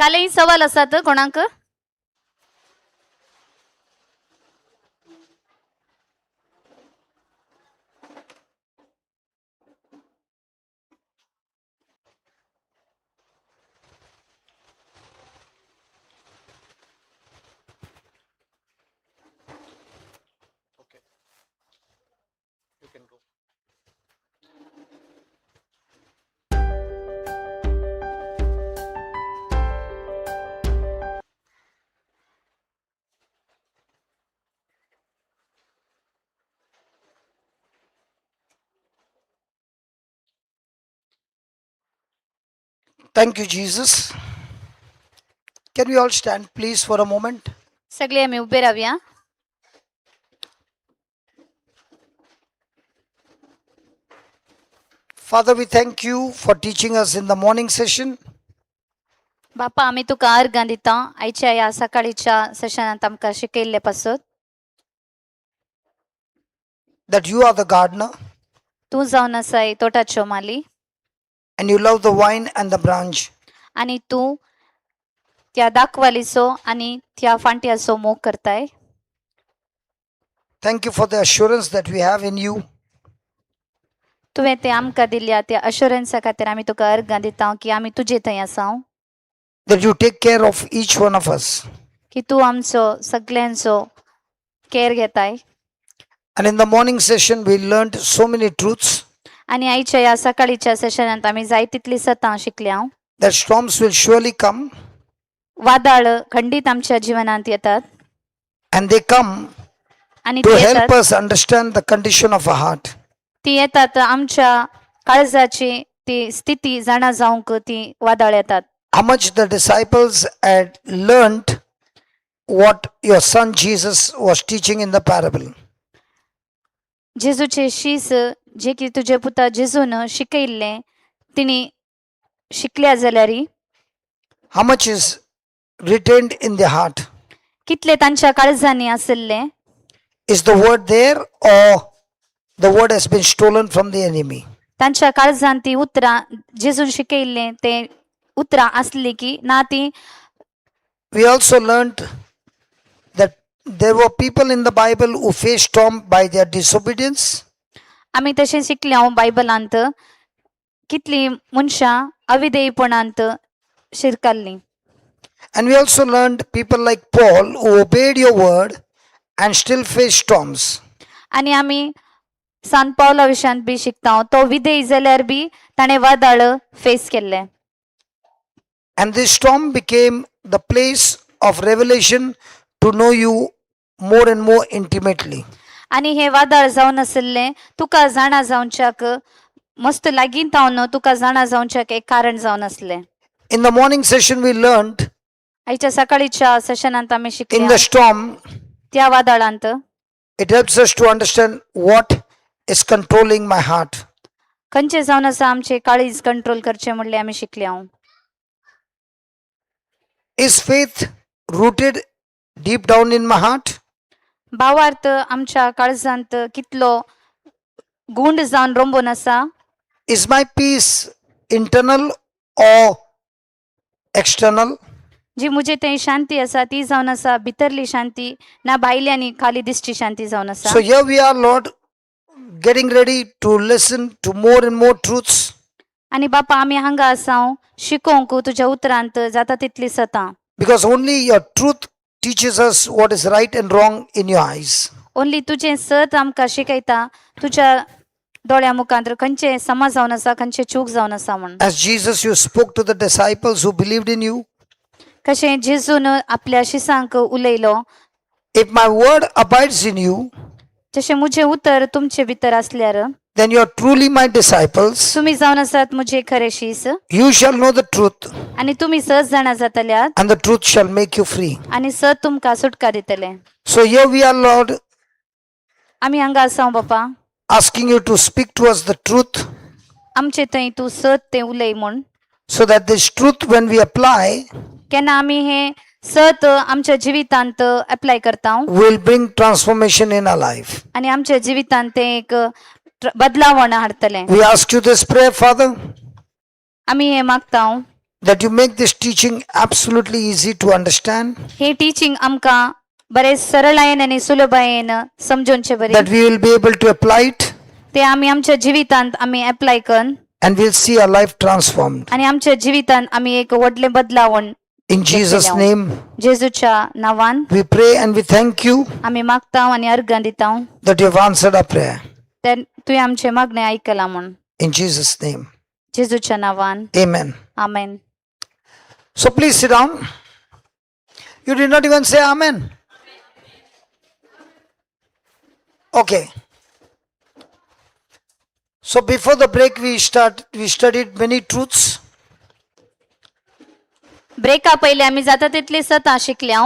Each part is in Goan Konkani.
कालय सवाल आसात कोणाक? Okay. You can go. Thank you, Jesus. Can we all stand, please, for a moment? सगळे आमी उबे रावया. Father, we thank you for teaching us in the morning session. बापा आमी तुका अर्गां दिता आयच्या ह्या सकाळीच्या सेशनांत आमकां शिकयल्ले पासत That you are the gardener तूं जावन आसाय तोटाच्यो माली and you love the vine and the branch. आनी तूं त्या दाखवालीचो आनी त्या फांट्याचो मोग करताय. Thank you for the assurance that we have in you. तुवें ते आमकां दिल्या त्या अशुरन्सा खातीर आमी तुका अर्गां दिता की आमी तुजे थंय आसा That you take care of each one of us. की तूं आमचो सगल्यांचो केअर घेताय. And in the morning session, we learned so many truths आनी आयच्या ह्या सकाळीच्या सेशनांत आमी जाय तितली सतां शिकल्या. That storms will surely come, वादळ खंडीत आमच्या जिवनांत येतात and they come आनी to ती help येतात us understand the condition of our heart. ती येतात आमच्या काळजाची ती स्थिती जाणा जावंक ती वादळ येतात. How much the disciples had learned what your son Jesus was teaching in the parable. जेजूचे शीस जे की तुजे पुता जेजून शिकयल्लें तिणी शिकल्या जाल्यार How much is retained in the heart? कितले तांच्या काळजांनी आशिल्लें? Is the word there or the word has been stolen from the enemy? तांच्या काळजान ती उतरां जेजून शिकयल्लें ते उतरां आसली की ना ती? We also learned that there were people in the Bible who faced storm by their disobedience. आमी तशें शिकले हांव बायबलांत कितलीं मनशां अविधेयपणांत शिरकाल्लीं. And we also learned people like Paul who obeyed your word and still faced storms. आनी आमी सान पावला विशयांत बी शिकता तो विधेय जाल्यार बी ताणें वादळ फेस केल्लें. And this storm became the place of revelation to know you more and more intimately. आनी हें वादळ जावन आशिल्लें तुका जाणा जावच्याक मस्त लागीं तावन तुका जाणा जावच्याक एक कारण जावन आसलें. In the morning session, we learned आयच्या सकाळीच्या सेशनांत आमी in शिकले the storm, त्या वादळांत it helps us to understand what is controlling my heart. खंयचें जावन आसा आमचें काळीज कंट्रोल करचें म्हणलें आमी शिकले हांव. Is faith rooted deep down in my heart? भावार्थ आमच्या काळजांत कितलो गुंड जावन रोंबून आसा? Is my peace internal or external? जी म्हजे थंय शांती आसा ती जावन आसा भितरली शांती ना भायली आनी खाली दिसची शांती जावन आसा? So here we are, Lord, getting ready to listen to more and more truths. आनी बापा आमी हांगा आसा शिकोवंक तुज्या उतरांत जाता तितली सतां. Because only your truth teaches us what is right and wrong in your eyes. Only तुजें सत आमकां शिकयता तुज्या दोळ्या मुखांत खंयचें समा जावन आसा खंयचें चूक जावन आसा म्हूण. As Jesus, you spoke to the disciples who believed in you. कशें जेजून आपल्या शिसांक उलयलो. If my word abides in you, जशें म्हजें उतर तुमचे भितर आसल्यार then you are truly my disciples. तुमी जावन आसात म्हजे खरे शीस. You shall know the truth, आनी तुमी सत जाणा जातल्यात and the truth shall make you free. आनी सत तुमकां सुटका दितले. So here we are, Lord, आमी हांगा आसा बापा asking you to speak to us the truth आमचे थंय तूं सत तें उलय म्हूण so that this truth, when we apply, केन्ना आमी हें सत आमच्या जिवितांत एप्लाय करता will bring transformation in our life. आनी आमच्या जिवितांत तें एक बदलावण हाडटलें. We ask you this prayer, Father, आमी हें मागता that you make this teaching absolutely easy to understand, hey teaching आमकां बरें सरळायेन आनी सुलभायेन समजोवचें बरें that we will be able to apply it ते आमी आमच्या जिवितांत आमी एप्लाय करून and we'll see our life transformed. आनी आमच्या जिवितांत आमी एक व्हडलें बदलावण. In Jesus' name, जेजूच्या नांवान we pray and we thank you आमी मागता आनी अर्गां दिता that you have answered our prayer. ते तुवें आमचें मागणें आयकलां म्हूण. In Jesus' name, जेजूच्या नांवान. Amen. Amen. So please sit down. You did not even say Amen. Okay. So before the break, we studied many truths. ब्रेका पयलीं आमी जाता तितली सतां शिकल्या.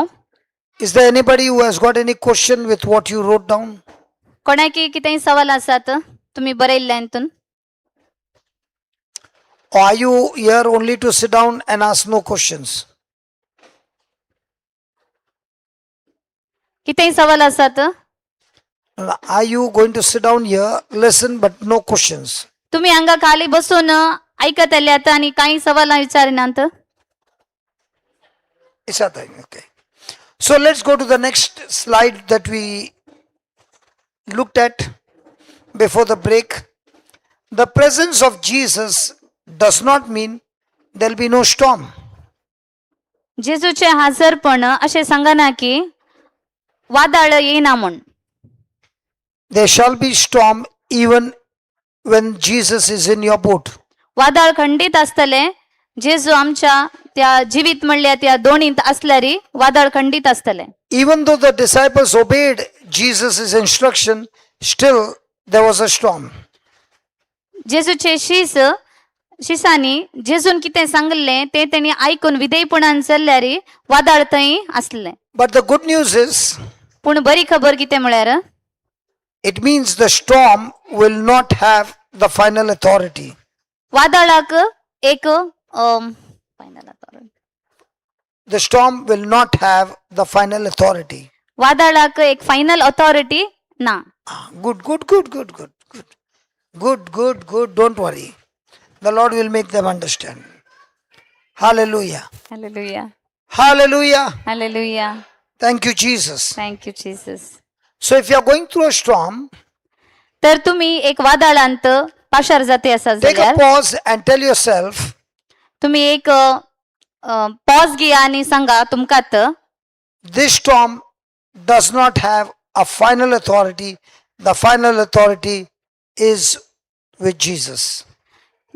Is there anybody who has got any question with what you wrote down? कोणाकी कितेंय सवाल आसात तुमी बरयल्ल्या हितून? Or are you here only to sit down and ask no questions? कितेंय सवाल आसात? Are you going to sit down here, listen, but no questions? तुमी हांगा खाली बसून आयकतले आतां आनी कांय सवालां विचारिनात? It's nothing. Okay. So let's go to the next slide that we looked at before the break. The presence of Jesus does not mean there'll be no storm. जेजूचें हाजरपण अशें सांगना की वादळ येयना म्हूण. There shall be storm even when Jesus is in your boat. वादळ खंडीत आसतलें जेजू आमच्या त्या जिवीत म्हणल्यार त्या दोणींत आसल्यार वादळ खंडीत आसतलें. Even though the disciples obeyed Jesus' instruction, still there was a storm. जेजूचे शीस शिसांनी जेजून कितें सांगल्लें तें तेणी आयकून विधेयपणान चल्ल्यार वादळ थंय आसलें. But the good news is, पूण बरी खबर कितें म्हळ्यार, it means the storm will not have the final authority. वादळाक एक final authority. The storm will not have the final authority. वादळाक एक फायनल ऑथॉरिटी ना. Ah, good, good, good, good, good, good. Good, good, good. Don't worry. The Lord will make them understand. Hallelujah. Hallelujah. Hallelujah. Hallelujah. Thank you, Jesus. Thank you Jesus. So if you are going through a storm, तर तुम्ही एक वादळांत पाशार जाते आसा take a जाल्यार pause and tell yourself, तुम्ही एक पॉज घेया आनी सांगा तुमकात, this storm does not have a final authority. The final authority is with Jesus.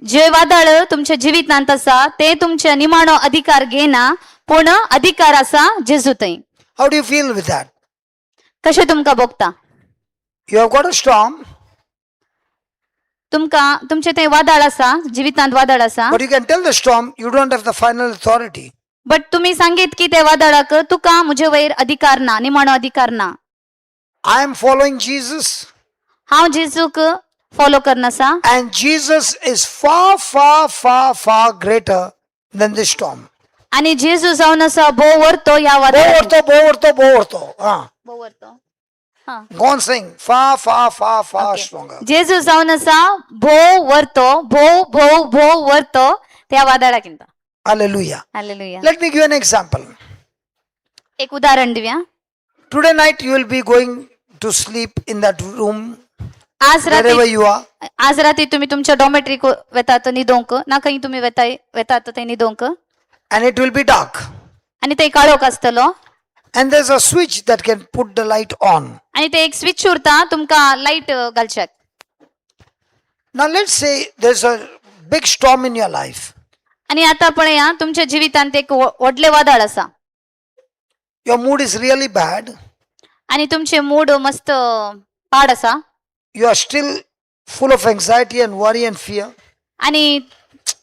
जे वादळ तुमच्या जिवितांत आसा ते तुमच्या निमाणो अधिकार घेना, पूण अधिकार आसा जेजू थंय. How do you feel with that? कशें तुमकां भोगता? You have got a storm, तुमकां तुमचे थंय वादळ आसा, जिवितांत वादळ आसा, but you can tell the storm you don't have the final authority. But तुम्ही सांगीत की त्या वादळाक तुका म्हजे वयर अधिकार ना, निमाणो अधिकार ना. I am following Jesus, हांव जेजूक follow करनासा and Jesus is far, far, far, far greater than this storm. आणि जेजू जावन आसा भोव व्हरतो ह्या वादळाक. Bovorto, bovorto, bovorto. Ah, भोव व्हरतो हा. go on saying far, far, far, far Okay. stronger. जेजू जावन आसा भोव व्हरतो, भोव भोव भोव व्हरतो त्या वादळाकिंत. Hallelujah. Hallelujah. Let me give you an example. एक उदाहरण दिवया. Today night you will be going to sleep in that room, आज wherever राती you are. आज राती तुम्ही तुमच्या डॉमेट्रीक वेतात न्हिदोंक ना खंय तुमी वेताय वेतात थंय न्हिदोंक And it will be dark. आनी थंय काळोख आसतलो. And there's a switch that can put the light on. आनी ते एक स्विच उरता तुमकां light घालच्याक. Now let's say there's a big storm in your life. आनी आतां पळया तुमच्या जिवितांत एक व्हडलें वादळ आसा. Your mood is really bad. आनी तुमचे मूड मस्त पाड आसा. You are still full of anxiety and worry and fear. आनी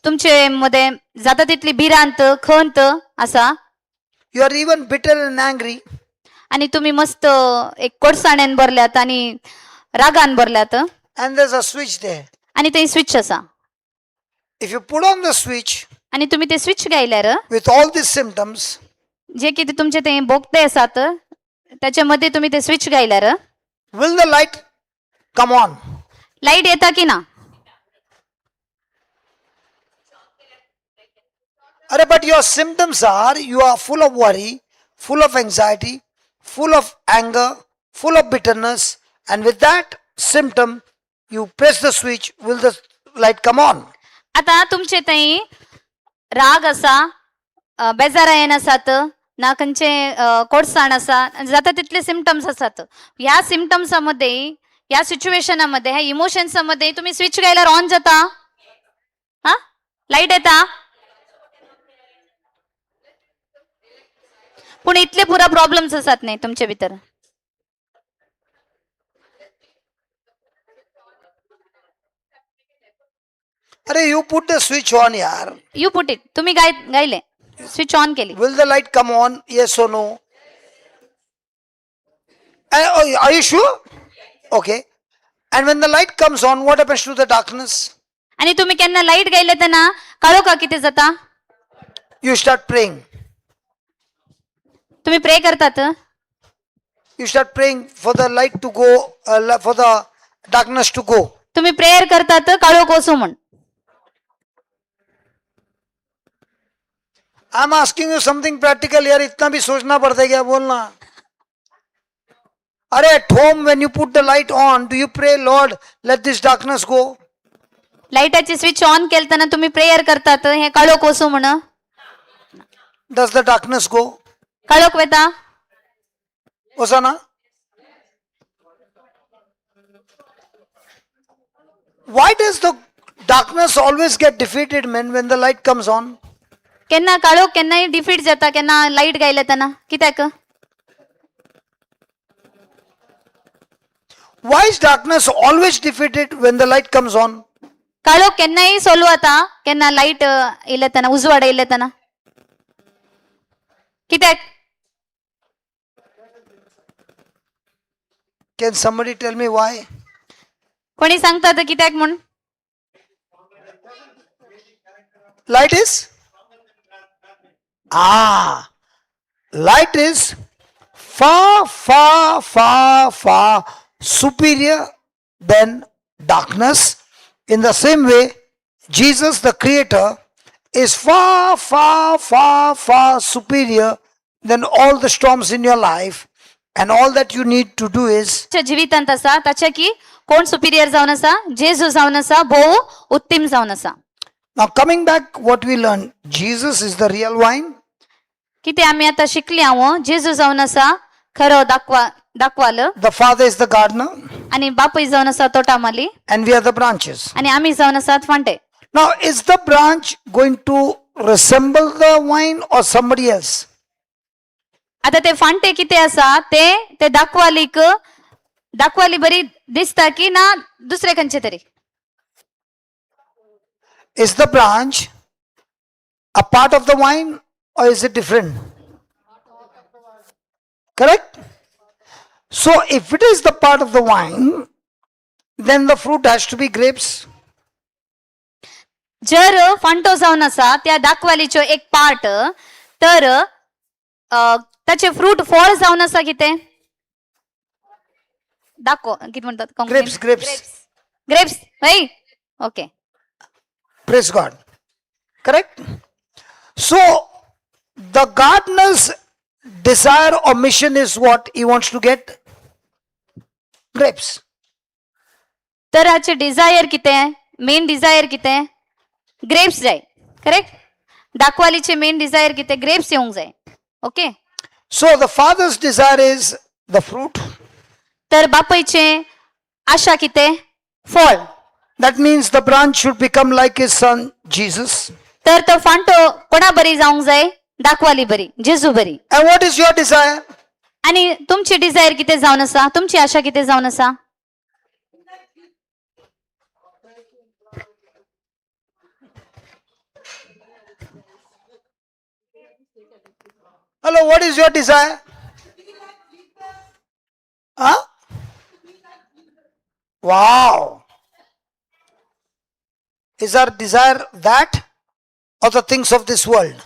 तुमचे मध्ये जाता तितली भिरांत खंत आसा. You are even bitter and angry. आनी तुम्ही मस्त एक कोडसाण्यान भरल्यात आनी रागान भरल्यात. And there's a switch there. आनी थंय स्विच आसा. If you put on the switch आनी तुम्ही ते स्विच घायल्यार with all these symptoms, जे कितें तुमचे ते भोगते आसात त्याच्या मध्ये तुम्ही ते स्विच घायल्यार will the light come on? Light येता की ना? अरे, but your symptoms are you are full of worry, full of anxiety, full of anger, full of bitterness, and with that symptom, you press the switch, will the light come on? आता तुमचे थंय राग आसा, बेजारायेन आसात ना, खंयचे कोडसाण आसा, जाता तितले सिमटम्स आसात. ह्या सिमटम्सा मध्ये, ह्या सिच्युएशना मध्ये, ह्या इमोशन्सा मध्ये तुम्ही स्विच घायल्यार ऑन जाता? हा, लायट येता? पूण इतले पुरा प्रॉब्लेम्स आसात न्ही तुमचे भितर. अरे, you put the switch on, yaar. You put it, तुम्ही गाय गायले, स्विच ऑन केली. Will the light come on? Yes or no? Oh, are you sure? Okay. And when the light comes on, what happens to the darkness? आणि तुम्ही केन्ना लायट गायले तेन्ना काळोखा कितें जाता? You start praying. तुम्ही प्रे करतात. You start praying for the light to go, for the darkness to go. तुम्ही प्रेयर करतात काळोख वचूं म्हण. I'm asking you something practical यार, इतना भी सोचना पड़ता है क्या? बोलना. अरे, at home when you put the light on, do you pray, "Lord, let this darkness go"? लायटाची switch on केलतना तुम्ही प्रेयर करतात हे काळोख वचूं म्हण? Does the darkness go? काळोख वेता? Osana? Why does the darkness always get defeated, man, when the light comes on? केन्ना काळोख केन्नाय डिफीट जाता केन्ना लायट गायले तेन्ना, कित्याक? Why is darkness always defeated when the light comes on? काळोख केन्नाय सोल्व जाता केन्ना लायट येयले तेन्ना, उजवाड येयले तेन्ना, कित्याक? Can somebody tell me why? कोणी सांगता कित्याक म्हूण? Light is? Ah, light is far, far, far, far superior than darkness. In the same way, Jesus, the Creator, is far, far, far, far superior than all the storms in your life. And all that you need to do is च्या जिवितांत आसा ताच्या की कोण सुपिरियर जावन आसा? जेजू जावन आसा, भोव उत्तीम जावन आसा. Now coming back, what we learned, Jesus is the real vine. कितें आमी आतां शिकली हांव? जेजू जावन आसा खरो दाखवा दाखवाल. The Father is the gardener, आनी बापूय जावन आसा तोटामाली. And we are the branches. आनी आमी जावन आसात फांटे. Now, is the branch going to resemble the vine or somebody else? आतां ते फांटे कितें आसा ते ते दाखवालीक दाखवाली बरी दिसता की ना दुसरे खंयचे तरी? Is the branch a part of the vine or is it different? Correct? So, if it is the part of the vine, then the fruit has to be grapes. जर फांटो जावन आसा त्या दाखवालीच्यो एक पार्ट तर ताचे फ्रूट फळ जावन आसा कितें? दाखव कितें म्हणतात? Grapes, grapes. Grapes हय, okay. Praise God. Correct? So, the gardener's desire or mission is what? He wants to get grapes. तर हाचे डिझायर कितें? मेन डिझायर कितें? ग्रेप्स जाय, करेक्ट? दाखवालीचे मेन डिझायर कितें? ग्रेप्स येवंक जाय, okay. So, the father's desire is the fruit. तर बापायचे आशा कितें? फळ. That means the branch should become like his son Jesus. तर तो फांटो कोणा बरी जावंक जाय? दाखवाली बरी, जेजू बरी. And what is your desire? आणि तुमची डिझायर कितें जावन आसा? तुमची आशा कितें जावन आसा? Hello, what is your desire? Huh? Wow. Is our desire that or the things of this world?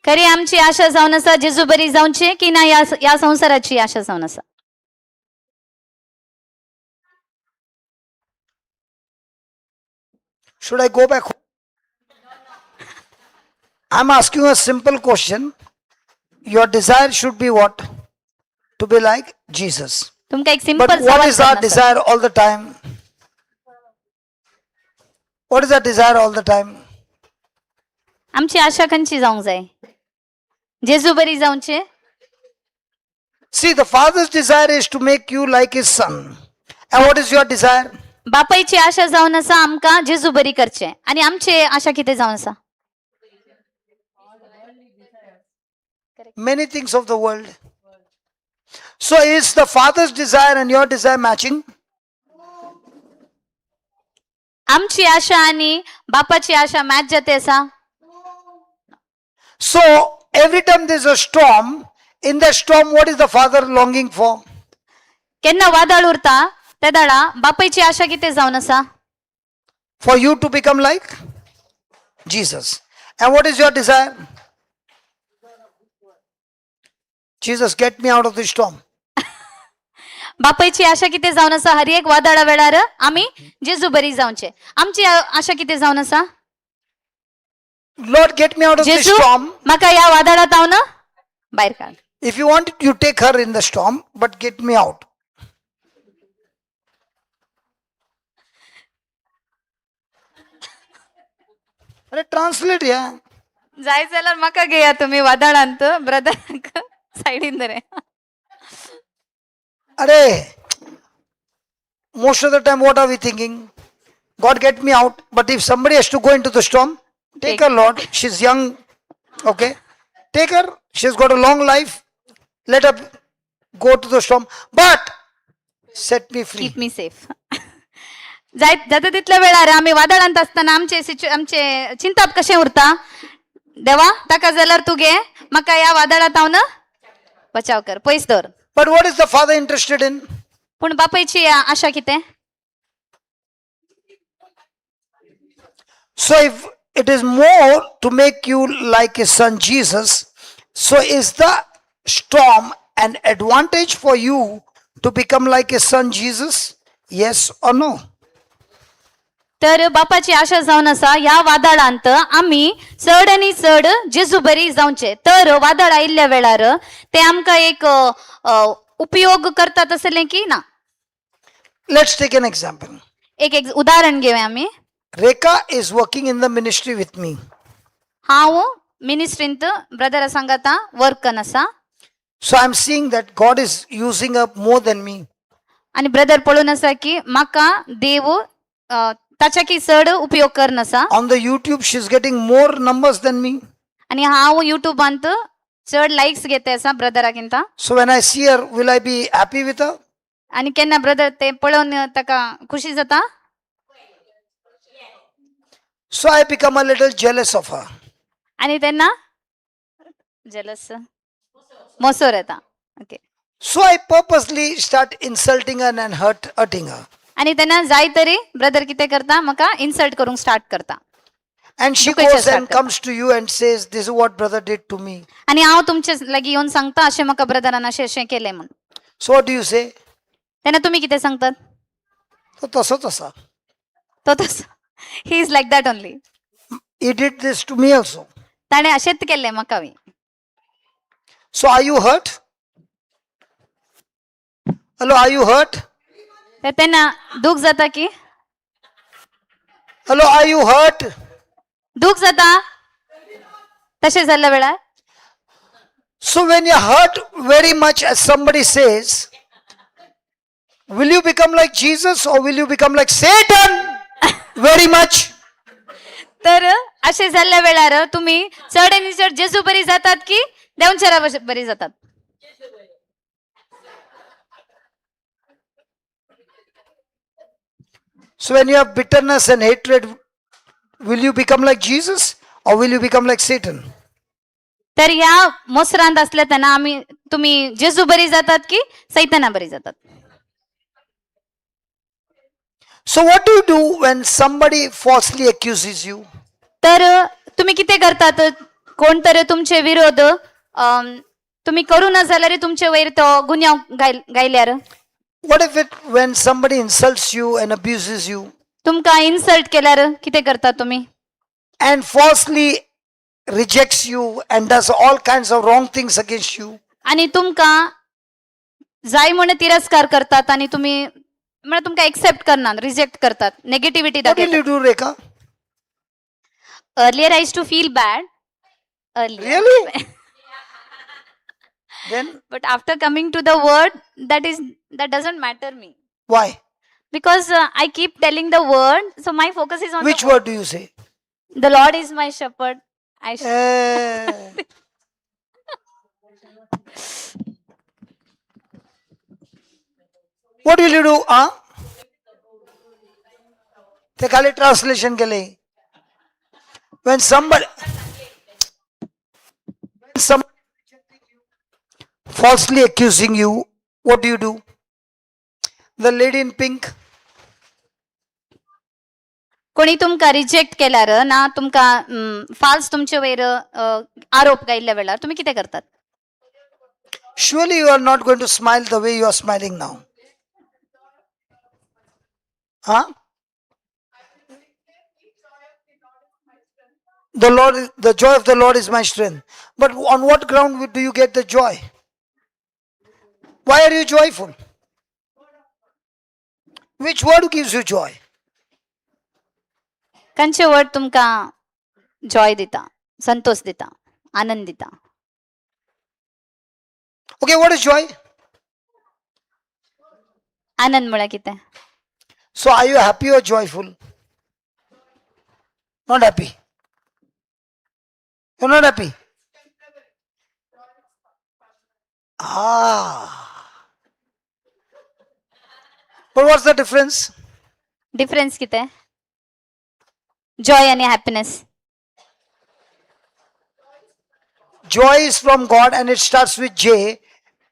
खरी आमची आशा जावन आसा जेजू बरी जावची की ना ह्या ह्या संवसाराची आशा जावन आसा? Should I go back home? I'm asking you a simple question. Your desire should be what? To be like Jesus. तुमकां एक But simple what is our desire all the time? What is our desire all the time? आमची आशा खंयची जावंक जाय? जेजू बरी जावचे. See, the Father's desire is to make you like His Son. And what is your desire? बापायची आशा जावन आसा आमकां जेजू बरी करचे, आनी आमचे आशा कितें जावन आसा? Many things of the world. So, is the Father's desire and your desire matching? आमची आशा आनी बापाची आशा मॅच जाते आसा? So, every time there's a storm, in that storm, what is the Father longing for? केन्ना वादळ उरता त्या दाडा बापायची आशा कितें जावन आसा? For you to become like Jesus. And what is your desire? Jesus, get me out of this storm. बापायची आशा कितें जावन आसा? हर एक वादळा वेळार आमी जेजू बरी जावचे. आमची आशा कितें जावन आसा? Lord, get me out of this जेजू, storm. म्हाका ह्या वादळांत हांव भायर काड. If you want, you take her in the storm, but get me out. अरे ट्रान्सलेट या. जाय जाल्यार म्हाका घेया तुमी वादळांत, ब्रदर सायडीन दरे. अरे, most of the time what are we thinking? God, get me out. But if somebody has to go into the storm, take Take. her, Lord. She's young. Okay, take her. She's got a long life. Let her go to the storm, but set me free. Keep me safe. जाय जाता तितल्या वेळार आमी वादळांत आसतना आमचे आमचे चिंताप कशें उरता? देवा, ताका जाल्यार तूं घे, म्हाका ह्या वादळांत हांव बचाव कर, पयस दवर. But what is the Father interested in? पूण बापायची आशा कितें? So if it is more to make you like His Son Jesus, so is the storm an advantage for you to become like His Son Jesus? Yes or no? तर बापाची आशा जावन आसा ह्या वादळांत आमी चड आनी चड जेजू बरी जावचे. तर वादळ आयिल्ल्या वेळार ते आमकां एक अ, अ, उपयोग करता तसलें की ना? Let's take an example. एक एक उदाहरण घेवया आमी. Rekha is working in the ministry with me. हांव मिनिस्ट्रींत ब्रदरा सांगाता वर्क कन आसा. So I'm seeing that God is using her more than me. आनी ब्रदर पळोवन आसा की म्हाका देव ताच्या की चड उपयोग करन आसा. On the YouTube, she's getting more numbers than me. आनी हांव युट्यूबांत चड लायक्स घेते आसा ब्रदराकिंता. So when I see her, will I be happy with her? आनी केन्ना ब्रदर ते पळोवन ताका खुशी जाता? So I become a little jealous of her. आनी तेन्ना जेलस मोसोर येता, okay. So I purposely start insulting her and hurting her. आनी तेन्ना जाय तरी ब्रदर कितें करता, म्हाका इन्सल्ट करूंक स्टार्ट करता. And she दुखयचें goes start and करता. Comes to you and says, "This is what brother did to me." आनी हांव तुमचे लागीं येवन सांगता, अशें म्हाका ब्रदरान अशें अशें केलें म्हूण. So what do you say? तेन्ना तुमी कितें सांगतात? तो तसोच आसा. तो तसो, he is like that only. He did this to me also. ताणें अशेंच केल्लें म्हाका बी. So are you hurt? Hello, are you hurt? तर तेन्ना दूख जाता की? Hello, are you hurt? दूख जाता तशें जाल्ल्या वेळार? So when you're hurt very much, as somebody says, will you become like Jesus or will you become like Satan? Very much. तर अशें जाल्ल्या वेळार तुमी चड आनी चड जेजू बरी जातात की देंवचारा बरी जातात? So when you have bitterness and hatred, will you become like Jesus or will you become like Satan? तर ह्या मोसरांत असल्या तेन्ना आमी तुमी जेजू बरी जातात की सैताना बरी जातात? So what do you do when somebody falsely accuses you? तर तुम्ही कितें करतात कोण तर तुमचे विरोध तुमी करू ना जाल्यार तुमचे वयर तो गुन्यांव गायल्यार? What if it when somebody insults you and abuses you तुमकां इन्सल्ट केल्यार कितें करतात तुमी? And falsely rejects you and does all kinds of wrong things against you, आणि तुमकां जाय म्हण तिरस्कार करतात आणि तुम्ही म्हळ्यार तुमकां एक्सेप्ट करनात, रिजेक्ट करतात, negativity what will दाखयतात. You do, Rekha? Earlier I to feel bad earlier. Really? Then But after coming to the word, that doesn't matter me. Why? Because I keep telling the word, so my focus is on Which the word do you say? The Lord is my shepherd. I Eh. What will you do? Huh? ते खाली ट्रान्सलेशन केले. When somebody falsely accusing you, what do you do? The lady in pink. कोणी तुमकां रिजेक्ट केल्यार ना तुमकां फाल्स तुमचे वयर आरोप गायिल्ल्या वेळार तुम्ही कितें करतात? Surely you are not going to smile the way you are smiling now. Huh? The Lord, the joy of the Lord is my strength. But on what ground do you get the joy? Why are you joyful? Which word gives you joy? खंयचे वर्ड तुमकां जॉय दिता, संतोष दिता, आनंद दिता? Okay, what is joy? आनंद म्हळ्यार कितें? So are you happy or joyful? Not happy. You're not happy. Ah. But what's the difference? Difference कितें जॉय आनी happiness? Joy is from God and it starts with J,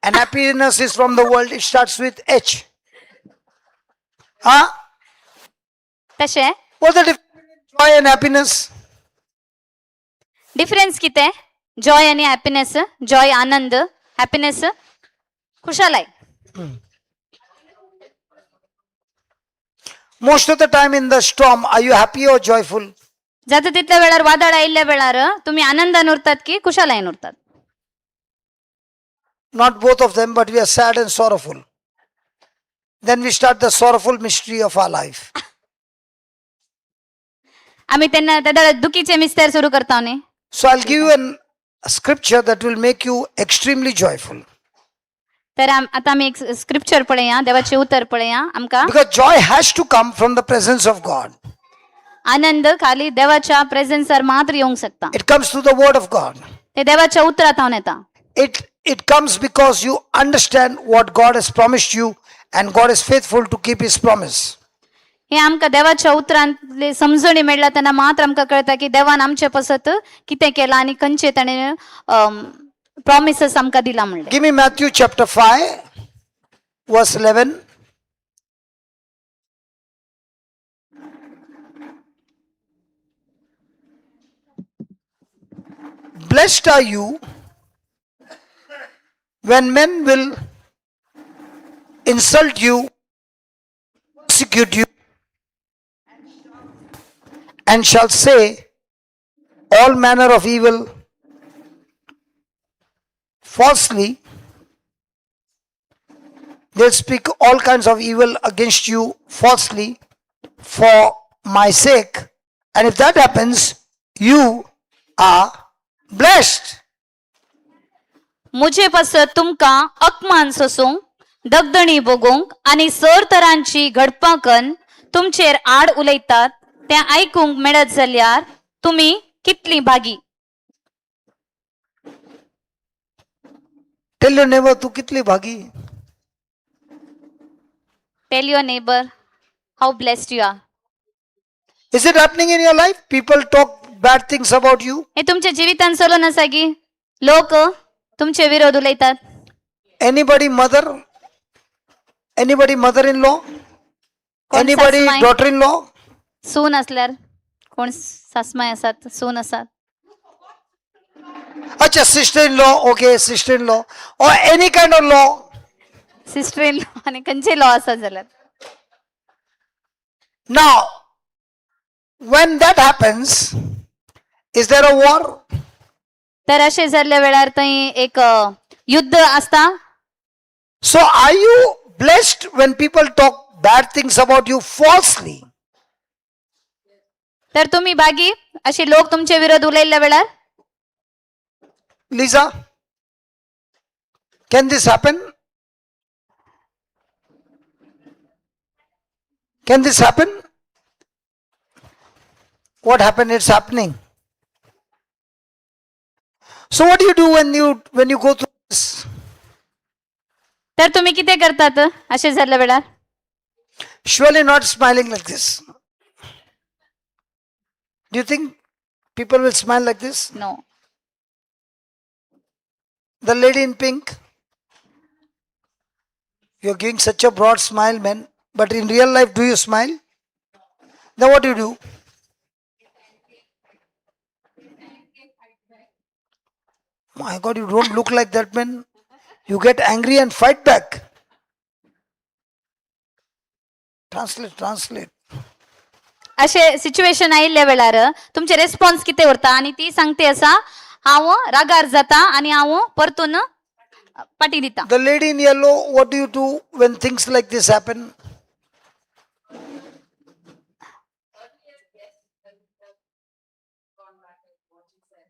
and happiness is from the world, it starts with H. Huh? तशें. What's the difference between joy and happiness? Difference कितें जॉय आनी हॅपीनेस? जॉय आनंद, happiness खुशालाय. Most of the time in the storm, are you happy or joyful? जाता तितल्या वेळार वादळ आयिल्ल्या वेळार तुम्ही आनंदान उरतात की खुशालायन उरतात? Not both of them, but we are sad and sorrowful. Then we start the sorrowful mystery of our life. आम्ही त्यांना त्या दुखीचे मिस्तर सुरू करता न्ही. So I'll give you a scripture that will make you extremely joyful. तर आतां आमी एक स्क्रिप्चर पळया, देवाचें उतर पळया आमकां. Because joy has to come from the presence of God. आनंद खाली देवाच्या प्रेझेन्सार मात्र येवंक शकता. It comes through the word of God. ते देवाच्या उतरात हांव येता. It comes because you understand what God has promised you and God is faithful to keep his promise. हे आमकां देवाच्या उतरांतले समजणी मेळ्ळा तेन्ना मात्र आमकां कळटा की देवान आमचे पसत कितें केलां आनी खंयचे ताणें प्रॉमिसस आमकां दिला म्हणलें. Give me Matthew chapter 5, verse 11. Blessed are you when men will insult you, persecute you, and shall say all manner of evil falsely. They'll speak all kinds of evil against you falsely for my sake. And if that happens, you are blessed. मुजे पासत तुमकां अपमान सोसूंक, दगदणी भोगूंक आनी सर तरांची घडपां कन्न तुमचेर आड उलयतात तें आयकूंक मेळत जाल्यार तुमी कितली भागी. Tell your neighbor, तू कितली भागी. Tell your neighbor how blessed you are. Is it happening in your life? People talk bad things about you. हे तुमच्या जिवितान चलून आसा की लोक तुमचे विरोध उलयतात? Anybody mother? Anybody mother-in-law? कोण Anybody सासमाय? Daughter-in-law? सून असल्यार, कोण सासमाय आसात, सून आसात? अच्छा, sister-in-law, okay, sister-in-law. Or any kind of law. Sister in law आनी खंयचे लॉ आसा जाल्यार. Now, when that happens, Is there a war? तर अशें जाल्ल्या वेळार थंय एक युद्ध आसता. So are you blessed when people talk bad things about you falsely? तर तुम्ही बागी असे लोक तुमचे विरोध उलयल्ल्या वेळार? Lisa, can this happen? Can this happen? What happened? It's happening. So what do you do when you go through this? तर तुम्ही किती करतात असे जाल्ल्या वेळार? Surely not smiling like this. Do you think people will smile like this? No. The lady in pink. You're giving such a broad smile, man. But in real life, do you smile? Then what do you do? My God, you don't look like that, man. You get angry and fight back. Translate, translate. असे सिच्युएशन आयिल्ल्या वेळार तुमचे रेस्पॉन्स कितें उरता? आणि ती सांगते आसा, हांव रागार जाता आणि हांव परतून पाटी दिता. The lady in yellow, what do you do when things like this happen?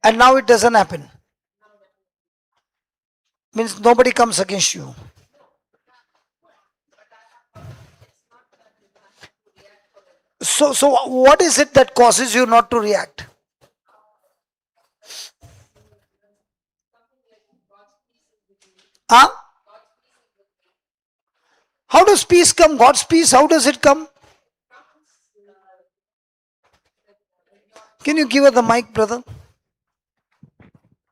And now it doesn't happen. Means nobody comes against you. So what is it that causes you not to react? Huh? How does peace come? God's peace, how does it come? Can you give her the mic, brother?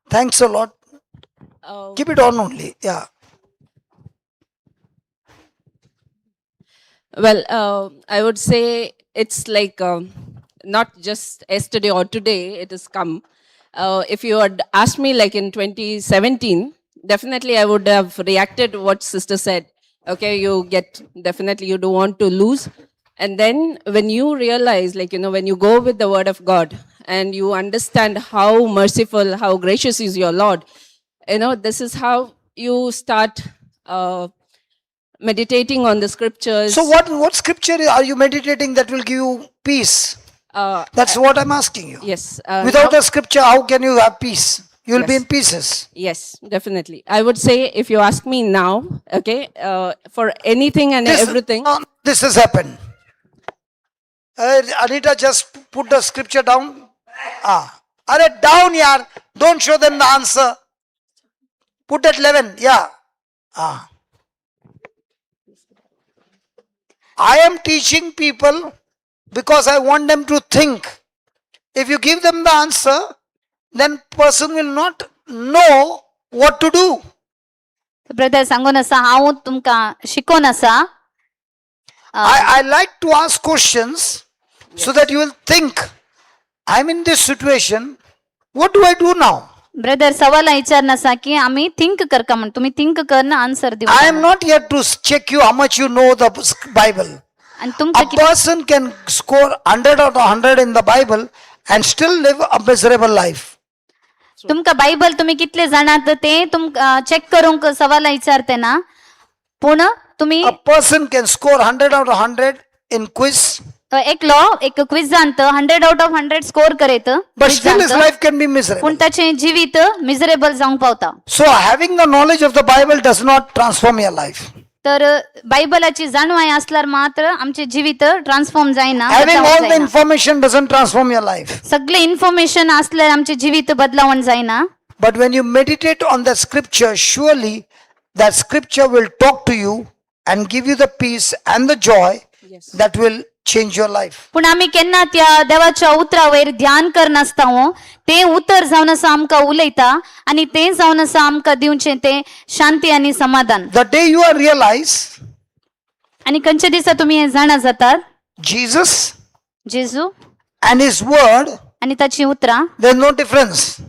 Thanks a lot. Keep it on only. Yeah. Well, I would say it's like not just yesterday or today it has come. If you had asked me like in 2017, definitely I would have reacted what sister said. Okay, you get definitely you don't want to lose. And then when you realize, like, when you go with the word of God and you understand how merciful, how gracious is your Lord, this is how you start meditating on the scriptures. So what scripture are you meditating that will give you peace? That's what I'm asking you. Yes. Without a scripture, how can you have peace? You will be Yes. in pieces. Yes, definitely. I would say if you ask me now, okay, for anything and everything. This has happened. Anita, just put the scripture down. Ah. Arre, down, yaar. Don't show them the answer. Put at 11. Yeah. Ah. I am teaching people because I want them to think. If you give them the answer, then person will not know what to do. Brother सांगून आसा, हांव तुमकां शिकोवन आसा. I like to ask questions so that you will think, I'm in this situation, what do I do now? Brother सवाल विचारनासा की आमी थिंक करका म्हण, तुम्ही थिंक कर आन्सर दिव. I am not here to check you how much you know the Bible. आणि तुमकां A person can score 100 out of 100 in the Bible and still live a miserable life. तुमकां बायबल तुम्ही कितले जाणात ते तुमकां चेक करूंक सवाल विचारते ना, पूण तुम्ही A person can score 100 out of 100 in quiz, एकलो एक क्विजांत 100 out of 100 score करीत, but still his life can be पूण miserable. ताचें जिवीत मिजरेबल जावंक पावता. So having the knowledge of the Bible does not transform your life. तर बायबलाची जाणवाय असल्यार मात्र आमचे जिवीत ट्रान्सफॉर्म जायना, Having बदलावण all the जायना. Information doesn't transform your life. सगळे इन्फॉर्मेशन असल्यार आमचे जिवीत बदलावण जायना. But when you meditate on that scripture, surely that scripture will talk to you and give you the peace and the joy that will change your life. पूण आमी केन्ना त्या देवाच्या उतरा वयर ध्यान करनासता हो, तें उतर जावन आसा आमकां उलयता आनी तें जावन आसा आमकां दिवचें तें शांती आनी समाधान. The day you are realize आनी खंयच्या दिसा तुमी हें जाणा जातात, Jesus जेजू and his word, आनी ताची उतरां, there's no difference.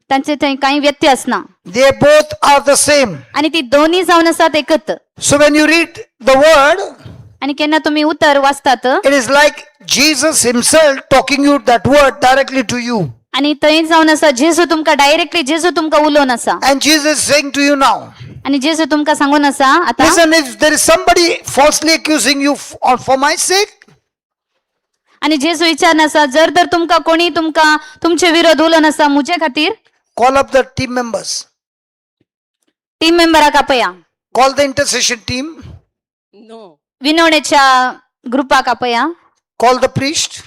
तांचे थंय कांय व्यत्यास ना. They both are the same. आनी ती दोनी जावन आसात एकत. So when you read the word, आनी केन्ना तुमी उतर वाचतात, it is like Jesus himself talking you that word directly to you. आणि थंय जावन आसा जेजू तुमकां डायरेक्टली जेजू तुमकां उलोवन आसा. And Jesus is saying to you now, आणि जेजू तुमकां सांगून आसा आतां, listen, if there is somebody falsely accusing you for my sake, आणि जेजू विचार आसा जर तर तुमकां कोणी तुमकां तुमचे विरोध उलोवन आसा मुजे खातीर, call up the team members, team मेंबराक आपया. Call the intercession team, No. विनवणेच्या ग्रुपाक आपया. Call the priest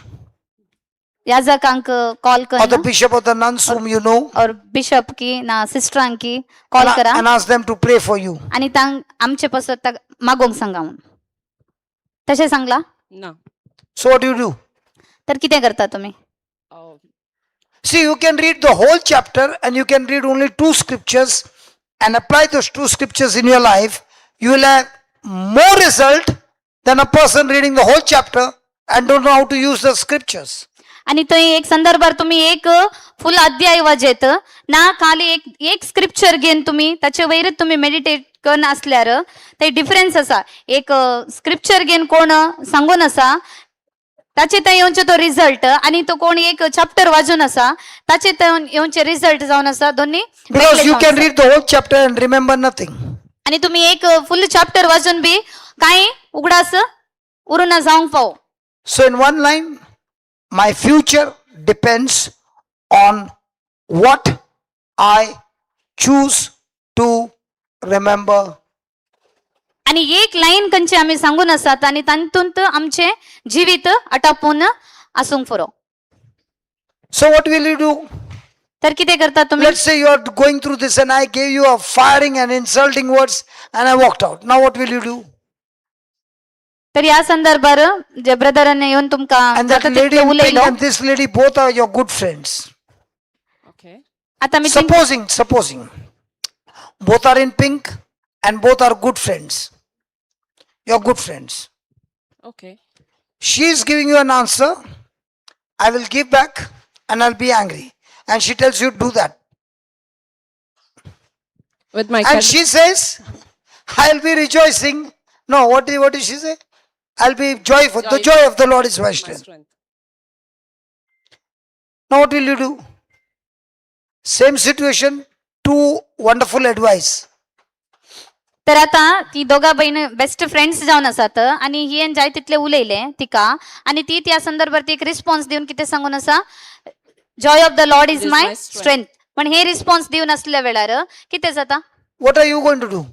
याजकांक call or the कर bishop or the nuns whom you know, Aur bishop की ना सिस्टरांकी कॉल and, करा and ask them to pray for you. आणि तांक आमचे पसत मागोवंक सांगा म्हणून. तशें सांगला? No. So what do you do? तर कितें करता तुमी? See, you can read the whole chapter and you can read only two scriptures and apply those two scriptures in your life. You will have more result than a person reading the whole chapter and don't know how to use the scriptures. आणि थंय एक संदर्भार तुम्ही एक फुल अध्याय वाजयत ना खाली एक एक स्क्रिप्चर घेवन तुमी ताचे वयरच तुमी मेडिटेट करन आसल्यार ते डिफरन्स आसा. एक स्क्रिप्चर घेवन कोण सांगून आसा ताचे थंय येवचे तो रिजल्ट आणि तो कोण एक चॅप्टर वाजून आसा ताचे थंय येवचे रिजल्ट जावन आसा दोन्ही Because वेगळे you जावन can आसा. read the whole chapter and remember nothing. आणि तुम्ही एक फुल चॅप्टर वाजून बी कांय उगडास उरून ना जावंक पाव. So, in one line, my future depends on what I choose to remember. आणि एक लाईन खंयची आमी सांगून आसात आणि तातूंत आमचें जिवीत आटापून आसूंक पुरो. So, what will you do? तर कितें करता तुमी? Let's say you are going through this and I gave you a firing and insulting words and I walked out. Now what will you do? तर ह्या संदर्भार जे ब्रदरान येवन तुमकां And that जाता lady तितलें in pink उलयलो. and this lady both are your good friends. Okay. आतां आमी Supposing both are in pink and both are good friends. Your good friends. Okay. She is giving you an answer. I will give back and I'll be angry. And she tells you do that. With my And cousin. she says, I'll be rejoicing. No, what did she say? I'll be joyful. The Joy. joy of the Lord is my My strength. strength. Now, what will you do? Same situation, two wonderful advice. तर आता ती दोगा बहीण बेस्ट फ्रेंड्स जावन आसात आणि ही जाय तितले उलयले तिका आणि ती त्या संदर्भार ती एक रिस्पॉन्स दिवन कितें सांगून आसा, joy of the Lord is Is my my strength. Strength. पण हे रिस्पॉन्स दिवन आसल्या वेळार कितें जाता? What are you going to do?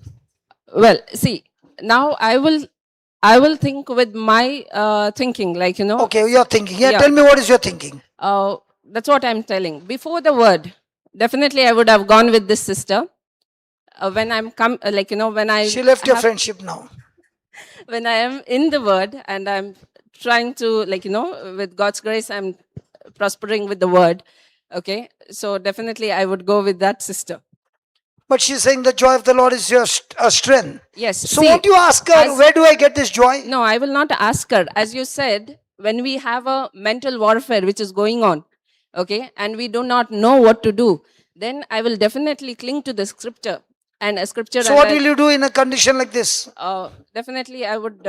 Well, see, now I will think with my thinking, like, you know. Okay, you're thinking. Yeah, Yeah. tell me what is your thinking. That's what I'm telling. Before the word, definitely I would have gone with this sister. When I'm come, like, you know, when I She left your have- friendship now. When I am in the word and I'm trying to, like, you know, with God's grace, I'm prospering with the word. Okay. So definitely I would go with that sister. But she's saying the joy of the Lord is your strength. Yes. So see, won't you ask her, where do I get this joy? No, I will not ask her. As you said, when we have a mental warfare which is going on, okay, and we do not know what to do, then I will definitely cling to the scripture and a scripture. So and what I- will you do in a condition like this? Definitely I would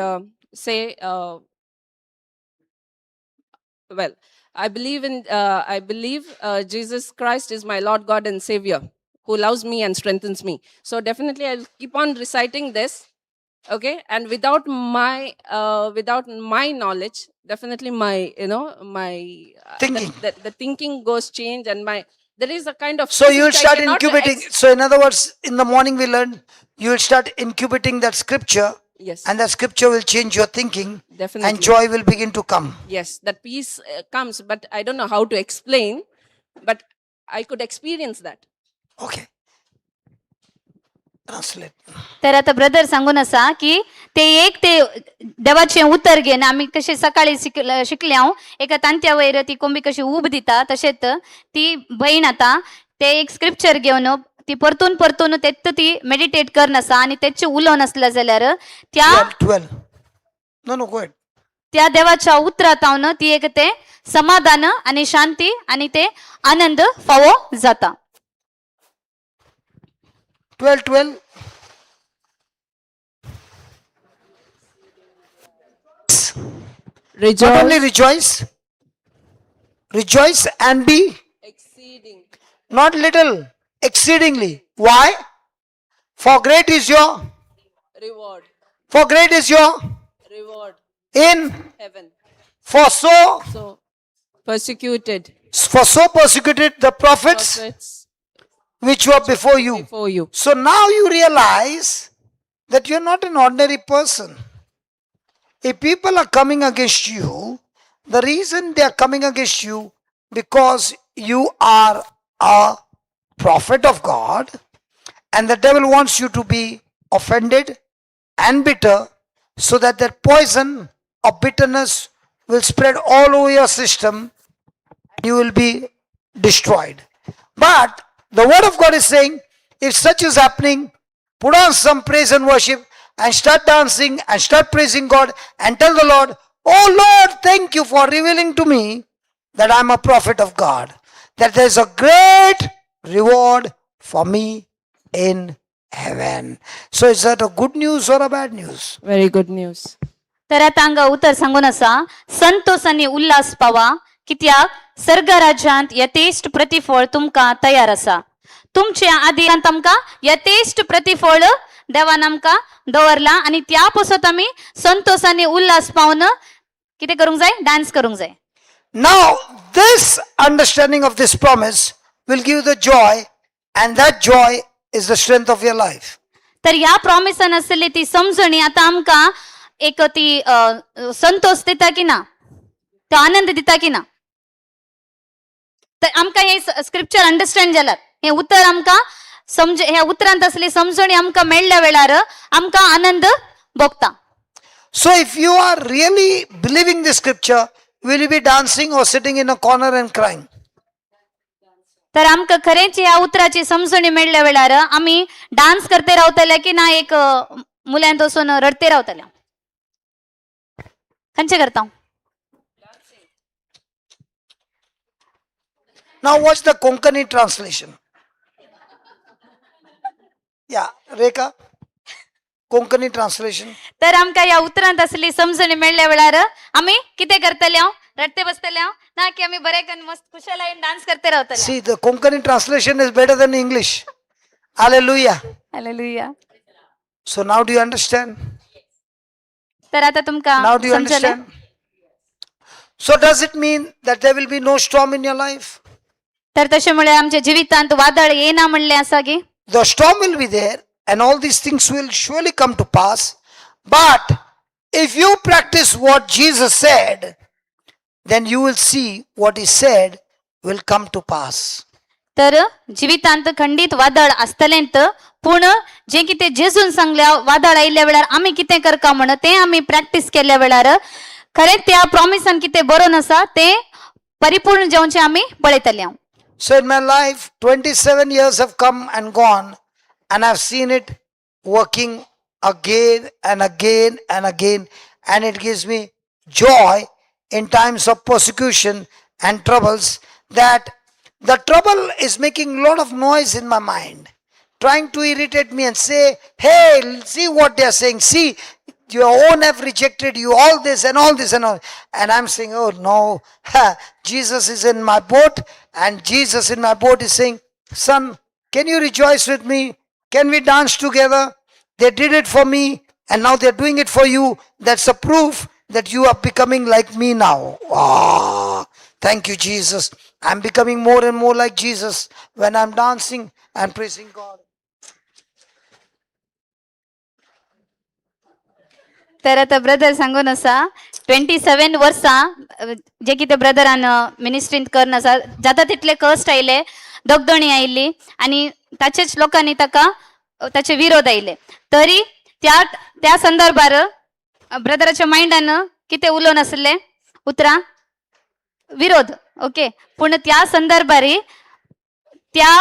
say, well, I believe Jesus Christ is my Lord God and Savior who loves me and strengthens me. So definitely I'll keep on reciting this. Okay. And without my knowledge, definitely my, you know, my Thinking. The thinking goes change and my, there is a kind of So peace you will which I start cannot incubating. So in other words, in the morning we learn, you will start incubating that scripture, Yes. and that scripture will change your thinking, Definitely. and joy will begin to come. Yes, that peace comes, but I don't know how to explain, but I could experience that. Okay. Translate. तर आता ब्रदर सांगून आसा की ते एक ते देवाचें उतर घेवन आमी कशें सकाळी शिकले हांव एका तांत्या वयर ती कोंबी कशी ऊब दिता तशेंच ती बहीण आतां ते एक स्क्रिप्चर घेवन ती परतून परतून तेच ती मेडिटेट करन आसा आनी तेच उलोवन आसले जाल्यार त्या 12, 12. No, no, go ahead. त्या देवाच्या उतरांत ती एक ते समाधान आनी शांती आनी ते आनंद फावो जाता. 12, 12. Not Rejoice. only rejoice, rejoice and be. Not little, exceedingly. Why? For great is your Reward. For great is your Reward. In Heaven. For so So persecuted for so persecuted the prophets prophets which were before you. before you. So now you realize that you're not an ordinary person. If people are coming against you, the reason they are coming against you, because you are a prophet of God, and the devil wants you to be offended and bitter, so that that poison of bitterness will spread all over your system. You will be destroyed. But the word of God is saying, if such is happening, put on some praise and worship and start dancing and start praising God and tell the Lord, "Oh Lord, thank you for revealing to me that I'm a prophet of God, that there's a great reward for me in heaven." So is that a good news or a bad news? Very good news. तर आतां हांगा उतर सांगून आसा, संतोष आनी उल्हास पावा, कित्याक सर्ग राज्यांत यथेश्ट प्रतिफळ तुमकां तयार आसा. तुमच्या आदी आमकां यथेश्ट प्रतिफळ देवान आमकां दवरला आनी त्या पासत आमी संतोष आनी उल्हास पावन कितें करूंक जाय? डांस करूंक जाय. Now, this understanding of this promise will give you the joy, and that joy is the strength of your life. तर ह्या प्रॉमिसान आसली ती समजणी आतां आमकां एक ती संतोष दिता की ना, तो आनंद दिता की ना. तर आमकां हे स्क्रिप्चर अंडरस्टँड जालात, हे उतर आमकां समज, ह्या उतरांत आसली समजणी आमकां मेळ्ळ्या वेळार आमकां आनंद भोगता. So, if you are really believing the scripture, will you be dancing or sitting in a corner and crying? तर आमकां खरेंच ह्या उतराची समजणी मेळ्ळ्या वेळार आमी डान्स करते रावतले की ना एक मुल्यांत वचून रडते रावतले? खंयचे करता? Now, watch the Konkani translation. Yeah, Rekha, Konkani translation. तर आमकां ह्या उतरांत आसली समजणी मेळ्ळ्या वेळार आमी कितें करतले? हांव रडते बसतले हांव ना की आमी बरे करून मस्त खुशालायेन डान्स करते रावतले? See, the Konkani translation is better than English. Hallelujah. Hallelujah. So, now do you understand? तर आता तुमकां Now do you समजलें? Understand? So, does it mean that there will be no storm in your life? तर तशें म्हळ्यार आमच्या जिवितांत वादळ येना म्हणलें आसा की? The storm will be there, and all these things will surely come to pass. But if you practice what Jesus said, then you will see what he said will come to pass. तर जिवितांत खंडीत वादळ आसतलेंत, पूण जें कितें जेजून सांगल्या वादळ आयिल्ल्या वेळार आमी कितें करका म्हण, तें आमी प्रॅक्टीस केल्ल्या वेळार खरेंच त्या प्रॉमिसान कितें बरोवन आसा तें परिपूर्ण जावचें आमी पळयतले हांव. So in my life, 27 years have come and gone, and I've seen it working again and again and again, and it gives me joy in times of persecution and troubles, that the trouble is making a lot of noise in my mind, trying to irritate me and say, "Hey, see what they are saying, see, your own have rejected you, all this and all this and all." And I'm saying, "Oh no, ha, Jesus is in my boat," and Jesus in my boat is saying, "Son, can you rejoice with me? Can we dance together? They did it for me, and now they're doing it for you. That's a proof that you are becoming like me now." Ah, thank you, Jesus. I'm becoming more and more like Jesus when I'm dancing and praising God. तर आता ब्रदर सांगून आसा, 27 वर्सां जे कितें ब्रदरान मिनिस्ट्रींत करून आसा, जाता तितले कश्ट आयले, दगदणी आयली आनी ताचेच लोकांनी ताका ताचे विरोध आयले, तरी त्या त्या संदर्भार ब्रदराच्या मायंडान कितें उलोवन आसलें? उतरां विरोध, ओके. पूण त्या संदर्भार त्या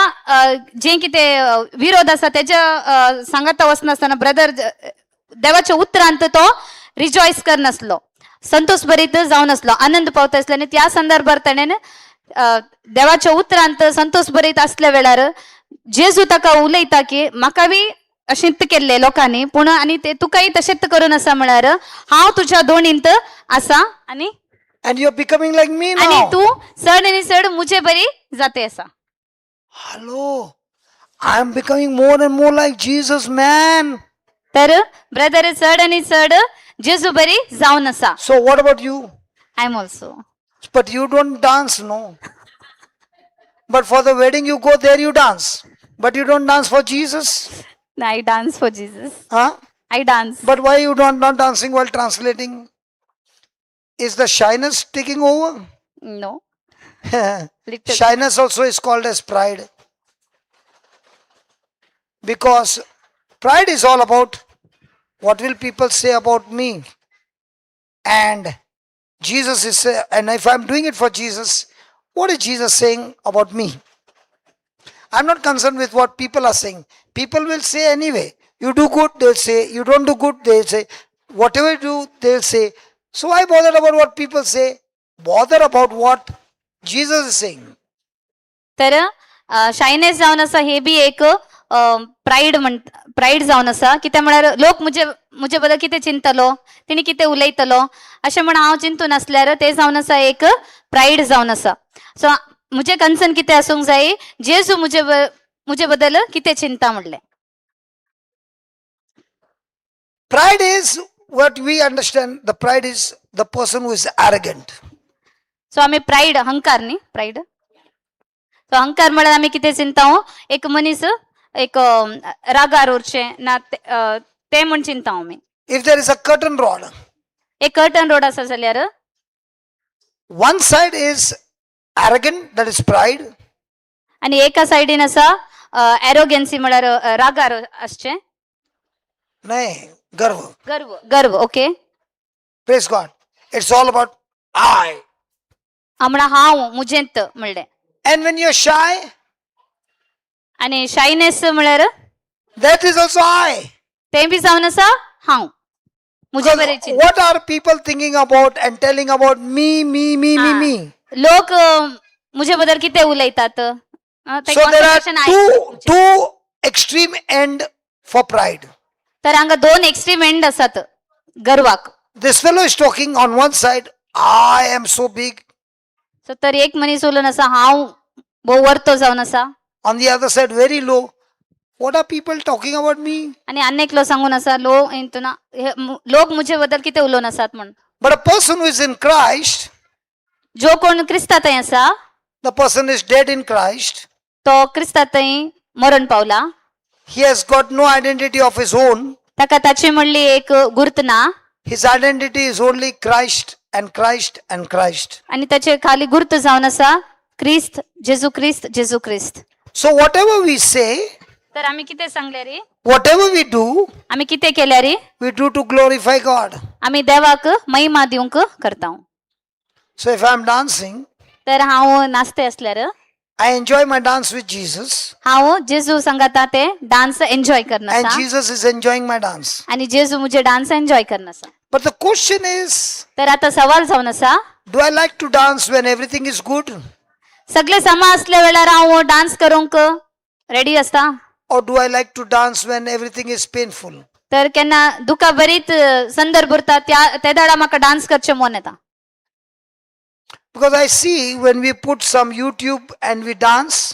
जें कितें विरोध आसा तेच्या सांगाता वचनासतना ब्रदर देवाच्या उतरांत तो रिजॉयस करनासलो, संतोष भरीत जावन आसलो, आनंद पावता आसलो. आनी त्या संदर्भार ताणें देवाच्या उतरांत संतोष भरीत आसल्या वेळार जेजू ताका उलयता की म्हाका बी अशेंच केल्लें लोकांनी, पूण आनी ते तुकाय तशेंच करून आसा, म्हळ्यार हांव तुज्या दोणींत आसा आनी And you're becoming like me आनी now. तूं चड आनी चड मुजे बरी जाते आसा. Hello, I am becoming more and more like Jesus, man. तर ब्रदर चड आनी चड जेजू बरी जावन आसा. So, what about you? I am also. But you don't dance, no. But for the wedding, you go there, you dance. But you don't dance for Jesus. I dance for Jesus. Huh? I dance. But why you don't not dancing while translating? Is the shyness taking over? No. Little. Shyness also is called as pride. Because pride is all about what will people say about me? And Jesus is, and if I'm doing it for Jesus, what is Jesus saying about me? I'm not concerned with what people are saying. People will say anyway. You do good, they'll say. You don't do good, they'll say. Whatever you do, they'll say. So why bother about what people say? Bother about what Jesus is saying. तर शायनेस जावन आसा हे बी एक प्रायड म्हण प्रायड जावन आसा. कितें म्हळ्यार लोक म्हजे म्हजे बद्दल कितें चिंतलो, तेणी कितें उलयतलो अशें म्हण हांव चिंतून आसल्यार ते जावन आसा एक प्रायड जावन आसा. सो म्हजें कन्सर्न कितें आसूंक जाय, जेजू म्हजे म्हजे बद्दल कितें चिंता म्हणलें. Pride is what we understand. The pride is the person who is arrogant. So आमी प्रायड अहंकार न्ही प्रायड. सो अहंकार म्हळ्यार आमी कितें चिंता, एक मनीस एक रागार उरचें ना तें म्हूण चिंता आमी. If there is a curtain rod, एक कर्टन रोड आसा जाल्यार one side is arrogant, that is pride, आनी एका सायडीन आसा एरोगेन्सी म्हळ्यार रागार आसचें. Nay, garv. गर्व गर्व, okay. Praise God. It's all about I. हमणां हांव मुजेंत म्हणलें. And when you're shy, आनी शायनेस म्हळ्यार that is also I. तें बी जावन आसा हांव मुजे बरें Because चिंत. what are people thinking about and telling about me, me, me, me, Ah. me? लोक मुजे बद्दल कितें उलयतात, तें So there are concentration I. two extreme end for pride. तर हांगा दोन एक्स्ट्रीम एंड आसात गर्वाक. This fellow is talking on one side, I am so big. So तर एक मनीस उलोवन आसा हांव भोव वर्तो जावन आसा. On the other side, very low. What are people talking about me? आनी आनी एकलो सांगून आसा लो हितून लोक मुजे बद्दल कितें उलोवन आसात म्हण. But a person who is in Christ, जो कोण क्रिस्ता थंय आसा, the person is dead in Christ. तो क्रिस्ता थंय मरण पावला. He has got no identity of his own. ताका ताची म्हणली एक गुर्त ना. His identity is only Christ and Christ and Christ. आनी ताचे खाली गुर्त जावन आसा क्रिस्त जेजू क्रिस्त जेजू क्रिस्त. So whatever we say, तर आमी कितें सांगले रे, whatever we do, आमी कितें केल्या रे, we do to glorify God. आमी देवाक महिमा दिवंक करता. So if I am dancing, तर हांव नाचते आसल्यार I enjoy my dance with Jesus, हांव जेजू सांगाता ते डान्स एन्जॉय करना and आसा. Jesus is enjoying my dance. आनी जेजू मुझे डान्स एन्जॉय करना आसा. But the question is, तर आता सवाल जावन आसा, do I like to dance when everything is good, सगळे समा असल्या वेळार हांव डान्स करूंक रेडी आसता, or do I like to dance when everything is painful? तर केन्ना दुखा बरीत संदर्भ उरता त्या ते दाडा म्हाका डान्स करचें मन येता. Because I see when we put some YouTube and we dance,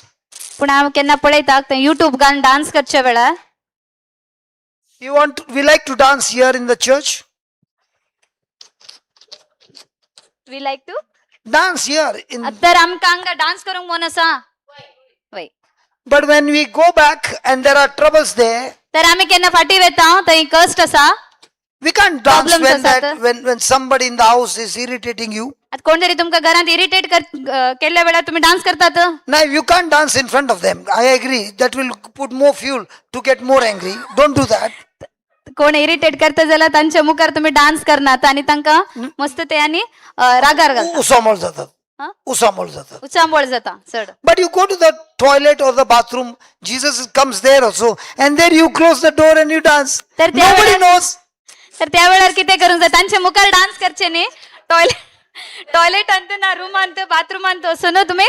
पूण हांव केन्ना पळयता ते युट्यूब घालून डान्स करच्या वेळार we like to dance here in the church. We like to Dance here in तर आमकां हांगा डान्स करूंक मन आसा वय. But when we go back and there are troubles there, तर आमी केन्ना फाटीं वेता थंय कश्ट आसा. we can't dance Problems when that आसात. when somebody in the house is irritating you. आतां कोण तरी तुमकां घरांत इरिटेट कर केल्ल्या वेळार तुमी डान्स करतात. Now you can't dance in front of them. I agree. That will put more fuel to get more angry. Don't do that. कोण इरिटेट करता जाल्यार तांच्या मुखार तुमी डान्स करनात आनी तांकां मस्त ते आनी रागार घालता. उसामोल जातात. हा? उसामोल जातात. उचांबळ जाता चड. But you go to the toilet or the bathroom, Jesus comes there also, and there you close the door and you dance. तर त्या Nobody वेळार- knows. तर त्या वेळार कितें करूंक जाय, तांच्या मुखार डान्स करचे न्ही, टॉयलेट टॉयलेटांत ना रुमांत बाथरुमांत वचून तुमी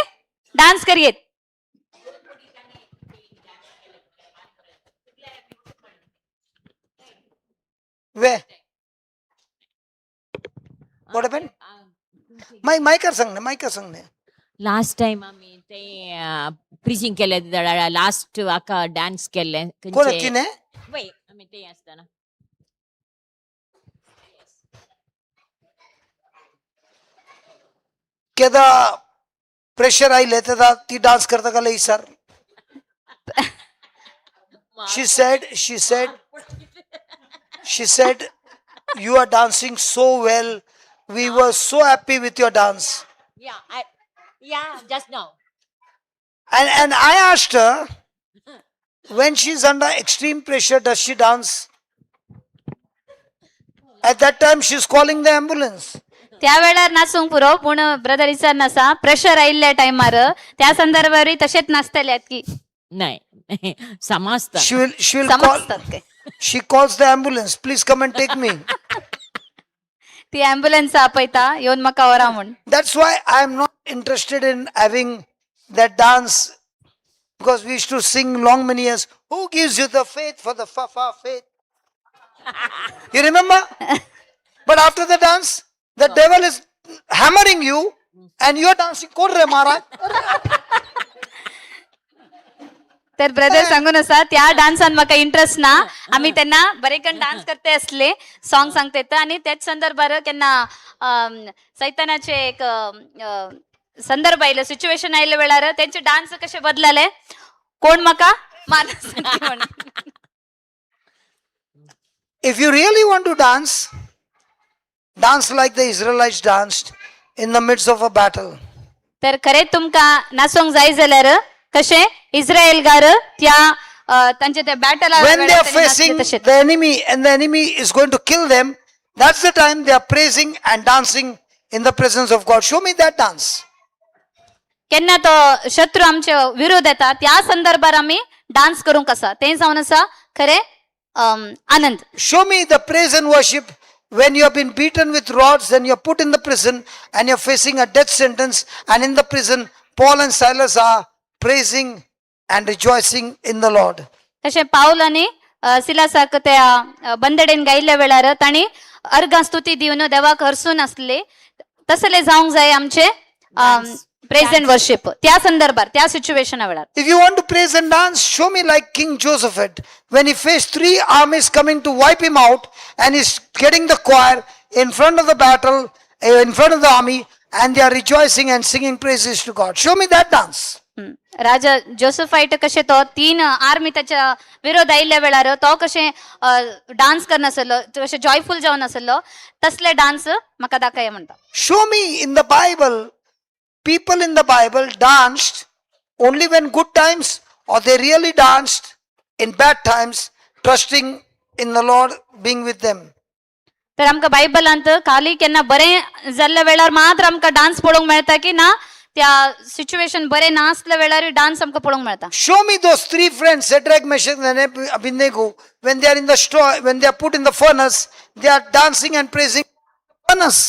dance करयेत. Where? What happened? My mic सांग ना, mic सांग ना. लास्ट टायम आमी ते प्रिचींग केले लास्ट आका डान्स केल्ले. कोण तिने? वय आमी ते आसतना. केदा प्रेशर आयले तेदा ती डान्स करता का लई sir. She said you are dancing so well, we were so happy with your dance. Yeah, just now. And I asked her, when she's under extreme pressure, does she dance? At that time, she's calling the ambulance. त्या वेळार नाचूंक पुरो, पूण ब्रदर विचार नासा प्रेशर आयिल्ल्या टायमार त्या संदर्भारूय तशेंच नाचतले की. नाही, समजता. She will call. समजतात काय? She calls the ambulance. "Please come and take me." ती अँब्युलन्स आपयता, येवन म्हाका व्हरा म्हूण. That's why I am not interested in having that dance, because we used to sing long many years. "Who gives you the faith for the fa fa faith?" You remember? But after the dance, the devil is hammering you and you are dancing. "Kor re Maharaj?" तर ब्रदर सांगून असा त्या डान्सान म्हाका इंटरेस्ट ना. आमी तेन्ना बरे कन डान्स करते असले, सॉंग सांगते येता आणि त्याच संदर्भार केन्ना सैतानाचे एक संदर्भ आयले, सिच्युएशन आयले वेळार त्यांचे डान्स कसे बदलाले, कोण म्हाका मानस. If you really want to dance, dance like the Israelites danced in the midst of a battle. तर खरें तुमकां नाचोंक जाय जाल्यार कशें इस्रायलगार त्या तांचे त्या battle. When they are facing तशें the enemy and the enemy is going to kill them, that's the time they are praising and dancing in the presence of God. Show me that dance. केन्ना तो शत्रू आमचे विरोध येता त्या संदर्भार आमी डान्स करूंक आसा, तें जावन आसा खरें आनंद. Show me the praise and worship when you have been beaten with rods and you're put in the prison and you're facing a death sentence, and in the prison, Paul and Silas are praising and rejoicing in the Lord. तशें पावल आनी सिलासाक त्या बंदडेन गायिल्ल्या वेळार तांणी अर्गां स्तुती दिवन देवाक हरसून आसले. तसले जावंक जाय आमचे प्रेज अँड वर्शिप त्या संदर्भार, त्या सिच्युएशना वेळार. If you want to praise and dance, show me like King Josephat when he faced three armies coming to wipe him out and he's getting the choir in front of the battle, in front of the army, and they are rejoicing and singing praises to God. Show me that dance. Raja जोसेफायट कशें तो तीन आर्मी त्याच्या विरोध आयिल्ल्या वेळार तो कशें डान्स करनासलो, कशें जॉयफूल जावन आसलो, तसले डान्स म्हाका दाखय म्हणटा. Show me in the Bible, people in the Bible danced only when good times, or they really danced in bad times, trusting in the Lord being with them. तर आमकां बायबलांत खाली केन्ना बरें जाल्ल्या वेळार मात्र आमकां डान्स पळोवंक मेळटा की ना त्या सिच्युएशन बरें नासल्या वेळारूय डान्स आमकां पळोवंक मेळटा? Show me those three friends, Shadrach, Meshach, and Abednego, when they are in the straw, when they are put in the furnace, they are dancing and praising furnace.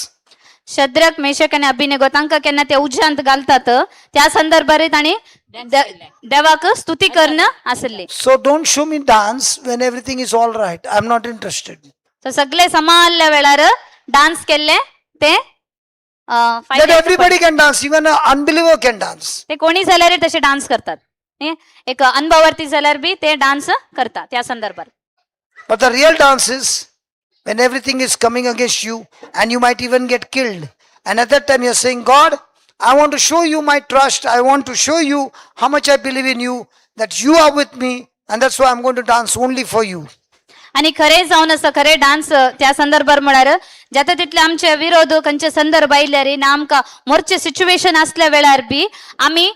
Shadrach, Meshach आनी अभिनेगो तांकां केन्ना त्या उज्यांत घालतात त्या संदर्भार तांणी देवाक स्तुती करून आसली. So don't show me dance when everything is all right. I'm not interested. So सगळे समाल्ल्या वेळार डान्स केल्ले ते That फायद्याचं. Everybody can dance, even an unbeliever can dance. ते कोणी जाल्यार तशे डान्स करतात न्ही? एक अनभावार्थी जाल्यार बी ते डान्स करतात त्या संदर्भार. But the real dance is when everything is coming against you and you might even get killed. And at that time you're saying, "God, I want to show you my trust. I want to show you how much I believe in you, that you are with me. And that's why I'm going to dance only for you." आणि खरे जावन आसा खरे डान्स त्या संदर्भार म्हळ्यार जाता तितले आमचे विरोध खंयचे संदर्भ आयल्यार ना आमकां मोरचे सिच्युएशन आसल्या वेळार बी आमी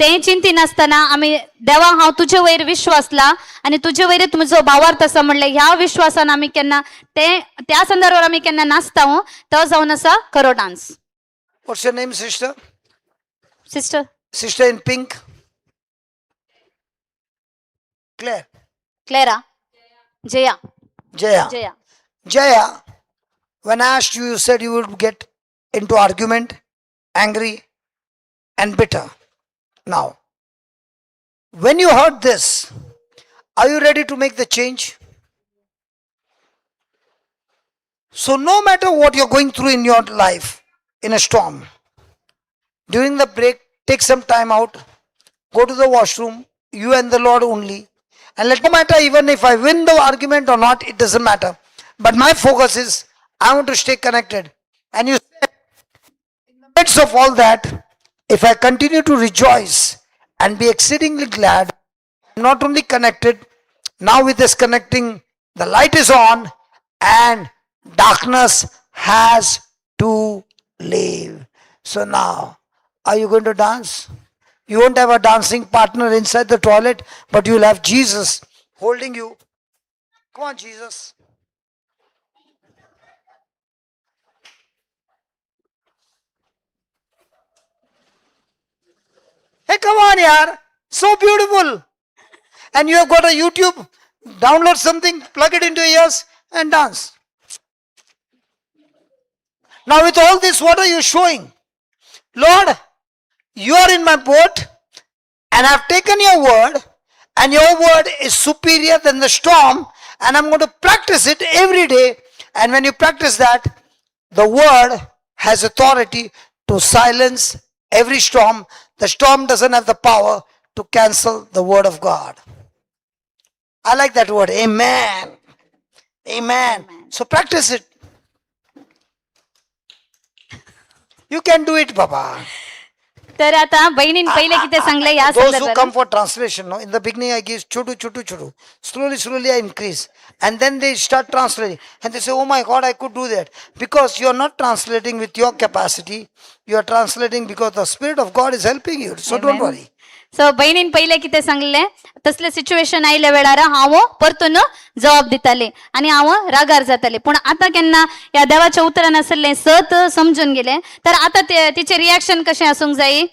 तें चिंतिनासतना आमी देवा हांव तुजे वयर विश्वासला आनी तुजे वयर तुजो भावार्थ आसा म्हणलें ह्या विश्वासान आमी केन्ना ते त्या संदर्भार आमी केन्ना नाचता हो, तो जावन आसा खरो dance. What's your name, sister? Sister. Sister in pink? Claire. Clara, Jaya. Jaya. Jaya. Jaya, when I asked you, you said you would get into argument, angry, and bitter. Now, when you heard this, are you ready to make the change? So, no matter what you're going through in your life, in a storm, During the break, take some time out, go to the washroom, you and the Lord only. And let no matter even if I win the argument or not, it doesn't matter. But my focus is I want to stay connected. And you said, in the midst of all that, if I continue to rejoice and be exceedingly glad, I'm not only connected, now with this connecting, the light is on and darkness has to leave. So now, are you going to dance? You won't have a dancing partner inside the toilet, but you'll have Jesus holding you. Come on, Jesus. Hey, come on, yaar. So beautiful. And you have got a YouTube, download something, plug it into your ears, and dance. Now, with all this, what are you showing? Lord, you are in my boat, and I've taken your word, and your word is superior than the storm, and I'm going to practice it every day. And when you practice that, the word has authority to silence every storm. The storm doesn't have the power to cancel the word of God. I like that word. Amen. Amen. So practice it. You can do it, Baba. तर आता बहिणीन पहिले कितें सांगलें ह्या Those who संदर्भात come for translation, no, in the beginning I give chudu, chudu, chudu. Slowly, slowly I increase. And then they start translating. And they say, "Oh my God, I could do that." Because you are not translating with your capacity. You are translating because the Spirit of God is helping you. So don't worry. So बहिणीन पहिले कितें सांगलें तसलें सिच्युएशन आयल्या वेळार हांव परतून जबाब दितालें आनी हांव रागार जातालें. पूण आतां केन्ना ह्या देवाच्या उतरान आसलें सत समजून गेलें तर आतां ते तिचें रिएक्शन कशें आसूंक जाय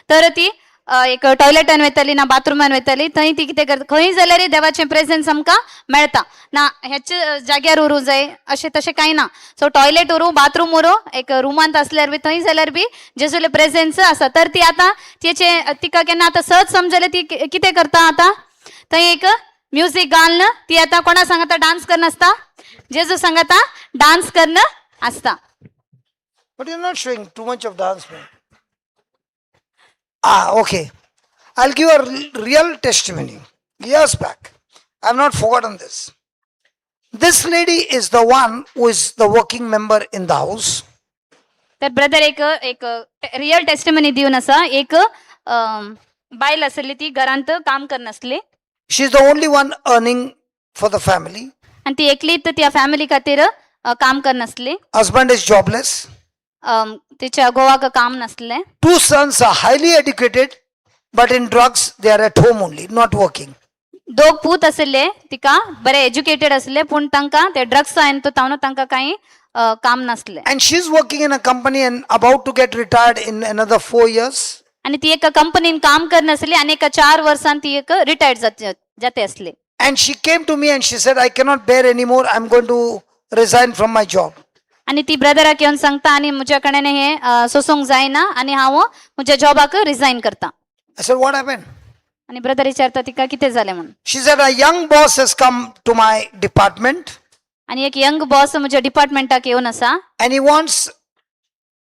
तर ती एक टॉयलेटान वयताली ना बाथरुमान वयताली थंय ती कितें करता खंय जाल्यारय देवाचें प्रेजन्स आमकां मेळटा ना ह्याच जाग्यार उरूं जाय अशें तशें कांय ना. सो टॉयलेट उरूं बाथरूम उरूं एक रुमांत आसल्यार बी थंय जाल्यार बी जेजूलें प्रेजन्स आसा. तर ती आतां तिचे तिका केन्ना आतां सहज समजलें ती कितें करता आतां थंय एक म्युजीक घालून ती आतां कोणा सांगता डांस करनासता जेजू सांगता डांस करन आसता. But you're not showing too much of dance, man. Ah, okay. I'll give a real testimony. Years back. I've not forgotten this. This lady is the one who is the working member in the house. तर ब्रदर एक एक रियल टेस्टिमनी दिवन आसा एक बायल आसली ती घरांत काम करनासली. She's the only one earning for the family. आनी ती एकलीच त्या फॅमिली खातीर काम करनासली. Husband is jobless. तिच्या घोवाक काम नासलें. Two sons are highly educated, but in drugs, they are at home only, not working. दोग पूत आसले तिका बरे एज्युकेटेड आसले पूण तांकां ते ड्रग्स तावन तांकां कांय काम नासलें. And she's working in a company and about to get retired in another 4 years. आनी ती एका कंपनीन काम करनासली आनी एका 4 वर्सान ती एक रिटायर्ड जाते आसली. And she came to me and she said, "I cannot bear anymore. I'm going to resign from my job." आनी ती ब्रदराक येवन सांगता आनी म्हज्या कडेन हें सोसूंक जायना आनी हांव म्हज्या जॉबाक रिजायन करता. I said, "What happened?" आनी ब्रदर विचारता तिका कितें जालें म्हणून. She said, "A young boss has come to my department आनी एक यंग बॉस म्हज्या डिपार्टमेंटाक येवन आसा and he wants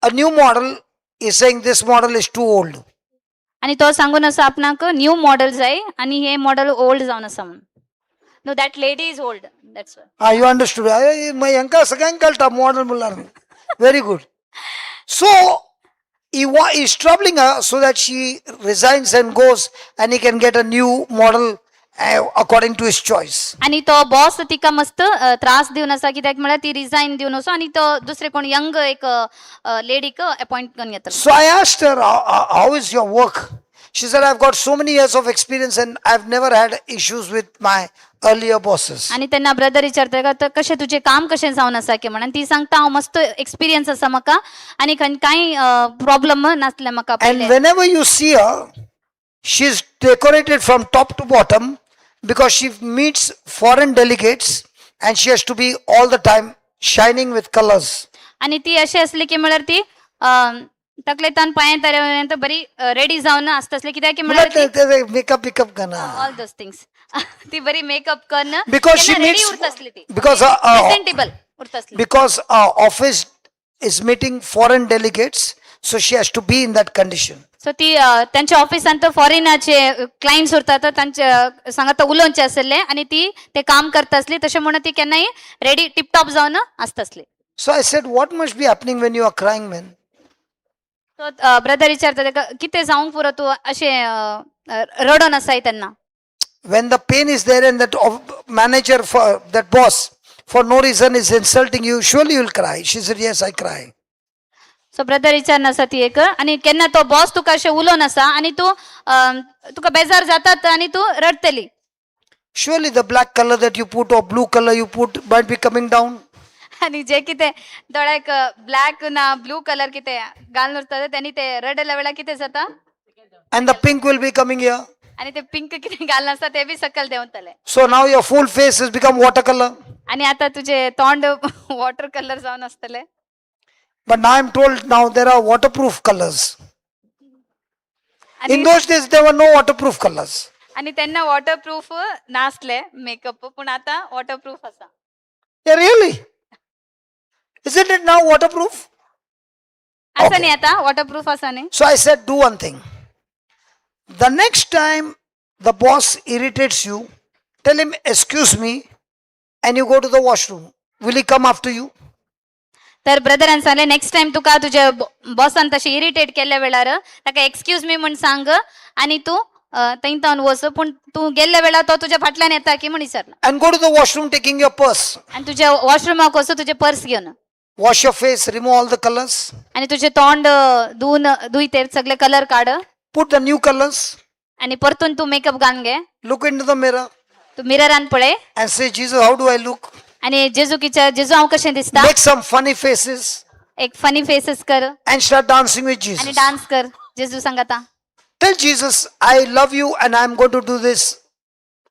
a new model. He's saying this model is too old." आनी तो सांगून आसा आपणाक न्यू मॉडल जाय आनी हे मॉडल ओल्ड जावन आसा म्हणून. No, that lady is old, that's Ah, you understood. My yanka सगळ्यांक कळटा model म्हणल्यार. Very good. So he is troubling her so that she resigns and goes and he can get a new model according to his choice. आनी तो बॉस तिका मस्त त्रास दिवन आसा कित्याक म्हळ्यार ती रिजायन दिवन वचून आनी तो दुसरे कोण यंग एक लेडीक अपॉयंट करून घेतलो. So I asked her, How is your work?" She said, "I've got so many years of experience and I've never had issues with my earlier bosses." आनी तेन्ना ब्रदर विचारता का तर कशें तुजें काम कशें जावन आसा की म्हणून ती सांगता हांव मस्त एक्सपिरियन्स आसा म्हाका आनी कांय प्रॉब्लम नासले म्हाका And पयलें. Whenever you see her, she's decorated from top to bottom because she meets foreign delegates and she has to be all the time shining with colors. आनी ती अशी आसली की म्हळ्यार ती तकलेतान पांयां पर्यंत बरी रेडी जावन आसता आसली कित्याक की म्हळ्यार Makeup, makeup करना. ऑल those things ती बरी मेकअप करून Because she ready meets उरता आसली ती because presentable उरता आसली. Because our office is meeting foreign delegates, So she has to be in that condition. So ती त्यांच्या ऑफिसांत फॉरेनाचे क्लायंट्स उरतात, तांचे सांगात उलोवचे आसले आनी ती ते काम करता आसली. तशें म्हणून ती केन्नाय रेडी टिपटॉप जावन आसतासली. So I said, "What must be happening when you are crying, man?" So brother विचारता ताका, कितें जावंक पुरो तूं अशें अ, अ, रडोन आसाय तेन्ना? When the pain is there and that manager for that boss for no reason is insulting you, surely you'll cry. She said, "Yes, I cry." So brother विचारना आसा ती एक आनी केन्ना तो बॉस तुका अशें उलोवन आसा आनी तूं तुका बेजार जातात आनी तूं रडटली. Surely the black color that you put or blue color you put might be coming down. आनी जे कितें दोळ्याक ब्लॅक ना ब्लू कलर कितें घालून उरता तेणी ते रडल्या वेळार कितें जाता? And the pink will be coming here. आनी ते पिंक कितें घालून आसता ते बी सकयल देंवतले. So now your full face has become watercolor. आनी आता तुजे तोंड वॉटर कलर जावन आसतले. But now I'm told now there are waterproof colors. In आनी those days, there were no waterproof colors. आनी तेन्ना वॉटर प्रूफ नासले मेकअप, पूण आतां वॉटर प्रूफ आसा. Yeah, really? Isn't it now waterproof? आसा Okay. न्ही आतां वॉटर प्रूफ आसा न्ही. So I said, do one thing. The next time the boss irritates you, tell him, "Excuse me," and you go to the washroom. Will he come after you? तर ब्रदरान सांगलें, नेक्स्ट टायम तुका तुज्या बॉसान तशें इरिटेट केल्ल्या वेळार ताका एक्सक्यूज मी म्हूण सांग आनी तूं थंय तावन वच, पूण तूं गेल्ल्या वेळार तो तुज्या फाटल्यान येता की म्हूण विचारला. And go to the washroom taking your purse. आनी तुज्या वॉशरुमाक वचून तुजें पर्स घेवन. Wash your face, remove all the colors, आनी तुजें तोंड धुवन धुय, ते सगळे कलर काड. Put the new colors, आनी परतून तूं मेकअप घालून घे. Look into the mirror, तूं मिररान पळय. And say, "Jesus, how do I look?" आनी जेजू किच्या जेजू हांव कशें दिसता? Make some funny faces एक फनी फेसीस कर. And start dancing with आनी Jesus. Dance कर जेजू सांगाता. Tell Jesus, "I love you and I'm going to do this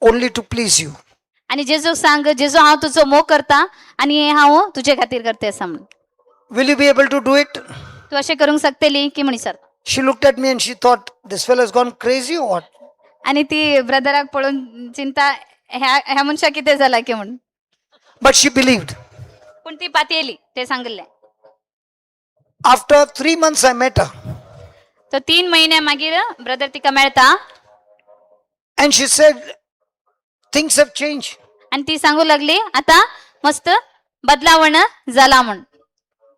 only to please you." आनी जेजूक सांग, जेजू हांव तुजो मोग करता आनी हें हांव तुजे खातीर करते आसा म्हणून. Will you be able to do it? तूं अशें करूंक शकतली की म्हण विचार. She looked at me and she thought, "This fellow has gone crazy or what?" आनी ती ब्रदराक पळोवन चिंता, ह्या ह्या मनशाक कितें जाला की म्हूण. But she believed. पूण ती पातयेली ते सांगिल्लें. After 3 months, I met her. तो 3 म्हयने मागीर ब्रदर तिका मेळटा. And she said, "Things have changed." आनी ती सांगू लागली, आता मस्त बदलावण जाला म्हूण.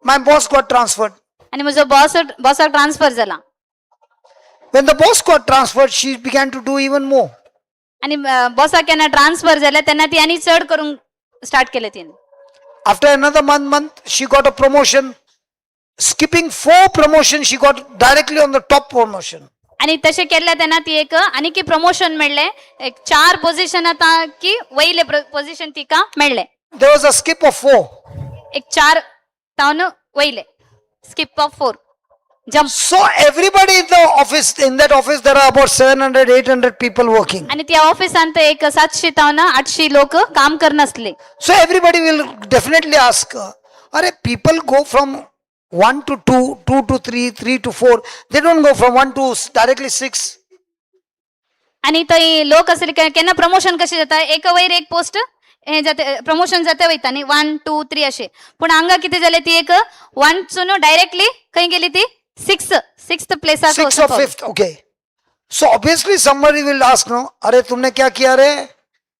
My boss got transferred. आनी म्हजो बॉस बॉसाक ट्रान्सफर जाला. When the boss got transferred, she began to do even more. आनी बॉसाक केन्ना ट्रान्सफर जालें तेन्ना ती आनी चड करूंक स्टार्ट केलें तिणें. After another month, she got a promotion. Skipping four promotions, she got directly on the top promotion. आनी तशें केल्लें तेन्ना ती एक आनीक प्रमोशन मेळ्ळें, एक चार पोझिशन आतां की वयले पोझिशन तिका मेळ्ळें. There was a skip of four. एक चार तावन वयले, skip of four jump. So everybody in the office, in that office, there are about 700, 800 people working. आनी त्या ऑफिसांत एक 700 तावन 800 लोक काम करनासले. So everybody will definitely ask, "Arey, people go from 1 to 2, 2 to 3, 3 to 4. They don't go from 1 to directly 6." आनी थंय लोक आसले केन्ना प्रमोशन कशें जाता, एका वयर एक पोस्ट हें जाता, प्रमोशन जाता वयता न्ही, वन टू थ्री अशें. पूण हांगा कितें जालें, ती एक वनसून डायरेक्टली खंय गेली ती, sixth प्लेसाक. Sixth or fifth, okay. So obviously somebody will ask, "No, अरे तुमने क्या किया रे?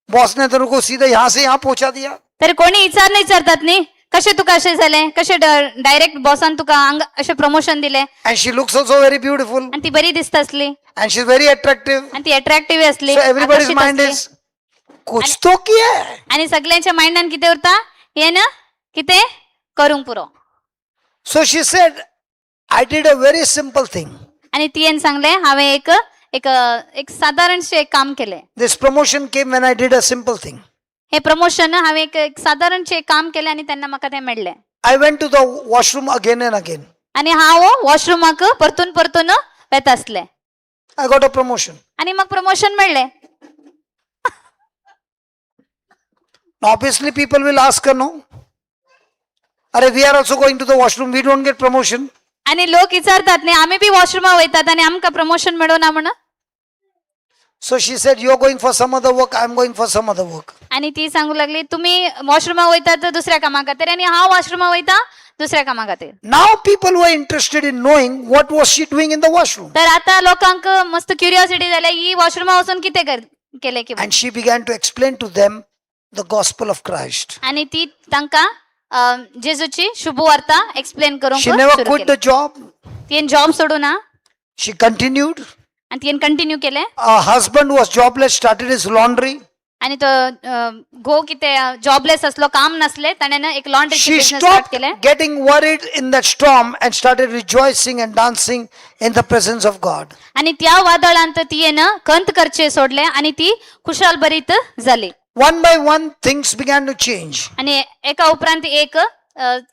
बॉस ने तेरे को सीधे यहां से यहां पहुंचा दिया." तर कोणी विचार नाही विचारतात न्ही, कशें तुका अशें जालें, कशें डायरेक्ट बॉसान तुका हांगा अशें प्रमोशन दिलें. And she looks also very beautiful आनी ती बरी दिसता आसली. And she's very attractive. आनी ती एट्रॅक्टिव्ह आसली. So everybody's आकर्शीत mind आसली. is, कुछ तो किया है. आनी सगळ्यांच्या मायंडान कितें उरता, हें ना कितें करूंक पुरो. So she said, "I did a very simple thing." आनी तियेन सांगलें, हांवें एक एक एक सादारणशें एक काम केलें. This promotion came when I did a simple thing. हें प्रमोशन हांवें एक एक सादारणशें एक काम केलें आनी तेन्ना म्हाका तें मेळ्ळें. I went to the washroom again and again. आनी हांव वॉशरुमाक परतून परतून वता आसलें. I got a promotion. आनी म्हाका प्रमोशन मेळ्ळें. Now, obviously, people will ask her, "No. Arey, we are also going to the washroom. We don't get promotion." आनी लोक विचारतात न्ही, आमी बी वॉशरुमा वयतात आनी आमकां प्रमोशन मेळना म्हण. So she said, "You're going for some other work, I'm going for some other work." आनी ती सांगू लागली, तुमी वॉशरुमा वयतात दुसऱ्या कामा खातीर आनी हांव वॉशरुमा वयता दुसऱ्या कामा खातीर. Now people were interested in knowing what was she doing in the washroom. तर आता लोकांक मस्त क्युरिओसिटी जाल्या, ही वॉशरुमा वचून कितें केलें की. And she began to explain to them the gospel of Christ. आणि ती तांकां जेजूची शुभवार्ता एक्सप्लेन करूंक She never सुरू quit केली. the job. तियेन जॉब सोडू ना. She continued. आणि तियेन कंटिन्यू केले. Her husband was jobless, started his laundry. आणि तो घोव कितें जॉबलेस असलो, काम नसले, ताणें एक लॉन्ड्रीचे She business start stopped केले. getting worried in that storm and started rejoicing and dancing in the presence of God. आणि त्या वादळांत तियेन खंत करचे सोडले आणि ती खुशाल भरीत जाली. One by one, things began to change. आणि एका उपरांत एक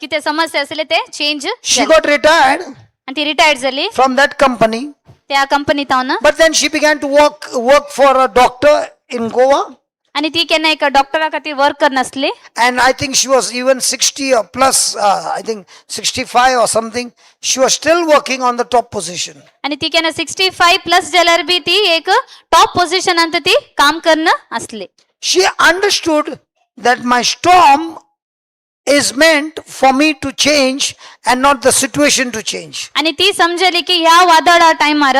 कितें समस्या आसले ते change. She got retired आणि ती रिटायर्ड झाली from that company, त्या कंपनीत. But then she began to work for a doctor in Goa. आणि ती केन्ना एका डॉक्टरा खातीर work करनासली. And I think she was even 60 or plus, I think 65 or something. She was still working on the top position. आणि ती केन्ना 65 प्लस जाल्यार बी ती एक टॉप पोझिशनांत ती काम करणं असली. She understood that my storm is meant for me to change and not the situation to change. आणि ती समजली की ह्या वादळा टायमार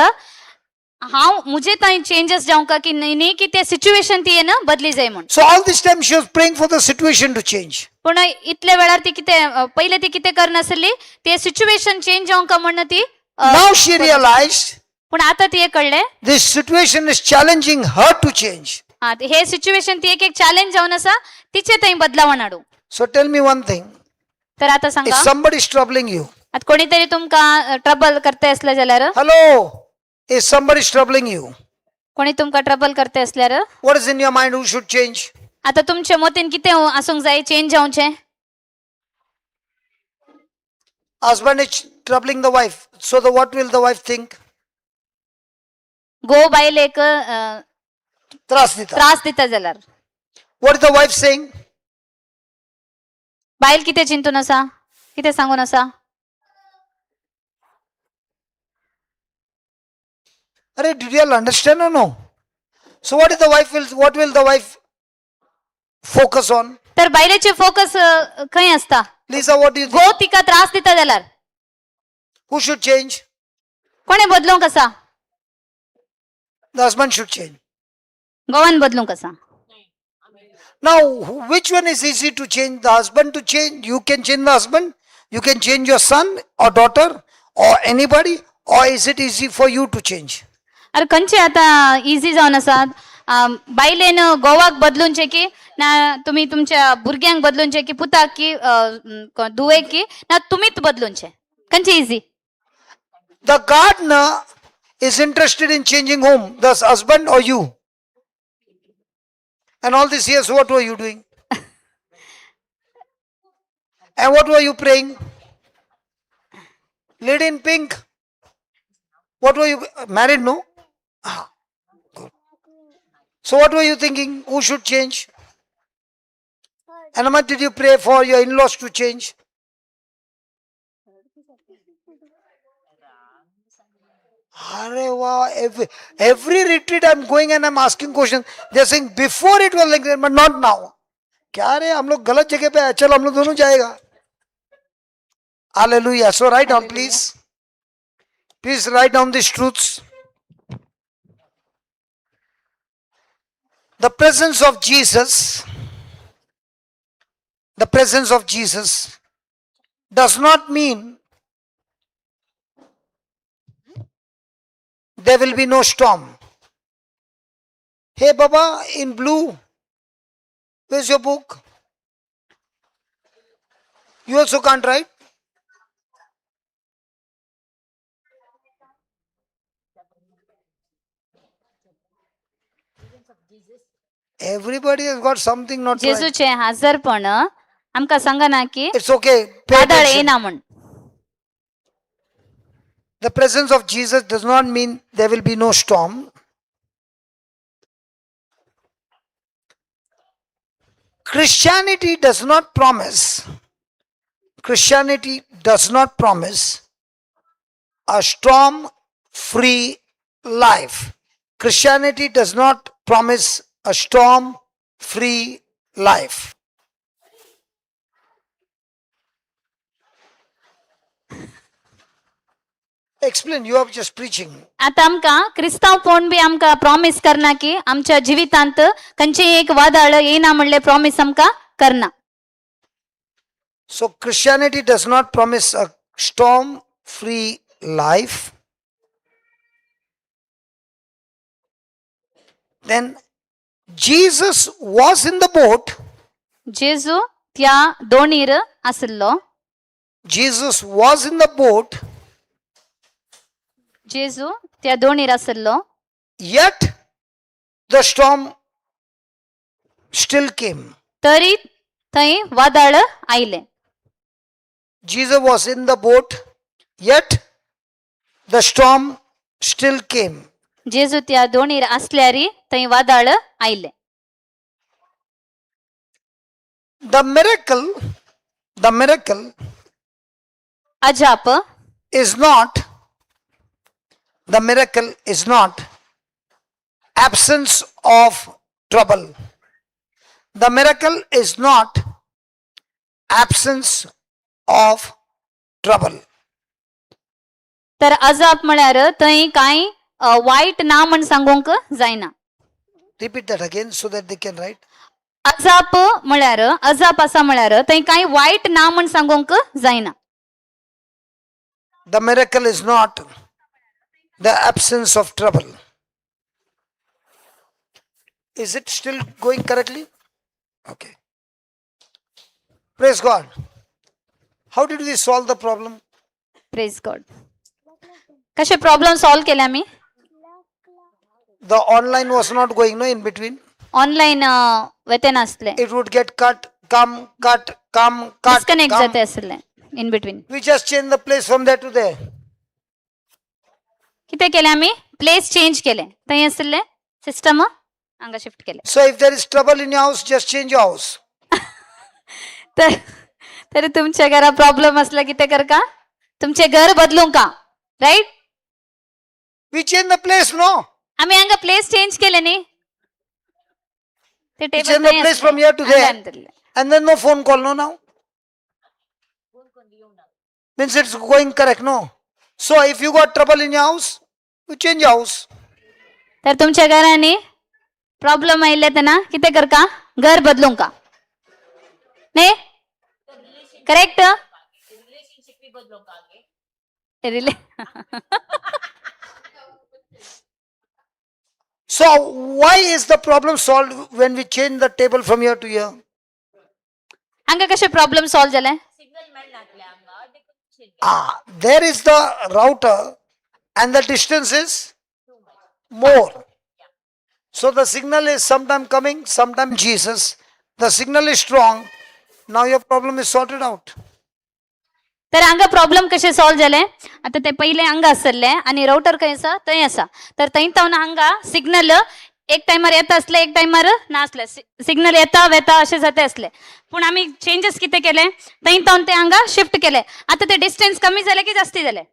हांव मुजे थंय चेंजस जावंक की न्ही, न्ही की ते सिच्युएशन ती ना बदली जाय म्हूण. So all this time she was praying for the situation to change. पूण इतल्या वेळार ती कितें पयलें ती कितें करनासली, ते सिच्युएशन चेंज जावंक म्हण ती Now she realized पूण आतां ती कळ्ळें this situation is challenging her to change. हा, हे सिच्युएशन ती एक एक चॅलेंज जावन आसा तिचे थंय बदलावण हाडूं. So tell me one thing. तर आता If सांगा, somebody is troubling you, आता कोणीतरी तुमकां ट्रबल करते असले जाल्यार, hello, if somebody is troubling you, कोणी तुमकां ट्रबल करते असल्यार, what is in your mind? Who should change? आता तुमच्या मतीन कितें आसूंक जाय चेंज जावचें? Husband is troubling the wife. So the what will the wife think? घोव बायलेक त्रास दिता. त्रास दिता जाल्यार, What is the wife saying? बायल कितें चिंतून आसा, कितें सांगून आसा? Arey, did you all understand or no? So what will the wife focus on? तर बायलेचे फोकस खंय आसता? Lisa, what do you think? घोव तिका त्रास दिता जाल्यार, Who should change? कोणें बदलूंक आसा? The husband should change. घोवान बदलूंक आसा. Now, which one is easy to change? The husband to change? You can change the husband. You can change your son or daughter or anybody. Or is it easy for you to change? अरे खंयचे आतां इजी जावन आसा, बायलेन घोवाक बदलूनचें की ना तुमी तुमच्या भुरग्यांक बदलूनचें की पुताक की धुवेक की ना तुमीच बदलूनचें, खंयचें easy? The gardener is interested in changing whom? The husband or you? And all these years, what were you doing? And what were you praying? Lady in pink. What were you married? No? Ah, good. So, what were you thinking? Who should change? And how much did you pray for your in laws to change? Arey wow, every retreat I'm going and I'm asking questions. They're saying before it was like that, but not now. क्या रे, हम लोग गलत जगह पे आए, चलो हम लोग दोनों जाएगा. Hallelujah. So write down, please. Please write down these truths. The presence of Jesus, the presence of Jesus does not mean there will be no storm. Hey Baba, in blue, where's your book? You also can't write? Everybody has got something not right. जेजूचें हाजरपण आमकां सांगना की It's okay. Pay वादळ attention. येना म्हण. The presence of Jesus does not mean there will be no storm. Christianity does not promise, Christianity does not promise a storm free life. Christianity does not promise a storm free life. Explain, you are just preaching. आतां आमकां क्रिस्तांवपण बी आमकां प्रॉमीस करना की आमच्या जिवितांत खंयचें एक वादळ येयना म्हणलें प्रॉमीस आमकां करना. So Christianity does not promise a storm free life. Then Jesus was in the boat. जेजू त्या दोणीर आशिल्लो. Jesus was in the boat, जेजू त्या दोणीर आशिल्लो. Yet the storm still came. तरी थंय वादळ आयलें. Jesus was in the boat, yet the storm still came. जेजू त्या दोणीर आसल्यारी थंय वादळ आयलें. The miracle अजाप is not, the miracle is not absence of trouble. The miracle is not absence of trouble. तर अजाप म्हळ्यार थंय कांय वायट ना म्हण सांगूंक जायना. Repeat that again so that they can write. अजाप म्हळ्यार, अजाप आसा म्हळ्यार थंय कांय वायट ना म्हण सांगूंक जायना. The miracle is not the absence of trouble. Is it still going correctly? Okay. Praise God. How did we solve the problem? Praise God. कशे प्रॉब्लेम सॉल्व केले आमी? The online was not going, no, in between. Online वेते नासले. It would get cut, come, cut, come, cut. Disconnect come. जाते आसले in between. We just change the place from there to there. कितें केलें आमी? प्लेस चेंज केलें. थंय आशिल्लें सिस्टम हांगा शिफ्ट केलें. So if there is trouble in your house, just change your house. तर तर तुमच्या घरा प्रॉब्लेम असला कितें करका? तुमचें घर बदलूंक का, right? We change the place, no? आमी हांगा प्लेस चेंज केलें न्ही, ते We table change the place from here to there. And then no phone call, no, now. Means it's going correct, no? So if you got trouble in your house, you change your house. तर तुमच्या घरांनी प्रॉब्लेम आयले तेन्ना कितें करका? घर बदलूंक का न्ही? Correct. Relay So why is the problem solved when we change the table from here to here? हांगा कशें प्रॉब्लेम सॉल्व जालें? Ah, there is the router and the distance is more. So the signal is sometime coming, sometime Jesus. The signal is strong. Now your problem is sorted out. तर हांगा प्रॉब्लेम कशें सॉल्व जालें? आतां ते पयलें हांगा आसले आनी रावटर खंय आसा? थंय आसा. तर थंय तावन हांगा सिग्नल एक टायमार येता आसले, एक टायमार नासले. सिग्नल येता वेता अशें जाता आसले. पूण आमी चेंजीस कितें केले? थंय तावन ते हांगा शिफ्ट केले. आतां ते डिस्टन्स कमी जालें की जास्ती जालें?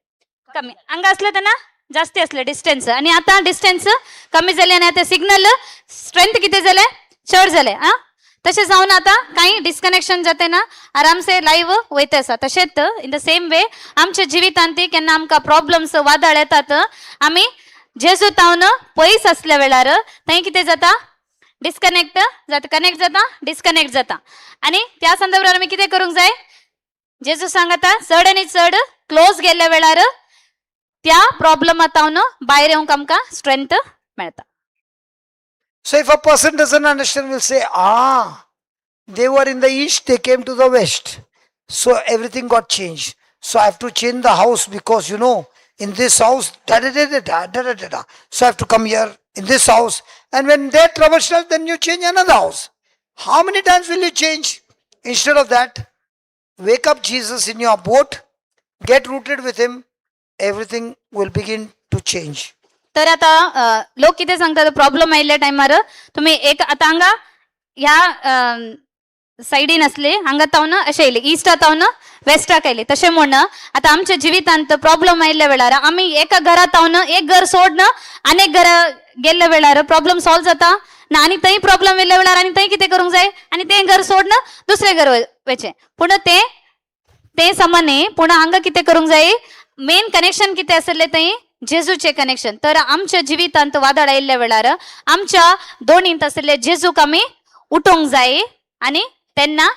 कमी. हांगा आसले तेन्ना जास्ती आसले डिस्टन्स, आनी आतां डिस्टन्स कमी जालें आनी आतां सिग्नल स्ट्रेंथ कितें जालें? चड जालें. आं, तशें जावन आतां कांय डिस्कनेक्शन जाता ना, आरामसे लायव्ह वयता आसा. तशेंच इन the same way आमच्या जिवितांत ती केन्ना आमकां प्रॉब्लम्स वादळ येतात, आमी जेजू तावन पयस आसल्या वेळार थंय कितें जाता? डिस्कनेक्ट जाता. कनेक्ट जाता, डिस्कनेक्ट जाता. आनी त्या संदर्भार आमी कितें करूंक जाय? जेजू सांगता चड आनी चड क्लोज गेल्ल्या वेळार त्या प्रॉब्लमा तावन भायर येवंक आमकां स्ट्रेंथ मेळटा. So if a person doesn't understand, will say, ah, they were in the east, they came to the west. So everything got changed. So I have to change the house because in this house, da da da da da da da da da. So I have to come here in this house. And when their trouble starts, then you change another house. How many times will you change? Instead of that, wake up Jesus in your boat, get rooted with him, everything will begin to change. तर आता लोक कितें सांगतात, प्रॉब्लम आयिल्ल्या टायमार तुमी एक आतां हांगा ह्या सायडीन आसले, हांगा तावन अशें येयले, इस्टा तावन वेस्टाक आयले. तशें म्हण आतां आमच्या जिवितांत प्रॉब्लम आयिल्ल्या वेळार आमी एका घरा तावन एक घर सोडन आनी एक घरा गेल्ल्या वेळार प्रॉब्लम सॉल्व जाता ना. आनी थंय प्रॉब्लम येयल्ल्या वेळार आनी थंय कितें करूंक जाय? आनी तें घर सोडन दुसरें घर वचें. पूण तें ते समान न्ही, पूण हांगा कितें करूंक जाय, मेन कनेक्शन कितें आसलें थंय जेजूचें कनेक्शन. तर आमच्या जिवितांत वादळ आयिल्ल्या वेळार आमच्या दोणींत आशिल्ले जेजूक आमी उठोवंक जाय आनी तेन्ना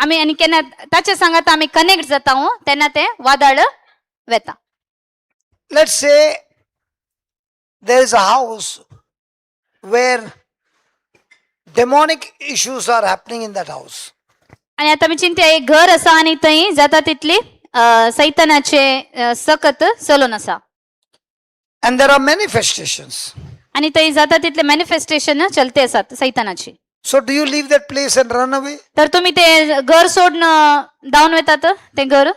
आमी आनी केन्ना ताच्या सांगात आमी कनेक्ट जाता तेन्ना तें वादळ वेता. Let's say there is a house where demonic issues are happening in that house. आनी आतां आमी चिंतया, एक घर आसा आनी थंय जाता तितली सैतानाचे सकत चलून आसा. And there are manifestations. आनी थंय जाता तितले मॅनिफेस्टेशन चलते आसात सैतानाची. So, do you leave that place and run away? तर तुम्ही ते घर सोडून धांवन वेतात ते घर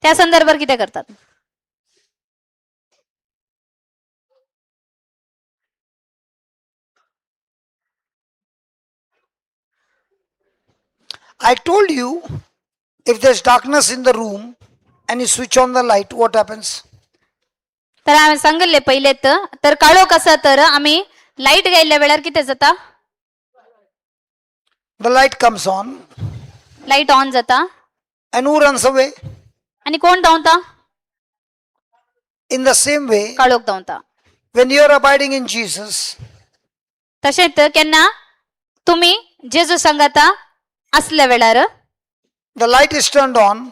त्या संदर्भात कितें करतात? I told you, if there's darkness in the room and you switch on the light, what happens? तर हांवें सांगिल्लें पयलेंत, तर काळोख आसा तर आमी लायट घायल्ल्या वेळार कितें जाता? The light comes on, light on जाता. And who runs away? आनी कोण धांवता? In the same way, काळोख धांवता. When you are abiding in Jesus, तशेंच केन्ना तुमी जेजू सांगाता आसल्या वेळार, the light is turned on,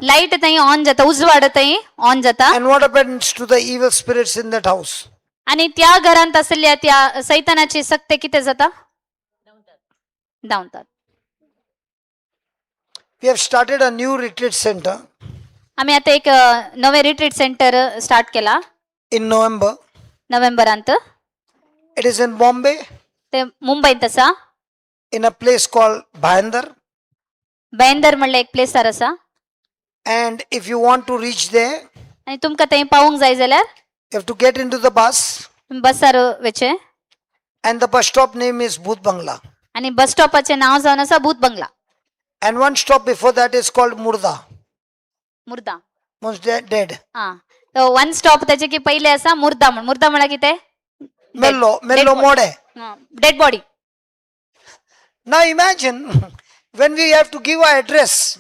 light थंय ऑन जाता, उजवाड थंय ऑन जाता. And what happens to the evil spirits in that house? आनी त्या घरांत आसल्या त्या सैतानाची सक्ते कितें जाता? धांवतात. We have started a new retreat center आमी आतां एक नवें रिट्रीट सेंटर स्टार्ट केला in November. नोव्हेंबरांत. It is in Bombay, ते मुंबयंत आसा, in a place called Bhayandar. Bhayandar म्हणल्यार एक प्लेसार आसा. And if you want to reach there, आनी तुमकां थंय पावूंक जाय जाल्यार you have to get into the bus, तुमी बसार वचचें. And the bus stop name is Booth Bangla. आनी बस स्टॉपाचें नांव जावन आसा भूत बंगला. And one stop before that is called Murda, मुर्दा. Means dead. आं, वन स्टॉप ताचे की पयले आसा मुर्दा म्हण. मुर्दा म्हळ्यार कितें? Mello, Mello Mode. Dead body. Now imagine, when we have to give our address,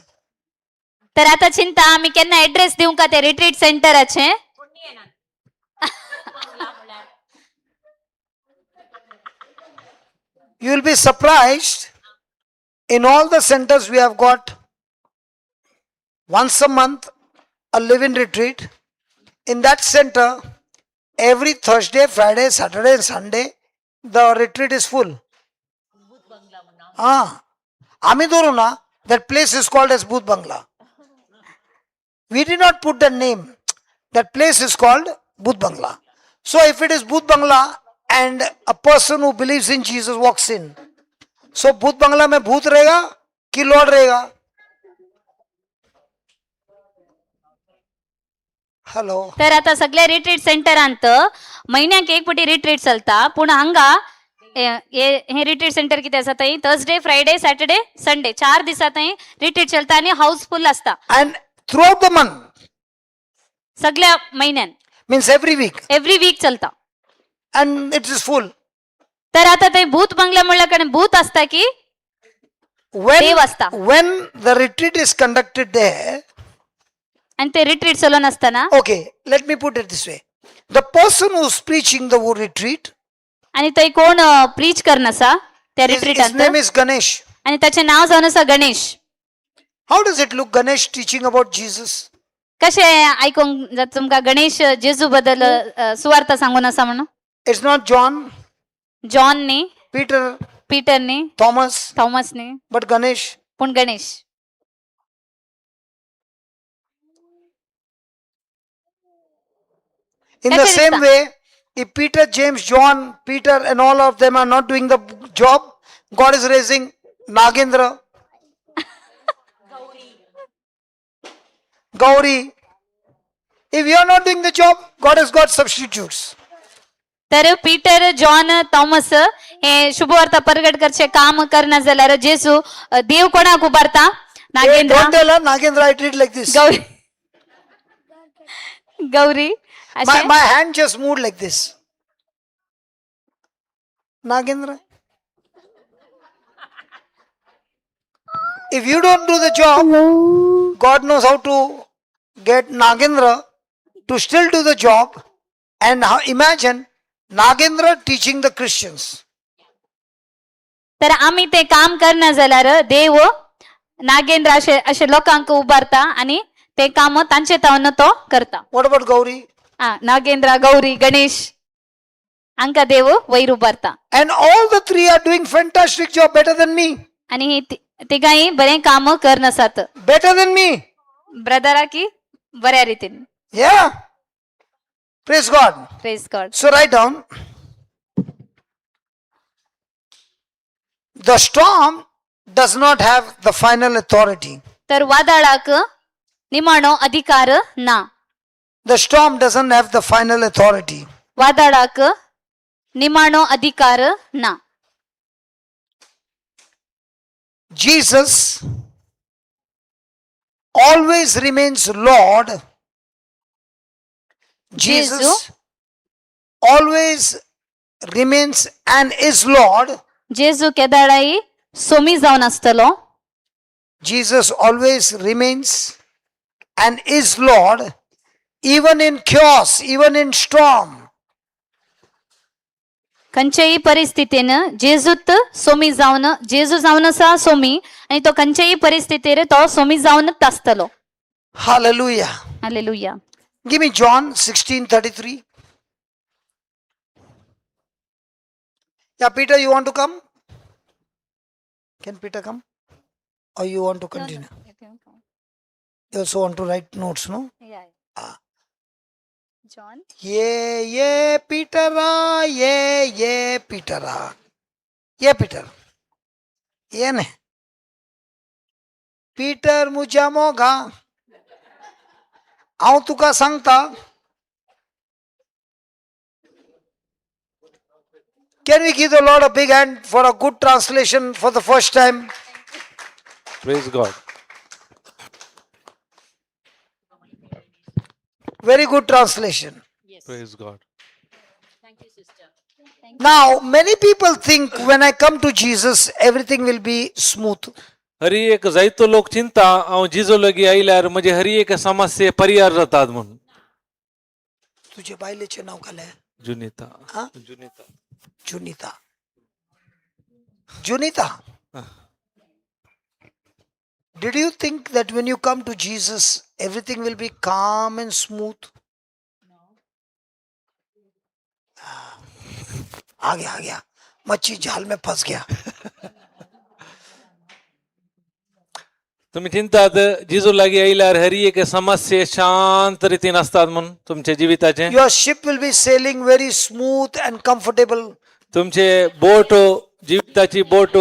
तर आता चिंता आमी केन्ना एड्रेस दिवंक ते retreat सेंटराचे. You will be surprised. In all the centers, we have got once a month a live in retreat. In that center, every Thursday, Friday, Saturday, and Sunday, the retreat is full. Ah, Amiduruna, that place is called as Booth Bangla. We did not put the name. That place is called Booth Bangla. So if it is Booth Bangla and a person who believes in Jesus walks in, so भूत बंगला में भूत रहेगा कि लॉर्ड रहेगा? हॅलो. तर आता सगळ्या रिट्रीट सेंटरांत म्हयन्याक एक फावटी रिट्रीट चलता, पूण हांगा हे रिट्रीट सेंटर कितें आसा, थंय थर्सडे, फ्रायडे, सॅटर्डे, संडे 4 दिसा थंय रिट्रीट चलता आनी हाऊसफुल आसता. And throughout the month सगळ्या म्हयन्यान. Means every week. Every week चलता. And it is full. तर आता थंय भूत बंगला म्हणल्या कारण भूत आसता की देव आसता. When the retreat is conducted there, आनी ते रिट्रीट चलोवन आसतना, okay, let me put it this way, the person who's preaching the retreat, आनी थंय कोण प्रीच करन आसा त्या his रिट्रीटांत, name is Ganesh. आनी ताचें नांव जावन आसा Ganesh. How does it look, Ganesh teaching about Jesus? कशें आयकूंक जाता तुमकां गणेश जेजू बद्दल सुवार्ता सांगून आसा म्हणून? It's not John, John न्ही, Peter, Peter न्ही, Thomas, Thomas न्ही, but Ganesh. पूण Ganesh. In the That is same the- way, if Peter, James, John, Peter, and all of them are not doing the job, God is raising Nagendra, Gauri. If you are not doing the job, God has got substitutes. तर पीटर, जॉन, थॉमस हे शुभवार्ता परगट करचे काम करना जाल्यार जेजू देव कोणाक उबारता? Nagendra. Don't tell her, Nagendra, I did like this. Gauri, Gauri अशें. My hand just moved like this. Nagendra. If you don't do the job, God knows how to get Nagendra to still do the job. And how, imagine Nagendra teaching the Christians. तर आमी ते काम करना जाल्यार देव नागेंद्र अशे अशे लोकांक उबारता आणि ते काम तांचे तावन तो करता. What about Gauri? हा, नागेंद्र, गौरी, गणेश हांकां देव वयर उबारता. And all the three are doing fantastic job, better than me. आणि ही तिगांय बरें काम कर आसात. Better than me. ब्रदराकी बऱ्या रितीन. Yeah. Praise God. Praise God. So write down. The storm does not have the final authority. तर वादळाक निमाणो अधिकार ना. The storm doesn't have the final authority. वादळाक निमाणो अधिकार ना. Jesus always remains Lord. Jesus Jesu. Always remains and is Lord. जेजू केदाळाई सोमी जावन आसतलो. Jesus always remains and is Lord, even in chaos, even in storm. खंयचेय परिस्थितीन जेजूत सोमी जावन, जेजू जावन आसा सोमी आनी तो खंयचेय परिस्थितीर तो सोमी जावनच आसतलो. Hallelujah. Hallelujah. Give me John 16:33. Yeah, Peter, you want to come? Can Peter come? Or you want to continue? You also want to write notes, no? Ah. John. ये पीटरा, ये पीटरा, ये पीटर, ये ने पीटर मुझ्या मोगा, हांव तुका सांगता. Can we give the Lord a big hand for a good translation for the first time? Praise God. Very good translation. Yes. Praise God. Thank you, sister. Now, many people think when I come to Jesus, everything will be smooth. Hari एक जायतो लोक चिंता हांव जिजो लगी आयल्यार म्हजे हरी एक समस्ये परिहार जातात म्हणून. तुझे बायलेचें नाव घालें? जुनिता. हा? जुनिता. Junita. Junita. Did you think that when you come to Jesus, everything will be calm and smooth? Ah, आ गया, आ गया, मच्छी जाल में फंस गया. तुम्ही चिंतात जिजू लागी आयल्यार हरी एक समस्ये शांत रितीन आसतात म्हणून तुमच्या जिविताचे? Your ship will be sailing very smooth and comfortable. तुमचे बोट, जिविताची बोट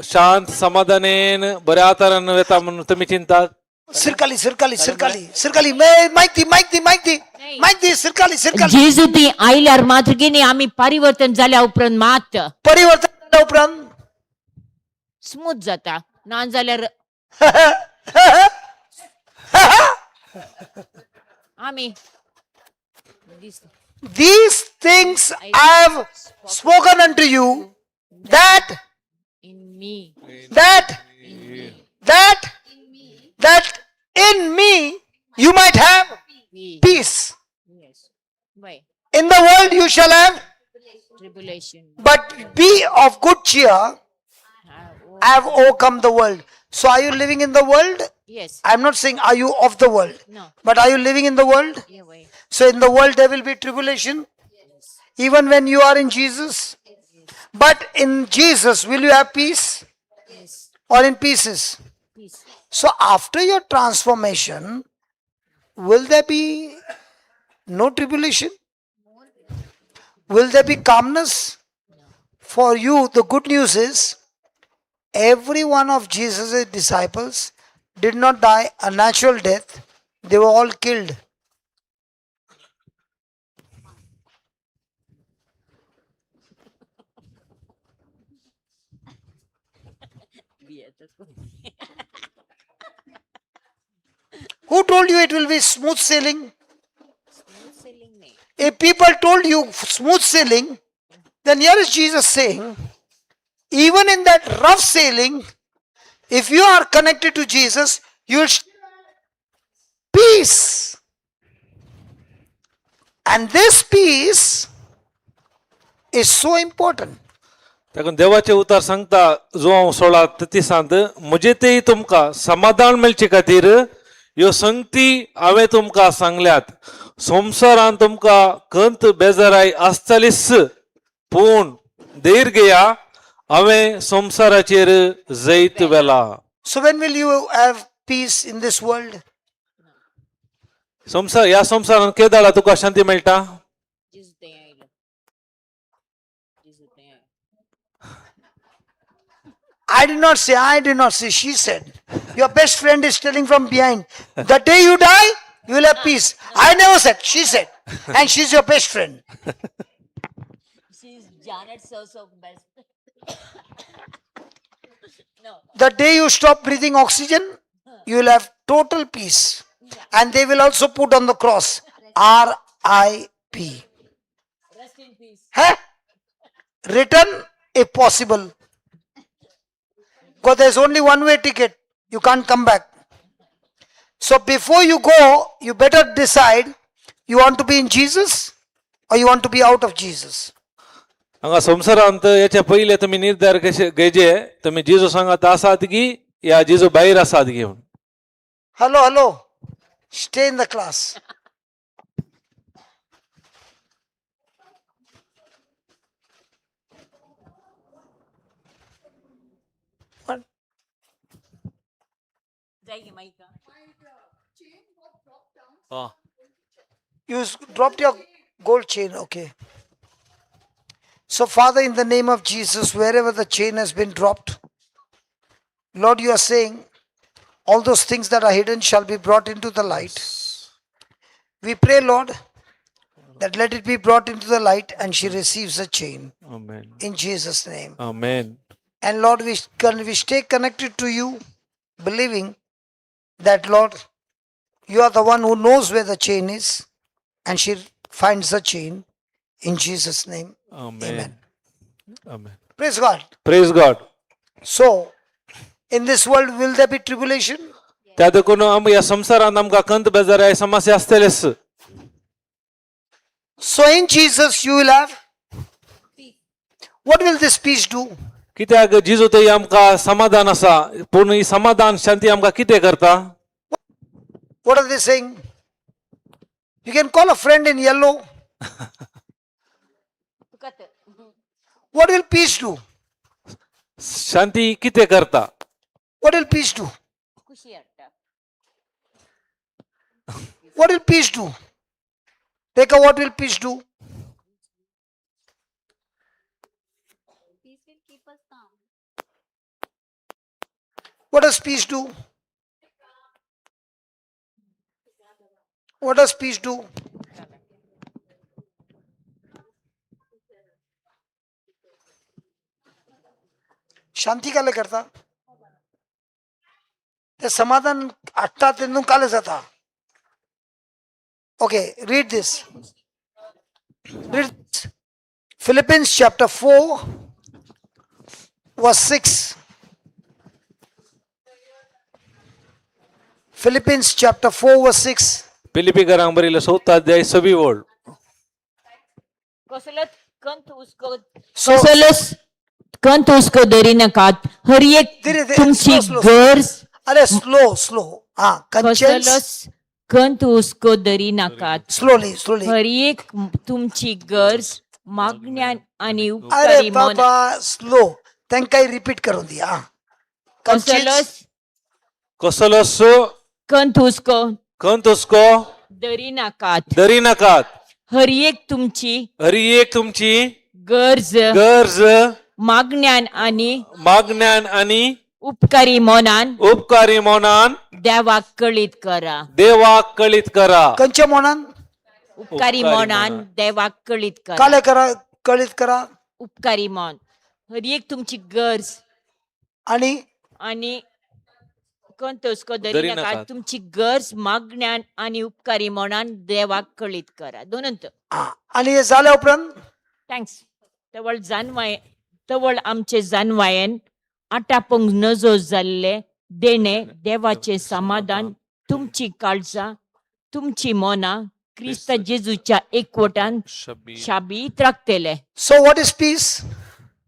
शांत समाधानेन बऱ्या तरान वेता म्हणून तुम्ही चिंतात? सिरकाली, सिरकाली, सिरकाली, सिरकाली, माइक दी, माइक दी, माइक दी, माइक दी, सिरकाली, सिरकाली. जेजू ती आयल्यार मातुगीनी आमी परिवर्तन जाल्या उपरांत मात परिवर्तन जाल्या उपरांत स्मूथ जाता, ना जाल्यार आमी These things I have spoken unto you, that in me that that that in me you might have peace. Why In the world you shall have, tribulation, but be of good cheer. I have overcome the world. So are you living in the world? Yes. I'm not saying are you of the world, no. but are you living in the world? Why. So in the world there will be tribulation, even when you are in Jesus. But in Jesus, will you have peace Yes. or in pieces? Peace. So after your transformation, will there be no tribulation? Will there be calmness? For you, the good news is every one of Jesus' disciples did not die a natural death, they were all killed. Who told you it will be smooth sailing? If people told you smooth sailing, then here is Jesus saying, even in that rough sailing, If you are connected to Jesus, you will peace. And this peace is so important. ताका देवाचे उतार सांगता जुवांव 16 तेत्तिसांत, म्हजे तेय तुमकां समाधान मेळचे खातीर ह्यो संगती हांवें तुमकां सांगल्यात. संवसारान तुमकां खंत बेजाराय आसतलीच, पूण धैर्य घेया, हांवें संवसाराचेर जैत व्हेला. So when will you have peace in this world? संवसार ह्या संवसारान केदाळा तुका शांती मेळटा? जेजू थंय आयलो, जेजू थंय आयलो. I did not say, I did not say, she said. Your best friend is telling from behind. The day you die, you will have peace. I never said, she said. And she's your best friend. She is Janet's also best. No. The day you stop breathing oxygen, you will have total peace. And they will also put on the cross RIP. Rest in peace. Huh? Written if possible. Because there's only one way ticket. You can't come back. So before you go, you better decide, you want to be in Jesus or you want to be out of Jesus. हांगा संवसारांत याच्या पयले तुमी निर्धार कशे घेजे, तुमी जेजू सांगात आसात की या जेजू भायर आसात की म्हणून. Hello, hello. Stay in the class. What? जाय मायका. हा. You dropped your gold chain, okay. So, Father, in the name of Jesus, wherever the chain has been dropped, Lord, you are saying all those things that are hidden shall be brought into the light. We pray, Lord, that let it be brought into the light and she receives a chain amen. In Jesus' name. Amen. And Lord, we stay connected to you, believing that, Lord, you are the one who knows where the chain is, and she finds the chain in Jesus' name. Amen. Amen. Praise God. Praise God. So, in this world, will there be tribulation? त्या देखून आम ह्या संवसारांत आमकां खंत बेजाराय समस्या आसतलेच. So, in Jesus, you will have. What will this peace do? कित्याक जिजू थंय आमकां समाधान आसा, पूण ही समाधान शांती आमकां कितें करता? What are they saying? You can call a friend in yellow. तुका तर What will peace do? शांती कितें करता? What will peace do? खुशी हाडटा. What will peace do? Take a what will peace do? Peace will keep us calm. What does peace do? What does peace do? शांती काले करता? ते समाधान हाडटा तेन्ना काले जाता. Okay, read this. Read Philippians chapter 4 verse 6. Philippians chapter 4 verse 6. फिलिपीकरांक बरयलें चवथो अध्याय सवी ओळ. कसलोच कंत हुस्को So कसलोच कंत हुस्को धरी नाकात, हर एक धीरे धीरे, तुमची slow, slow. गरज. अरे, स्लो स्लो. हा, conscience. कसलोच कंत हुस्को धरी नाकात. Slowly, slowly. हर एक तुमची गरज मागण्यान आणि अरे उपकारी मन बाबा, स्लो. तांकां रिपीट करून दी. हा, कसलोच conscience. कसलोच कंत हुस्को खंत हुस्को धरी नाकात. धरी नाकात. हर एक तुमची हरी एक तुमची गरज गरज मागण्यान आणि मागण्यान आणि उपकारी मनान उपकारी मनान देवाक कळीत करा. देवाक कळीत करा. खंयच्या मनान? उपकारी उपकारी मनान मनान. देवाक कळीत करा. काले करा, कळीत करा. उपकारी मन, हर एक तुमची गरज आणि आणि कंत हुस्को धरी धरी नाकात. नाकात. तुमची गरज मागण्यान आणि उपकारी मनान देवाक कळीत करा दोनंत. हा, आणि हे जाल्या उपरांत? Thanks. तवळ जानवाय, तवळ आमचे जानवायन आटापूंक नजो जाल्ले देणे देवाचें समाधान तुमची काळजां तुमची मनां क्रिस्त जेजूच्या एकवटान शाबीत राखतले. So, what is peace?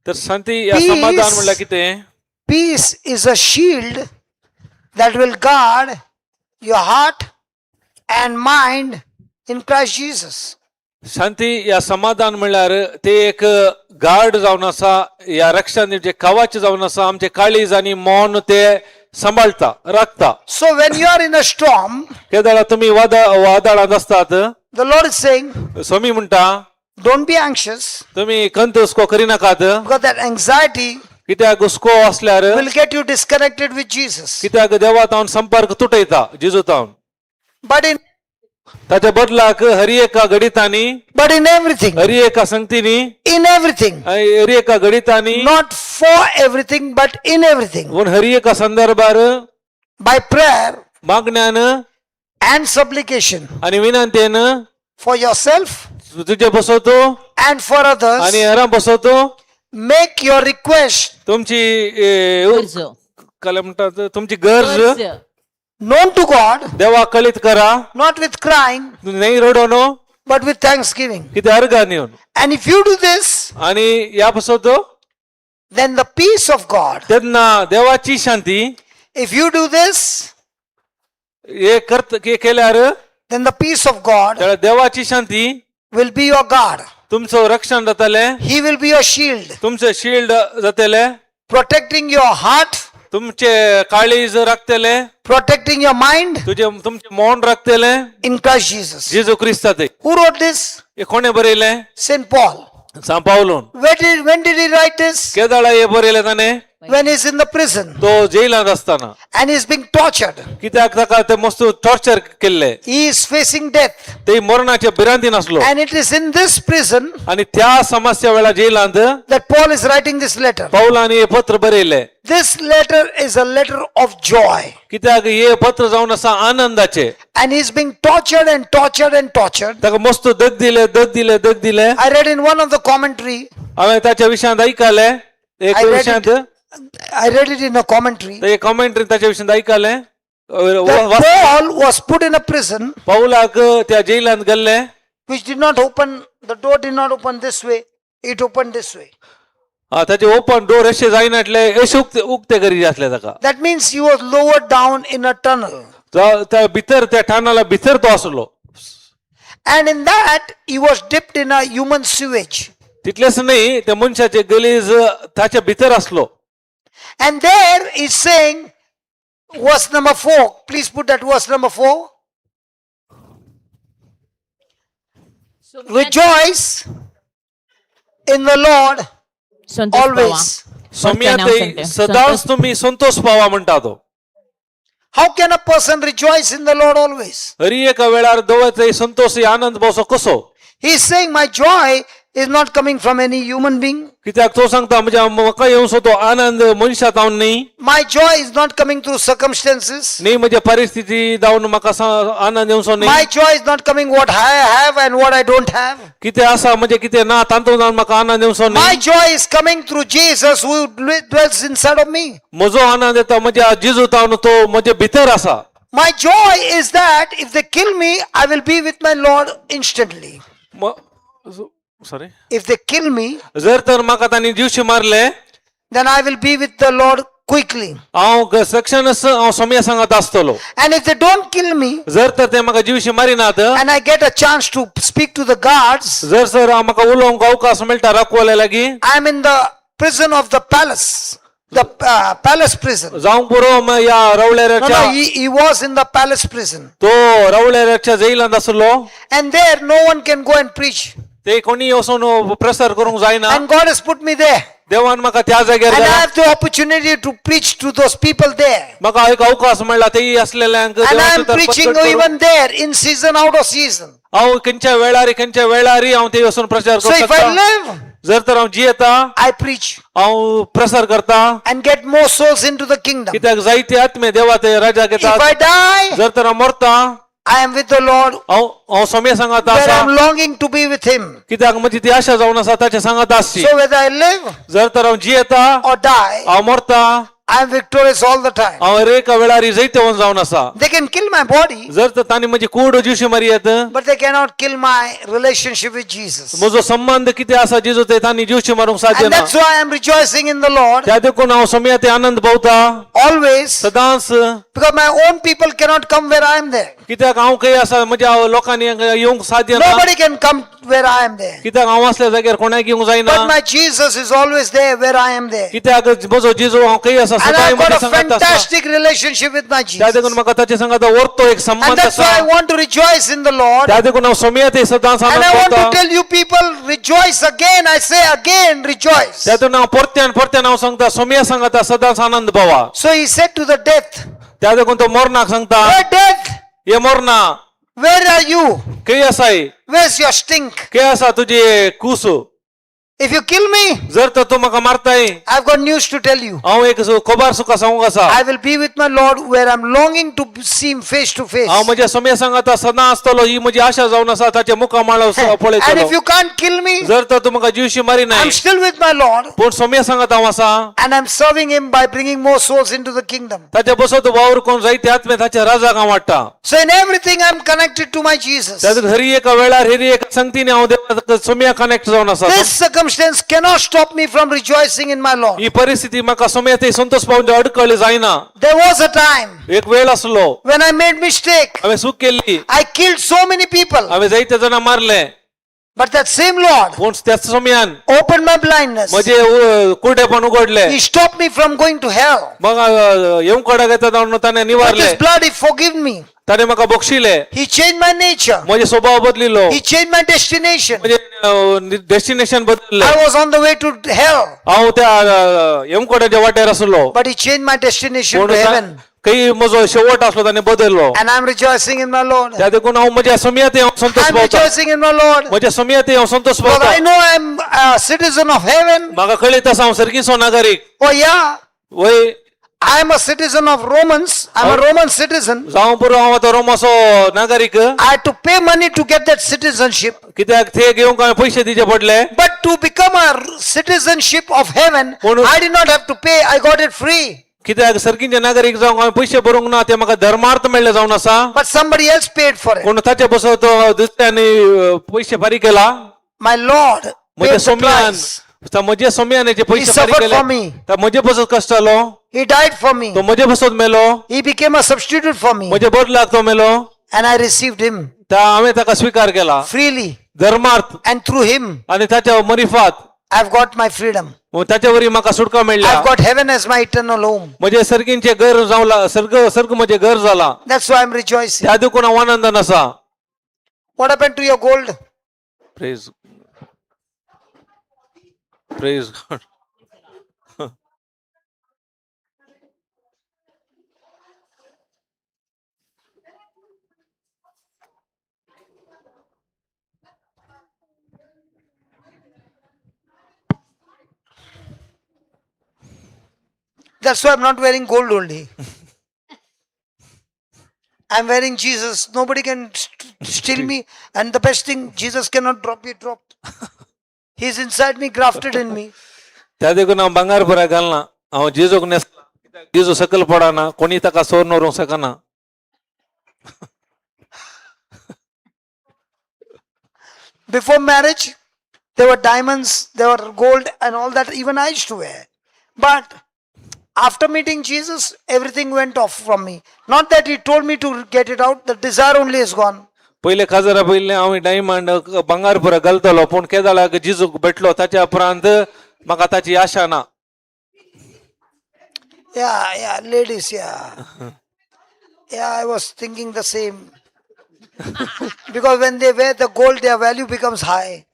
तर शांती या समाधान म्हणल्यार कितें? Peace is a shield that will guard your heart and mind in Christ Jesus. शांती या समाधान म्हणल्यार ते एक गार्ड जावन आसा, ह्या रक्षण दिवचे कवाच जावन आसा. आमचे काळीज आनी मौन ते सांबाळटा, राखता. So, when you are in a storm, केदळा तुमी वादळांत आसतात, the Lord is saying, स्वामी म्हणटा, don't be anxious तुमी खंत हुस्को करिनाकात, because that anxiety कित्याक हुस्को असल्यार will get you disconnected with Jesus. कित्याक देवा तावन संपर्क तुटयता, जेजू तावन. But in ताच्या बदलाक हरी एका घडितांनी, but in everything, Hari एका संगतीनी, in everything, Hari एका घडितांनी, not for everything, but in everything, पूण हरी एका संदर्भार by prayer मागण्यान and supplication आणि विनंतीन for yourself तुजे बसवतो and for others, आणि हरा बसवतो, make your request तुमची गरज. काय म्हणतात, तुमची गरज गरज known to God, देवा कळीत करा, not with crying, नाही रडोनो, but with thanksgiving. किती अर्गान येवन. And if you do this, आणि या बसवतो, then the peace of God. तेन्ना देवाची शांती. If you do this, हे करत हे केल्यार, then the peace of God त्या देवाची शांती will be your guard. तुमचं रक्षण जातले. He will be your shield, तुमचे शिल्ड जातले, protecting your heart, तुमचे काळीज राखतले, protecting your mind तुझे तुमचे मौन राखतले in Christ Jesus. जेजू क्रिस्ताते. Who wrote this? हे कोणे बरयले? St. Paul. सांग पावलोन. When did he write this? केदाळा हे बरयले ताणे? When he's in the prison तो जेलांत आसतना. And he's being tortured. कित्याक ताका ते मस्त टॉर्चर केल्ले. He is facing death. ते मरणाच्या भिरांतीन आसलो. And it is in this prison आणि त्या समस्या वेळा जेलांत that Paul is writing this letter. पावलांनी हे पत्र बरयले. This letter is a letter of joy. कित्याक हे पत्र जावन आसा आनंदाचे. And he's being tortured and tortured and tortured. ताका मस्त दग दिले, दग दिले, दग दिले. I read in one of the commentary, हांवें ताच्या विशयांत ऐकले एक I read विशयांत. it, I read it in a commentary ते कॉमेंट्री ताच्या विशयांत ऐकले. that Paul was put in a prison पावलाक त्या जेलांत गेल्ले, which did not open, the door did not open this way, it opened this way. ताचे ओपन डोर अशे जायनाटले, अशे उक्ते उक्ते करीत आसले ताका. That means he was lowered down in a tunnel. त्या भितर, त्या ठाणाला भितर तो आसलो. And in that, he was dipped in a human sewage. तितलेच न्ही, त्या मनशाचे गलीज ताच्या भितर आसलो. And there he's saying, verse number 4. Please put that verse number 4. Rejoice in the Lord Santosh Pawa. Always. Saumya नाव ते सांगते. सदांच संतोष. तुमी संतोष पावा म्हणटा तो. How can a person rejoice in the Lord always? Hari एका वेळार दवरता संतोष आनंद पावसो कसो? He's saying, my joy is not coming from any human being. कित्याक तो सांगता, म्हणजे म्हाका येवचो तो आनंद मनशा जावन न्ही. My joy is not coming through circumstances. न्ही, म्हणजे परिस्थिती जावन म्हाका आनंद येवचो My न्ही. Joy is not coming what I have and what I don't have. कितें आसा, म्हणजे कितें ना, तातूंत जावन म्हाका आनंद येवचो My न्ही. Joy is coming through Jesus who dwells inside of me. म्हजो आनंद येता म्हणजे जेजू जावन, तो म्हजे भितर आसा. My joy is that if they kill me, I will be with my Lord instantly. Sorry? If they kill me, जर तर म्हाका तांणी जिवशी मारले, then I will be with the Lord quickly. हांव सक्षणच हांव सोम्या सांगात आसतलो. And if they don't kill me जर तर ते म्हाका जिवशी मारिनात, and I get a chance to speak to the guards, जर सर म्हाका उलोवंक अवकाश मेळटा राखवाल्या लागीं, I am in the prison of the palace, the palace prison. जावंक पुरो ह्या No, रवळेराच्या. no, he was in the palace prison. तो रवळेराच्या जैलांत आसलो. And there no one can go and preach. ते कोणी वचून प्रसार करूंक जायना. And God has put me there. देवान म्हाका त्या जाग्यार And I घाला. have the opportunity to preach to those people there. म्हाका एक अवकाश मेळ्ळा तेय असलेल्यांक And I देवाचें am तर preaching प्रकट करूंक. even there, in season, out of season. हांव खंयच्या वेळार, खंयच्या वेळार हांव ते वचून प्रचार So करूंक if I शकता. Live, जर तर हांव जियेता, I preach हांव प्रसार करता and get more souls into the kingdom. कित्याक जायते आत्मे देवा ते राजाक If येतात. I die, जर तर हांव मरता, I am with the Lord हांव हांव सोम्या सांगात where I आसा am longing to be with Him. कित्याक म्हजी ती आशा जावन आसा ताच्या सांगात आसची So whether I live जर तर हांव जियेता or die, हांव मरता I am victorious all the time. हांव हर एका वेळार जैतवंत जावन आसा. They can kill my body, जर तर तांणी म्हजी कूड जिवशी मारयत but they cannot kill my relationship with Jesus. म्हजो संबंध कितें आसा जेजू ते तांणी जिवशी मारूंक साध्य And ना. that's why I am rejoicing in the Lord त्या देखून हांव सोम्या ते आनंद भोवता always, सदांच because my own people cannot come where I am there. कित्याक हांव खंय आसा म्हज्या लोकांनी हांगा येवंक साध्य ना. Nobody can come where I am there. कित्याक हांव असल्या जाग्यार कोणाक येवंक जायना. But my Jesus is always there where I am there. कित्याक म्हजो जेजू हांव खंय आसा And सदांय I've got म्हज्या a सांगात आसा. fantastic relationship with my त्या देखून Jesus. म्हाका ताचे सांगात वरतो एक And संबंध that's why आसा. I want to rejoice in the Lord. त्या देखून हांव सोम्या ते सदांच And आनंद I want to भोवता. tell you people, rejoice again. I say again, rejoice. त्या देखून हांव परत्यान परत्यान हांव सांगता सोम्या सांगाता सदांच आनंद भोवा. So he said to the death, त्या देखून तो मोरनाक सांगता "Where death? हे मोरना Where are you? खंय आसाय Where's your stink? खंय आसा तुजी कूस? If you kill me, जर तर तूं म्हाका मारताय I've got news to tell you. हांव एक खबर सुका सांगूंक आसा. I will be with my Lord where I'm longing to see him face to face. हांव म्हज्या सोम्या सांगाता सदां आसतलो ही म्हजी आशा जावन आसा ताच्या मुखामळ And पळयतलो. if you can't kill me, जर तर तूं म्हाका जिवशी मारी नाय I'm still with my Lord पूण सोम्या सांगात हांव आसा and I'm serving him by bringing more souls into the kingdom. ताच्या बसत वावर कोण जायते आत्मे ताच्या राजाक हांव वाडटा. So in everything, I'm connected to my Jesus. त्या हरी एका वेळार हरी एका संगतीने हांव देवा सोम्या कनेक्ट जावन आसा. This circumstance cannot stop me from rejoicing in my Lord. ही परिस्थिती म्हाका सोम्या ते संतोष पावून अडकळी जायना. There was a time एक वेळ आसलो when I made mistake. हांवें चूक केल्ली. I killed so many people. हांवें जायते जाणां मारले. But that same Lord पूण त्याच सोम्यान opened my blindness. म्हजे कुरडेपण उगडले. He stopped me from going to hell. मग येवकडा घेता जावन ताणें With निवारले. his blood, he forgave me. ताणें म्हाका बक्षिले. He changed my nature. म्हजे स्वभाव बदलिलो. He changed my destination. म्हजे डेस्टिनेशन बदलले. I was on the way to hell, हांव त्या येमकोड्याच्या वाटेर आसलो but he changed my destination पूण to heaven. खंय म्हजो शेवट आसलो ताणें बदललो. And I'm rejoicing in my Lord. त्या देखून हांव म्हज्या समियाते हांव संतोष I'm पावता. rejoicing in my Lord. म्हज्या समियाते हांव संतोष Because पावता. I know I'm a citizen of heaven. म्हाका कळीत आसा हांव सर्गीचो नागरीक. Oh, yeah. वय I'm a citizen of Romans. I'm a Roman citizen. जावं पुरो हांव आतां रोमाचो नागरीक. I had to pay money to get that citizenship. कित्याक ते घेवंक हांवें पयशे दिवचे पडले. But to become a citizenship of heaven, म्हणून- I did not have to pay. I got it free. कित्याक सर्गीचे नागरीक जावंक हांवें पयशे भरूंक ना ते म्हाका धर्मार्थ मेळ्ळे जावन आसा. But somebody else paid for it. पूण ताचे बसत दुसऱ्यांनी पयशे फारीक केला. My Lord म्हज्या paid the सोम्यान price. म्हज्या सोम्यान हेचे पयशे He फारीक suffered केले. for me. तर म्हजे बसत कश्ट जालो. He died for me. तो म्हजे बसत मेलो. He became a substitute for me. म्हजे बदलाक तो मेलो. And I received him त्या हांवें ताका स्विकार केला freely. धर्मार्थ. And through him, आनी ताच्या मरिफात I've got my freedom. ताच्या वरी म्हाका सुटका मेळ्ळ्या. I've got heaven as my eternal home. म्हजे सर्गींचे घर जावला सर्ग सर्ग म्हजें घर जाला. That's why I'm rejoicing. त्या देखून हांव आनंदान आसा. What happened to your gold? Praise praise God. That's why I'm not wearing gold only. I'm wearing Jesus. Nobody can steal me. And the best thing, Jesus cannot drop me, dropped. He's inside me, grafted in me. त्या देखून हांव भांगर पुराय घालना हांव जेजूक न्हेसला कित्याक जेजू सकयल पडना कोणी ताका सोर व्हरूंक शकना. Before marriage, there were diamonds, there were gold, and all that, even I used to wear. But after meeting Jesus, everything went off from me. Not that he told me to get it out, the desire only is gone. पयले काजारा पयले हांव डायमंड भांगर पुराय घालतलो पूण केदाळाक जेजूक भेटलो ताच्या उपरांत म्हाका ताची आशा ना. Yeah, ladies, yeah. Yeah, I was thinking the same. Because when they wear the gold, their value becomes high.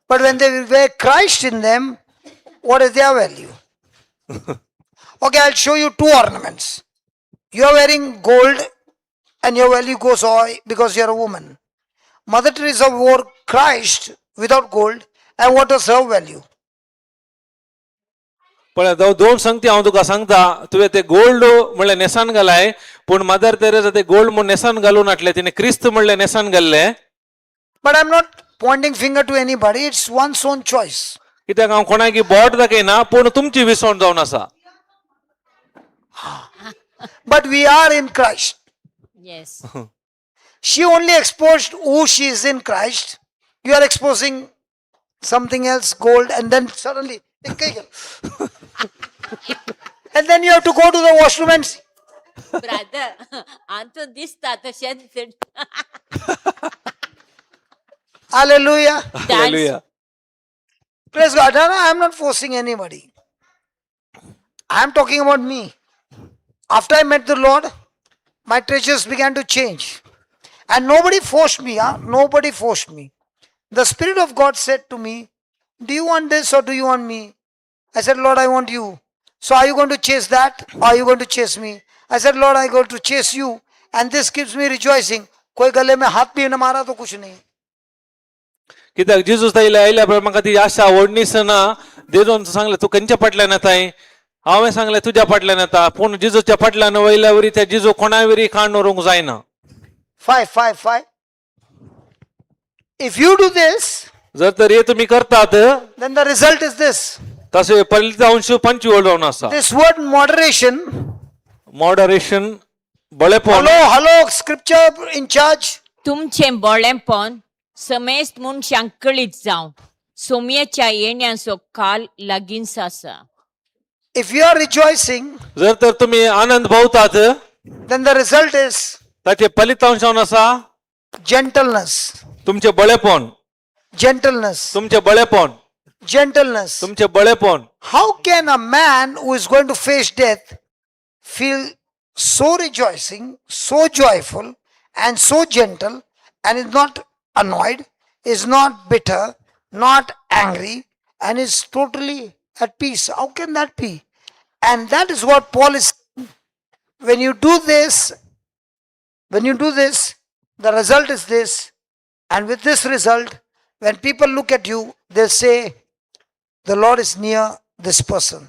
But when they wear Christ in them, what is their value? Okay, I'll show you two ornaments. You are wearing gold and your value goes high because you're a woman. Mother Teresa wore Christ without gold, and what was her value? पळय दोन संगती हांव तुका सांगता तुवें ते गोल्ड म्हणल्यार न्हेसान घालाय पूण मदर तेरेजा ते गोल्ड म्हूण न्हेसान घालून हाडले, तिणे क्रिस्त म्हणलें न्हेसान घाल्लें. But I'm not pointing finger to anybody. It's one's own choice. कित्याक हांव कोणाकी बोट दाखयना, पूण तुमची विसवण जावन आसा. But we are in Christ. Yes. She only exposed who she is in Christ. You are exposing something else, gold, and then suddenly, and then you have to go to the washroom and see. Brother, Anton दिसता तशेंच. Hallelujah. Hallelujah. Praise God. No, no, I'm not forcing anybody. I'm talking about me. After I met the Lord, my treasures began to change. And nobody forced me. Huh? Nobody forced me. The Spirit of God said to me, "Do you want this or do you want me?" I said, "Lord, I want you." "So are you going to chase that or are you going to chase me?" I said, "Lord, I go to chase you. And this keeps me rejoicing." कोई गले में हाथ भी न मारा तो कुछ नहीं. कित्याक जेजूस ताईले आयल्या प्रमाण म्हाका ती आशा व्हडनीस ना. जेजून सांगलें, तूं खंयच्या फाटल्यान येताय? हांवें सांगलें, तुज्या फाटल्यान येता. पूण जेजूच्या फाटल्यान वयल्या वरी त्या जेजू कोणावरी काण व्हरूंक जायना. Five, five, five. If you do this, जर तर हे तुमी करतात, then the result is this. तशें फलितांश पंचवीस जावन आसा. This word moderation, moderation, बळेपण. Hello, hello, scripture in charge. तुमचें बोळेंपण समेस्त मनशांक कळीत जावं, सोमयेच्या येण्याचो काल लागींच आसा. If you are rejoicing, जर तर तुमी आनंद भोवतात, then the result is ताचे फलितांश जावन आसा gentleness, तुमचें बळेपण. Gentleness, तुमचें बळेपण. Gentleness. तुमचें बळेपण. How can a man who is going to face death feel so rejoicing, so joyful, and so gentle, and is not annoyed, is not bitter, not angry, and is totally at peace? How can that be? And that is what Paul is. When you do this, when you do this, the result is this. And with this result, when people look at you, they say, "The Lord is near this person."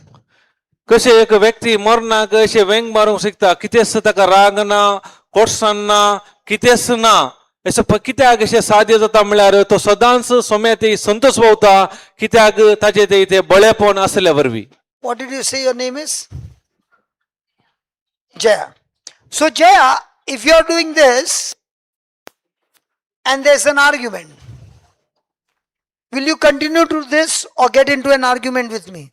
कशें एक व्यक्ती मरणाक अशें वेंग मारूंक शकता, कितेंच ताका राग ना, कोर्सान ना, कितेंच ना. अशें कित्याक अशें साध्य जाता म्हळ्यार तो सदांच सोम्या ते संतोष भोवता, कित्याक ताचे ते ते बळेपण आसल्या वरवीं. What did you say your name is? Jaya. So, Jaya, if you are doing this and there's an argument, will you continue to this or get into an argument with me?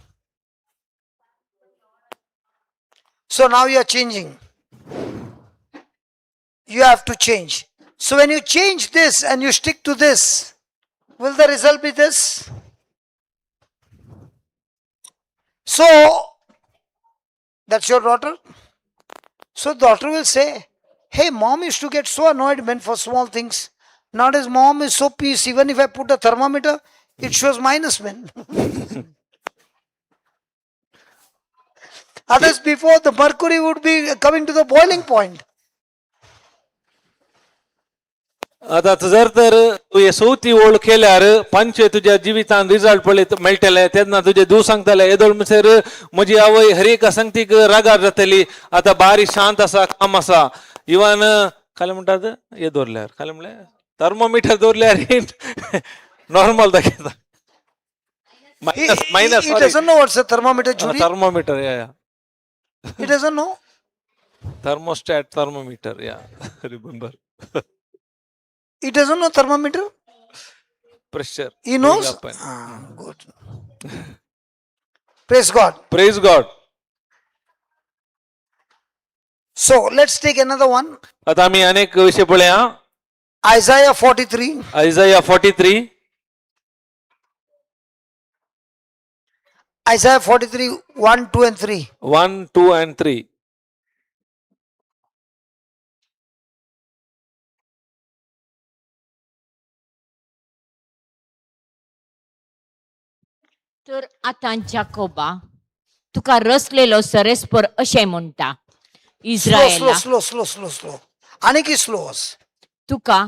So now you are changing. You have to change. So when you change this and you stick to this, will the result be this? So, that's your daughter. So, daughter will say, "Hey, mom used to get so annoyed when for small things. Nowadays, mom is so peace. Even if I put a thermometer, it shows minus, man." Others before, the mercury would be coming to the boiling point. आतां जर तर तुवें चवथी ओळ केल्यार पंचे तुज्या जिवितान रिजल्ट पळयत मेळटले, तेन्ना तुजे धूव सांगतले, येदोळ म्हणसर म्हजी आवय हर एका संगतीक रागार जातली, आतां बारी शांत आसा, काम आसा. इवन खाली म्हणटात हे दवरल्यार, खाली म्हणल्यार थर्मोमिटर दवरल्यार नॉर्मल दाखयता. Minus, minus. He doesn't know what's a thermometer, Judy. Thermometer, yeah. He doesn't know. Thermostat, thermometer, yeah, remember. He doesn't know thermometer. Pressure. He knows. Ah, good. Praise God. Praise God. So let's take another one. आता आम्ही अनेक विषय पळया. Isaiah 43. Isaiah 43. Isaiah 43, 1, 2, and 3. 1, 2 and 3. तर आतां जाकोबा, तुका रचलेलो सरेस्पर अशें म्हणटा, Slow, slow, इस्रायला slow, slow, slow, slow. Aniki slow. तुका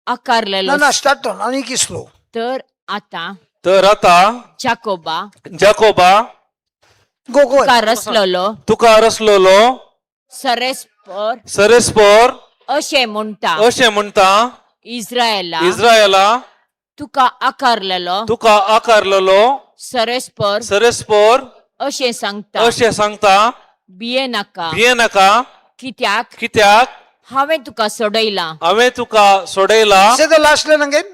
आकारलेलो No, no, start on. Aniki slow. तर आतां तर आता जाकोबा, जाकोबा, Go, go तुका ahead. रचलेलो तुका रचलेलो सरेस्पर सरेस्पोर अशें म्हणटा, अशें म्हणटा, इस्रायला, इस्रायला, तुका आकारलेलो तुका आकारलेलो सरेस्पर सरेस्पोर अशें सांगता, अशें सांगता, भिये नाका, भिये नाका, कित्याक कित्याक हांवें तुका सोडयला. हांवें तुका सोडयला. Say the last line again.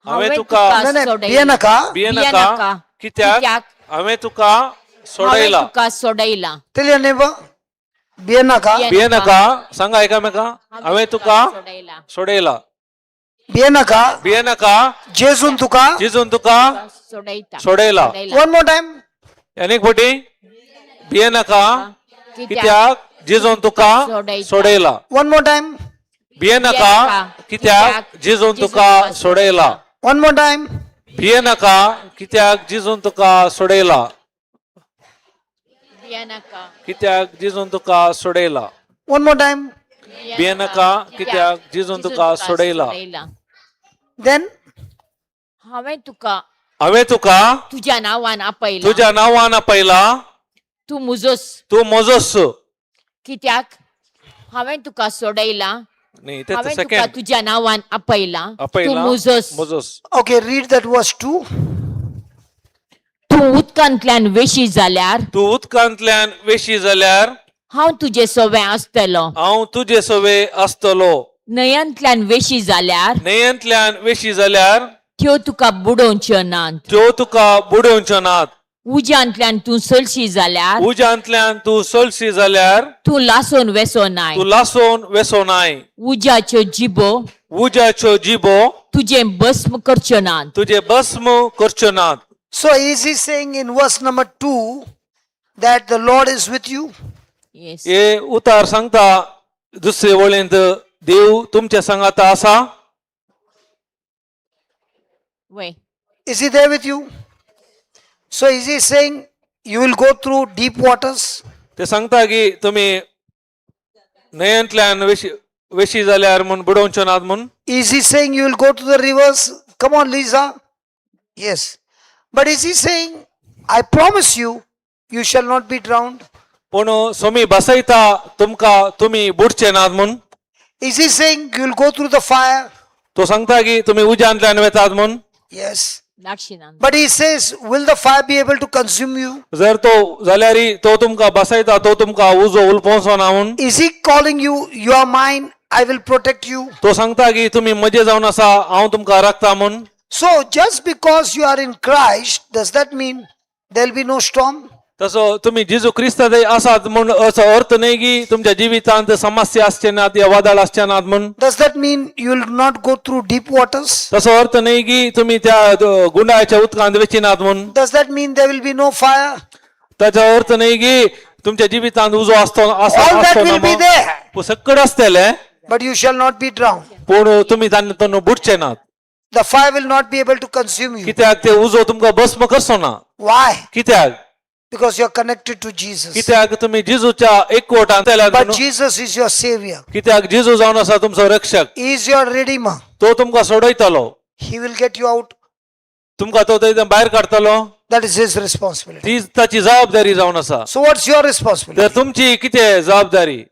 हांवें तुका नाही, भिये नाका. भिये नाका, कित्याक हांवें तुका हांवें सोडयला. तुका सोडयला. Tell your neighbor. भिये नाका. भिये नाका, सांगा एकामेका, हांवें तुका सोडयला. सोडयला. भिये नाका. भिये नाका, जेजून तुका. जिजून तुका सोडयता. सोडयला. One more time. आनीक फावटी, भिये नाका, कित्याक जिजून तुका सोडयला. One more time. भिये नाका, कित्याक जिजून तुका सोडयला. One more time. भिये नाका, कित्याक जिजून तुका सोडयला. भिये नाका, कित्याक जिजून तुका सोडयला. One more time. भिये नाका, कित्याक जिजून तुका सोडयला. Then हांवें तुका हांवें तुका तुज्या नांवान आपयला, तुज्या नांवान आपयला, तूं म्हजोच, तूं म्हजोच. कित्याक हांवें तुका सोडयला. न्ही, ते हांवें तुका सेकंड तुज्या नांवान आपयला, तूं आपयला, म्हजोच. म्हजोच. Okay, read that verse 2. तूं उदकांतल्यान वेशी जाल्यार तूं उदकांतल्यान वेशी जाल्यार हांव तुजे सोवे आसतलो, हांव तुजे सवे आसतलो, न्हंयांतल्यान वेशी जाल्यार न्हंयेंतल्यान वेशी जाल्यार त्यो तुका बुडोवच्यो नात, त्यो तुका बुडोवच्यो नात, उज्यांतल्यान तूं चलशी जाल्यार उज्यांतल्यान तूं चलशी जाल्यार तूं लासून वेसो नाय, तूं लासून वेसो नाय, उज्याच्यो जिबो उज्याच्यो जिबो तुजें भस्म करच्यो नात. तुजे भस्म करच्यो नात. So is he saying in verse number 2 that the Lord is with you? Yes. हे उतार सांगता दुसरे वळींत देव तुमच्या सांगाता आसा. वय. Is he there with you? So is he saying you will go through deep waters? ते सांगता की तुम्ही न्हंयेंतल्यान वेशी वेशी जाल्यार म्हूण बुडोवच्यो नात म्हूण. Is he saying you will go to the rivers? Come on, Lisa. Yes. But is he saying, I promise you, you shall not be drowned? पूण सोमी बसयता तुमकां तुमी बुडचे नात म्हूण. Is he saying you will go through the fire? तो सांगता की तुमी उज्यांतल्यान वेतात म्हूण. Yes. दाक्षिणान. But he says, will the fire be able to consume you? जर तो जाल्यार तो तुमकां बसयता, तो तुमकां उजो उलपोवचो ना म्हूण. Is he calling you, you are mine, I will protect you? तो सांगता की तुमी मजे जावन आसा, हांव तुमकां राखता म्हूण. So just because you are in Christ, does that mean there will be no storm? तसो तुमी जेजू क्रिस्तांत आसात म्हूण असो अर्थ न्हय की तुमच्या जिवितांत समस्या आसचे नात या वादळ आसचे नात म्हूण. Does that mean you will not go through deep waters? तसो अर्थ न्हय की तुमी त्या गुंडाळ्याच्या उदकांत वेची नात म्हूण. Does that mean there will be no fire? ताचो अर्थ न्हय की तुमच्या जिवितांत उजो आसतो आसा All that आसतो ना will be म्हूण. there, पूण सकड आसतलें, but you shall not be drowned. पूण तुमी तांकां बुडचे नात. The fire will not be able to consume you. कित्याक ते उजो तुमकां भस्म करचो ना. Why? कित्याक? Because you are connected to Jesus. कित्याक तुमी जेजूच्या एकवटान जाल्यात But न्हू. Jesus is your savior. कित्याक जेजू जावन आसा तुमचो रक्षक. He is your redeemer. तो तुमकां सोडयतलो. He will get you out. तुमकां तो थंय भायर काडटलो. That is his responsibility. ती ताची जबाबदारी जावन आसा. So what's your responsibility? तर तुमची कितें जबाबदारी?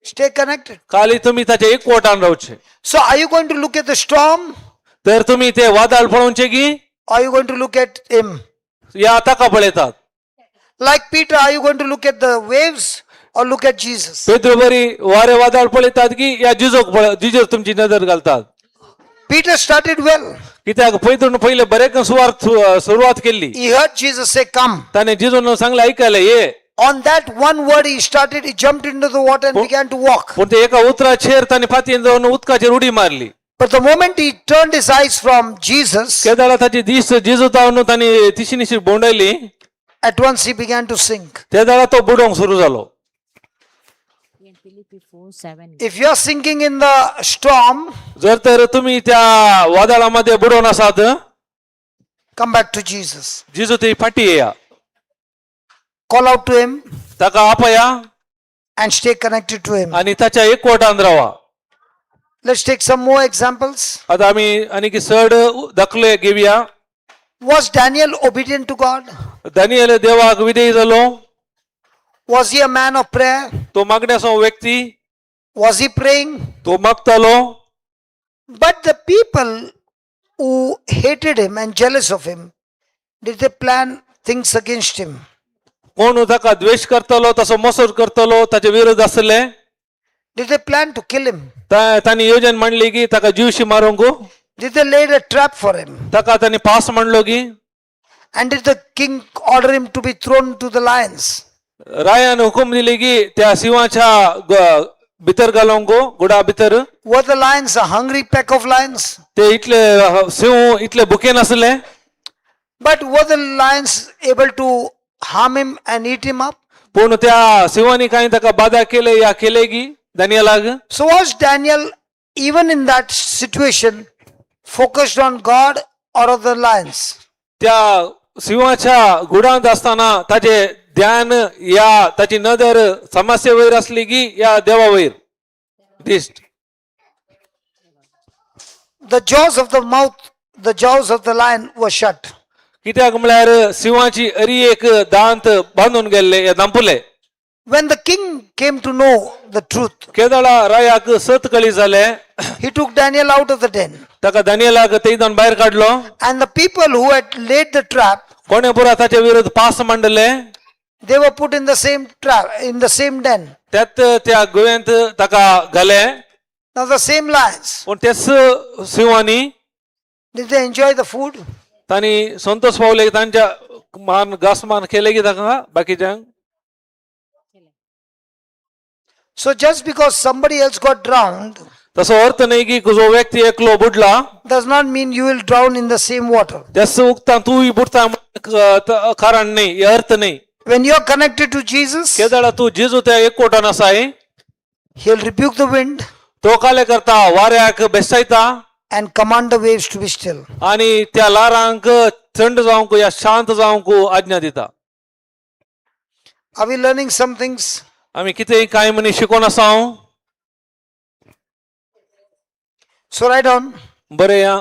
Stay connected. खाली तुमी ताच्या एकवटान रावचे. So are you going to look at the storm? तर तुमी ते वादळ पळोवचे की Or are you going to look at him? या ताका पळयतात? Like Peter, are you going to look at the waves or look at Jesus? Pedro बरी वारे वादळ पळयतात की या जिजोक जिजोर तुमची नदर घालतात? Peter started well. कित्याक पेद्रून पयले बरे सुवार्थ सुरवात केल्ली. He heard Jesus say, "Come." ताणें जिजून सांगलें, आयकलें, ये. On that one word, he started, he jumped into the water and began to walk. पूण ते एका उतराचेर ताणें फातीन जावन उदकाचेर उडी मारली. But the moment he turned his eyes from Jesus, केदाळा ताची दीस जिजू तावन ताणें तिशी Nishi भोंवडायली, at once he began to sink. त्या वेळार तो बुडोवंक सुरू जालो. Philippi 4:7. If you are sinking in the storm, जर तर तुम्ही त्या वादळामध्ये बुडोवन आसात, come back to Jesus. जिजू थंय फाटी येया. Call out to him ताका आपया and stay connected to him. आणि ताच्या एकवटान रावा. Let's take some more examples. आता आम्ही आणखी चड दाखले घेऊया. Was Daniel obedient to God? Daniel देवाक विधेयी जालो. Was he a man of prayer? तो मागण्याचो व्यक्ती. Was he praying? तो मागतालो. But the people who hated him and jealous of him, did they plan things against him? कोण ताका द्वेश करतलो, ताचो मसोर करतलो, ताचे विरोध आसले. Did they plan to kill him? तांणी योजन मांडली की ताका जीवशी मारूंक. Did they lay a trap for him? ताका तांणी पास मांडलो की. And did the king order him to be thrown to the lions? रायान हुकूम दिली की त्या सिंहाच्या भितर घालूंक गुडा भितर. Were the lions a hungry pack of lions? ते इतले सिंह इतले भुकेन आसले. But were the lions able to harm him and eat him up? पूण त्या सिंहांनी कांय ताका बादा केले या केले की दानियलाक. So was Daniel, even in that situation, focused on God or on the lions? त्या सिंहाच्या गुडांत असताना ताचे ध्यान या ताची नदर समस्ये वयर आसली की या देवा वयर दिश्ट. The jaws of the mouth, the jaws of the lion were shut. कित्याक म्हळ्यार सिंहाची अरी एक दांत बांदून गेल्ले या दांपुले. When the king came to know the truth, केदळा रायाक सत कळी जाले, he took Daniel out of the den. ताका दानियलाक थंयच्यान भायर काडलो. And the people who had laid the trap, कोणे पुरा ताचे विरुद्ध पास मांडले, they were put in the same trap, in the same den. त्यात त्या गुव्यांत ताका घाले. Now the same lions, पूण तेच सिंहांनी did they enjoy the food? तांणी संतोष पावले की तांच्या मान घास मान केले की ताका बाकीच्यांक. So just because somebody else got drowned तसो अर्थ न्हय की जो व्यक्ती एकलो बुडला does not mean you will drown in the same water. त्याच उगता तूय बुडता कारण न्हय, हे अर्थ न्हय. When you are connected to Jesus, केदळा तूं जेजू त्या एकवटान आसाय, he'll rebuke the wind तो काले करता वाऱ्याक बेसायता and command the waves to be still. आणि त्या लारांक थंड जावंक या शांत जावंक आज्ञा दिता. Are we learning some things? आमी कितें कांय मनीस शिकोवन आसा हांव. So write on. बरें या.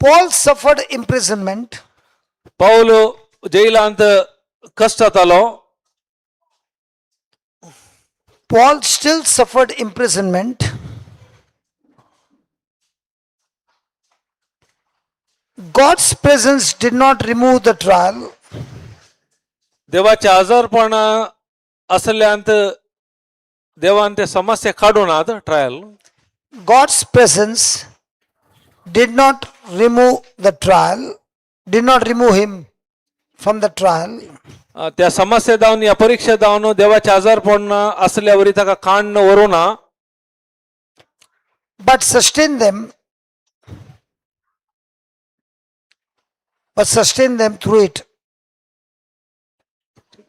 Paul suffered imprisonment, पावल जैलांत कश्ट जातालो. Paul still suffered imprisonment. God's presence did not remove the trial, देवाच्या आजारपणा असल्यांत देवान ते समस्या काडूनात trial. God's presence did not remove the trial, did not remove him from the trial, त्या समस्या जावन या परीक्षा जावन देवाच्या आजारपण असल्यावरी ताका काण्ण व्हरूना, but sustained them, but sustained them through it,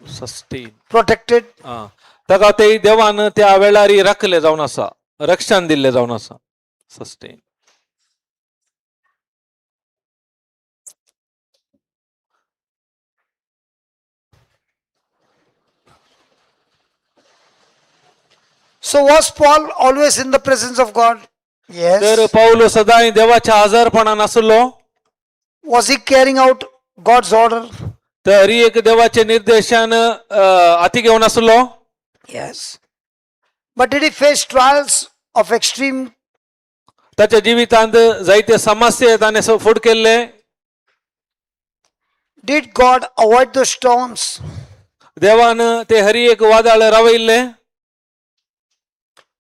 sustain protected, ताका ते देवान त्या वेळार राखले जावन आसा, रक्षण दिल्लें जावन आसा, sustain. So was Paul always in the presence of God? तर Yes. पावलो सदांय देवाच्या आजारपणान आसलो. Was he carrying out God's order? तर हरी एक देवाचे निर्देशान हाती घेवन आसलो. Yes. But did he face trials of extreme? ताच्या जिवितांत जायते समस्या ताणें फुड केल्ले. Did God avoid the storms? देवान ते हरी एक वादळ रावयल्ले.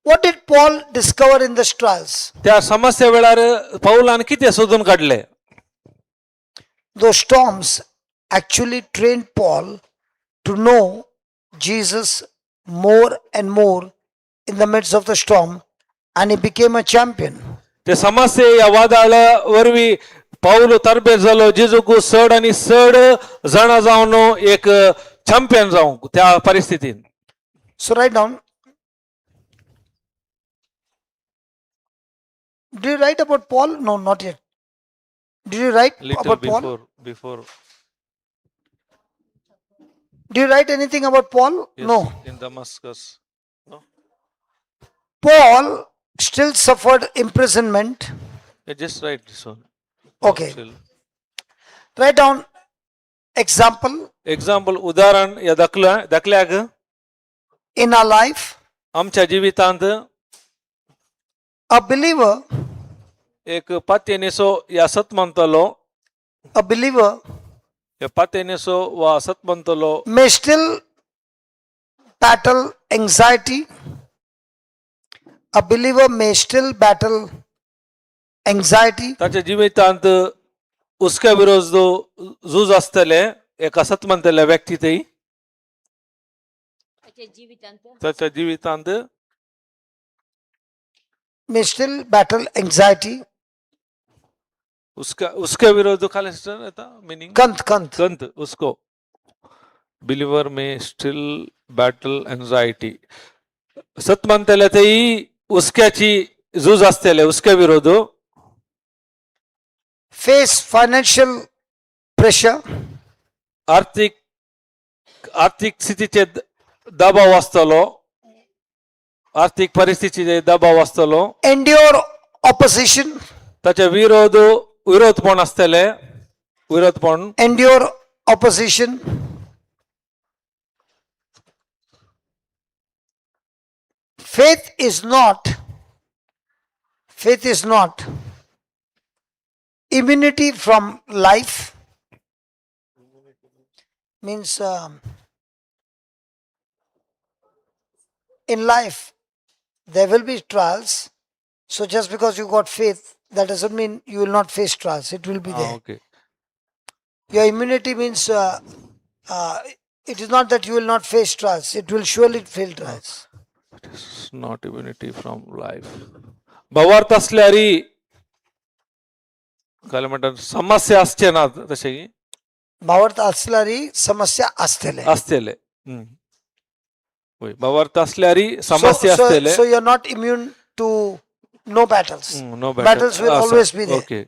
What did Paul discover in the trials? त्या समस्या वेळार पावलान कितें सोदून काडले? Those storms actually trained Paul to know Jesus more and more in the midst of the storm, and he became a champion. ते समस्ये या वादळ वरवीं पावलो तरबेज जालो जेजूक चड आनी चड जाणा जावन एक चॅम्पियन जावंक त्या परिस्थितीन. So write down. Did you write about Paul? No, not yet. Did you write about Paul? Before. Did you write anything about Paul? No. In Damascus. Paul still suffered imprisonment. Just write this one. Okay. Write down. Example, example उदाहरण ह्या दाखल्या दाखल्याक in our life, आमच्या जिवितांत a believer, एक पातयेनेसो ह्या सत मानतलो a believer ह्या पातयेनेसो वा सत मानतलो may still battle anxiety. A believer may still battle anxiety, ताच्या जिवितांत हुस्क्या विरोध झूज आसतले एका सत मानतल्या व्यक्ती थंय ताच्या जिवितांत ताच्या जिवितांत may still battle anxiety. हुस्क्या हुस्क्या विरोध खाली येता मिनींग Kant, kant. संत उसको believer may still battle anxiety. सत मानतले तेही हुस्क्याची झूज आसतले हुस्क्या विरोध. Face financial pressure, आर्थिक आर्थिक स्थितीचे दबाव आसतलो, आर्थिक परिस्थितीचे दबाव आसतलो. Endure opposition, ताचे विरोध विरोधपण आसतले विरोधपण. Endure opposition. Faith is not immunity from life. Means in life there will be trials. So just because you got faith, that doesn't mean you will not face trials. It will be there. Okay. Your immunity means it is not that you will not face trials. It will surely fail trials. Not immunity from life. भावार्थ असल्यारी काय म्हणतात समस्या असचे ना तशें. भावार्थ असल्यारी समस्या असतले. आसतले वय भावार्थ असल्यारी समस्या आसतले. So you're not immune to no battles. No. Battles will always be there. Okay,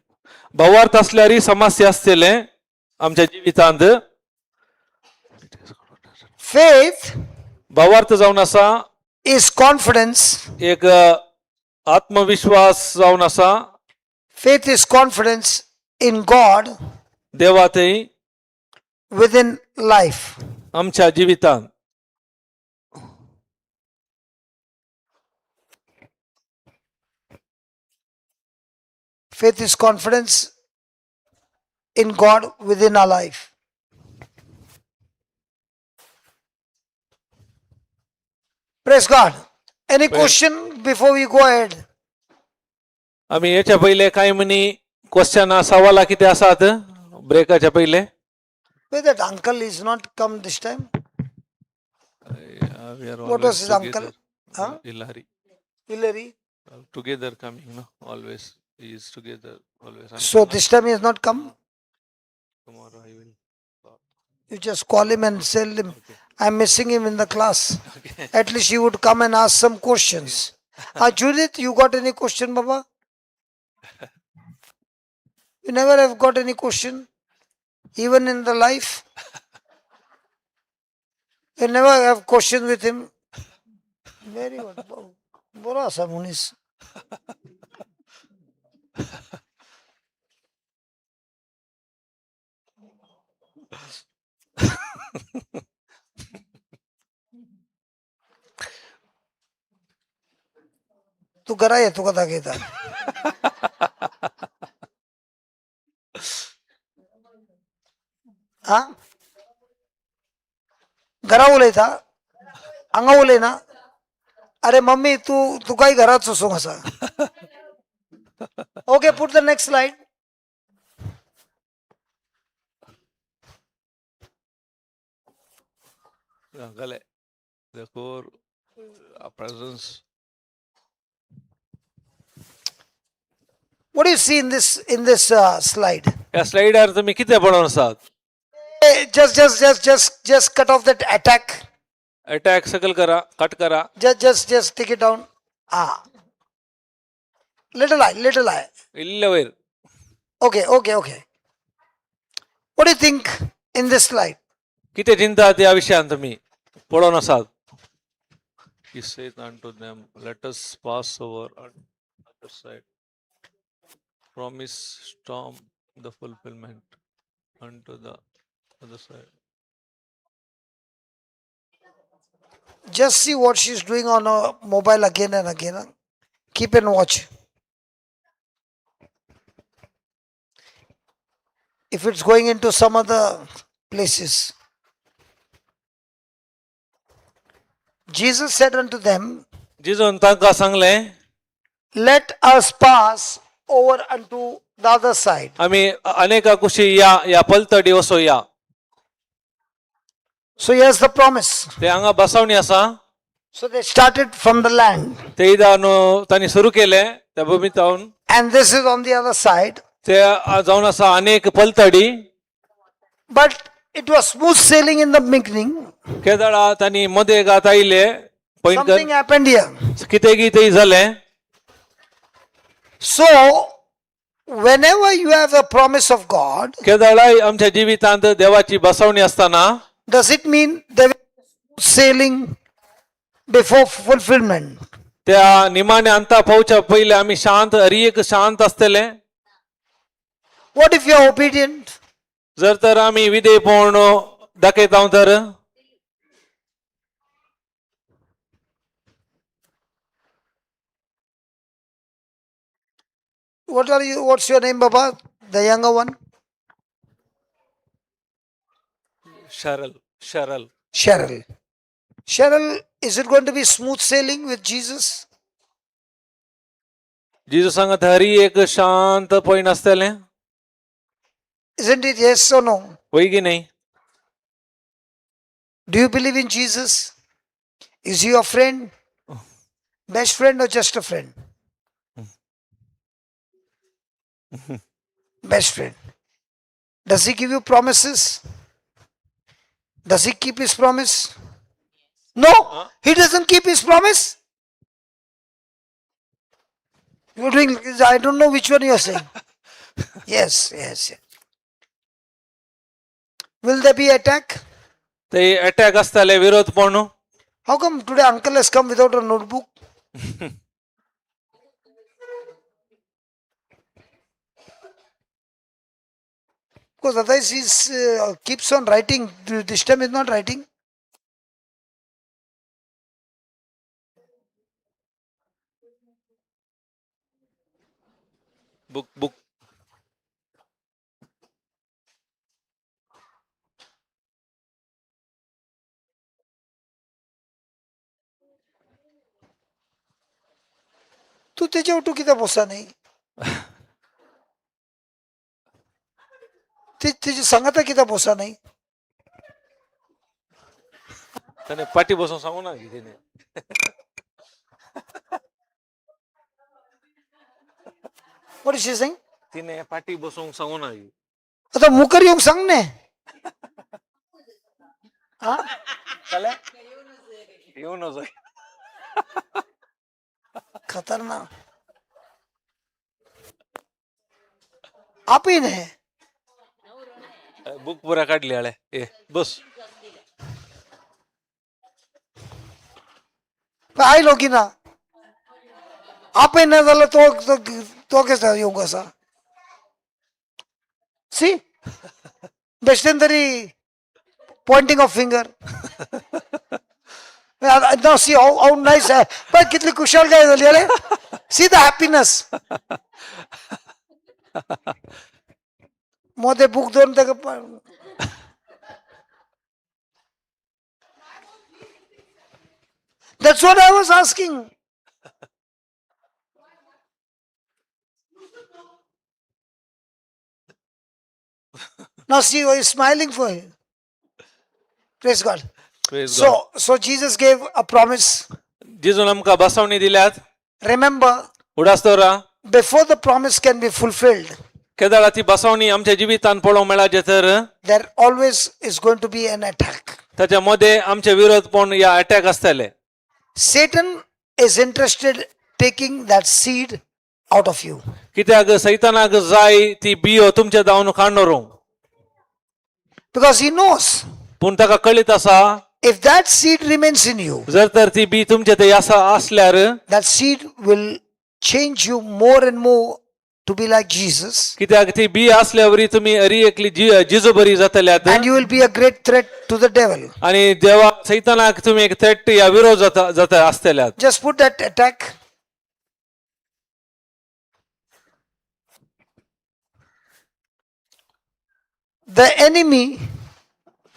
भावार्थ असल्यारी समस्या आसतले आमच्या जिवितांत. Faith भावार्थ जावन आसा is confidence. एक आत्मविश्वास जावन आसा. Faith is confidence in God देवा थंय within life. आमच्या जिवितांत. Faith is confidence in God within our life. Praise God. Any question before we go ahead? आमी याच्या पयले कांय म्हणी क्वेश्चना सवाला कितें आसात ब्रेकाच्या पयले? Wait, that uncle is not come this time. What was his uncle? Huh? Hillary. Hillary. Together coming, no? Always he is together always. So this time he has not come. Tomorrow I will. You just call him and tell him, I'm missing him in the class. At least he would come and ask some questions. Judith, you got any question, Baba? You never have got any question, even in the life. You never have question with him. Very good. बरो आसा मनीस. तूं घरा ये तुका दाखयता. हा घरा उलयता हांगा उलयना. अरे मम्मी तूं तुकाय घराच वचूंक आसा. Okay, put the next slide. Gale. Therefore, our presence. What do you see in this slide? ह्या स्लाइडार तुमी कितें पळोवन आसात? Just cut off that attack. Attack सकल करा, कट करा. Just take it down. Ah. Little high, little high. इल्ले वयर. Okay. What do you think in this slide? कितें चिंतात ह्या विशयान तुमी पळोवन आसात? He saith unto them, "Let us pass over on other side." Promise storm the fulfillment unto the Just see what she's doing on her mobile again and again. Huh? Keep and watch. If it's going into some other places. Jesus said unto them, जेजून तांकां सांगलें, "Let us pass over unto the other side." आमी अनेका कुशी या या पलतडी वसोया. So here's the promise. ते हांगा बसवणी आसा. So they started from the land, ते इदान तांणी सुरू केलें त्या भुमीतावन. And this is on the other side. ते जावन आसा अनेक पलतडी. But it was smooth sailing in the beginning. केदळा तांणी मदें गात आयले Something पैंकर happened here. कितें कितें जालें. So, whenever you have a promise of God, केदळाय आमच्या जिवितांत देवाची बसवणी आसतना, does it mean there will be smooth sailing before fulfillment? त्या निमाणे अंता पावच्या पयले आमी शांत हरी एक शांत आसतले? What if you are obedient? जर तर आमी विधेयपण दाखयता तर? What are you? What's your name, Baba? The younger one? Sharal Sharal. Cheryl. Cheryl, is it going to be smooth sailing with Jesus? जेजू सांगत हरी एक शांत पॉयंट आसतलें? Isn't it, yes or no? वय की न्ही? Do you believe in Jesus? Is he your friend? Best friend or just a friend? Best friend. Does he give you promises? Does he keep his promise? No, he doesn't keep his promise. You're doing, I don't know which one you're saying. Yes. Will there be attack? ते अटॅक आसताले विरोध पण. How come today uncle has come without a notebook? Because otherwise he keeps on writing. This time he's not writing. Book book. तू त्याच्यावर तू कित्याक बसा नाही ते तेजे सांगता कित्याक बसा नाही? ताणें पाटी बसून सांगू ना की तिने. What is she saying? तिने पाटी बसूंक सांगू ना की. आता मुकर येऊंक सांग ने हा. येऊ नजो. खतरनाक आपी ने. बुक पुरा काढली आळे ए बस. आयलो की ना आपय ना जाल्यार तो तो केसो येवंक आसा सी बेश्टेन तरी pointing of finger. Now see how nice, पळय कितली कुशळकाय जाली जाल्यार सी the happiness. मोदें बूक दवरून ताका. That's what I was asking. Now see, he is smiling for you. Praise God. Praise God. So Jesus gave a promise. जेजून आमकां बसवणी दिल्यात. Remember, उडास दवरा, before the promise can be fulfilled, केदळा ती बसवणी आमच्या जिवितान पळोवंक मेळाचे तर, there always is going to be an attack. ताच्या मदें आमचे विरोध पण या अटॅक आसतले. Satan is interested taking that seed out of you. कित्याक सैतानाक जाय ती बियो तुमच्या जावन काडून व्हरूंक. Because he knows पूण ताका कळीत आसा, if that seed remains in you, जर तर ती बी तुमचे ते आसा आसल्यार, that seed will change you more and more. to be like Jesus, कित्याक ती बी असल्यावरी तुमी अरी एकली जिजो बरी जातल्यात and you will be a great threat to the devil. आणि देवा सैतानाक तुमी एक थ्रेट या विरोध जाता जाता आसतल्यात. Just put that attack. The enemy,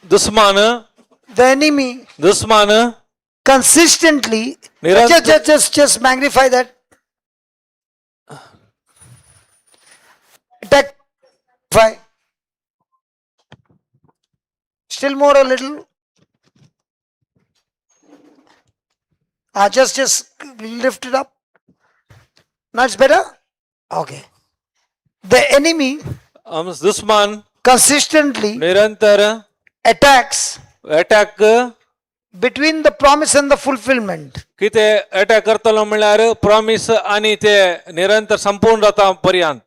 दुस्मान the enemy दुस्मान consistently, Nirant- just magnify that. Attack. Magnify. Still more a little. Just lift it up. Now it's better? Okay. The enemy दुस्मान consistently निरंतर attacks attack between the promise and the fulfillment. कितें अटॅक करतलो म्हणल्यार प्रॉमीस आनी ते निरंतर संपूर्ण जाता पर्यंत.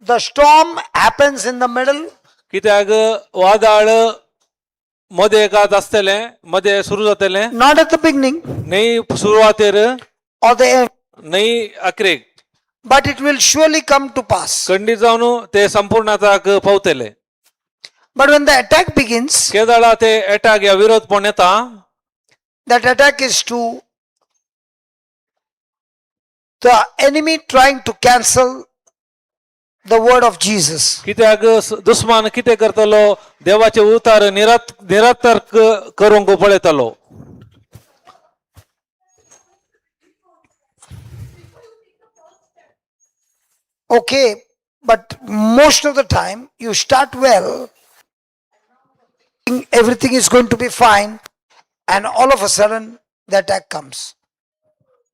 The storm happens in the middle, कित्याक वादळ मदें एकाद आसतलें मदें सुरू जातलें not at the beginning न्हय सुरवातेर or the end, न्हय अखरेक but it will surely come to pass. खंडीत जावन ते संपूर्णताक पावतले. But when the attack begins, केदळा ते अटॅक या विरोध पण येता that attack is to the enemy trying to cancel the word of Jesus. कित्याक दुस्मान कितें करतलो देवाचे उतार निरातर्क करूंक पळयतलो. Okay, but most of the time you start well, everything is going to be fine, and all of a sudden the attack comes.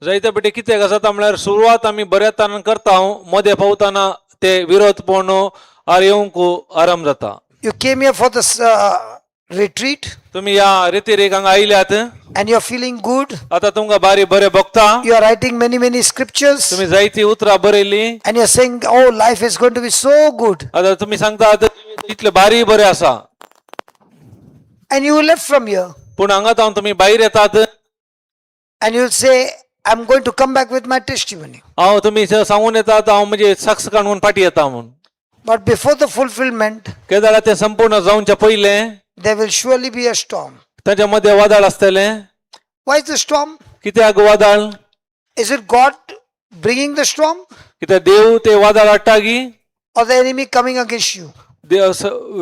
जायते पेटी कितें जाता म्हणल्यार सुरवात आमी बऱ्या तरान करता मदें पावतना ते विरोध पण आर येवंक आराम जाता. You came here for this retreat तुमी ह्या रितीरेक हांगा आयल्यात and you're feeling good. आतां तुमकां बारी बरें भोगता. You are writing many, many scriptures तुमी जायती उतरां बरयलीं and you're saying, oh, life is going to be so good. आतां तुमी सांगतात इतलें बारी बरें आसा. And you left from here पूण हांगा जावन तुमी भायर येतात and you'll say, I'm going to come back with my testimony. हांव तुमी सांगून येतात हांव म्हणजे सक्स काडून फाटीं येता म्हूण. But before the fulfillment, केदळा तें संपूर्ण जावच्या पयलें there will surely be a storm. ताच्या मदें वादळ आसतलें. Why is the storm? कित्याक वादळ? Is it God bringing the storm कित्याक देव ते वादळ हाडटा की or the enemy coming against you? देव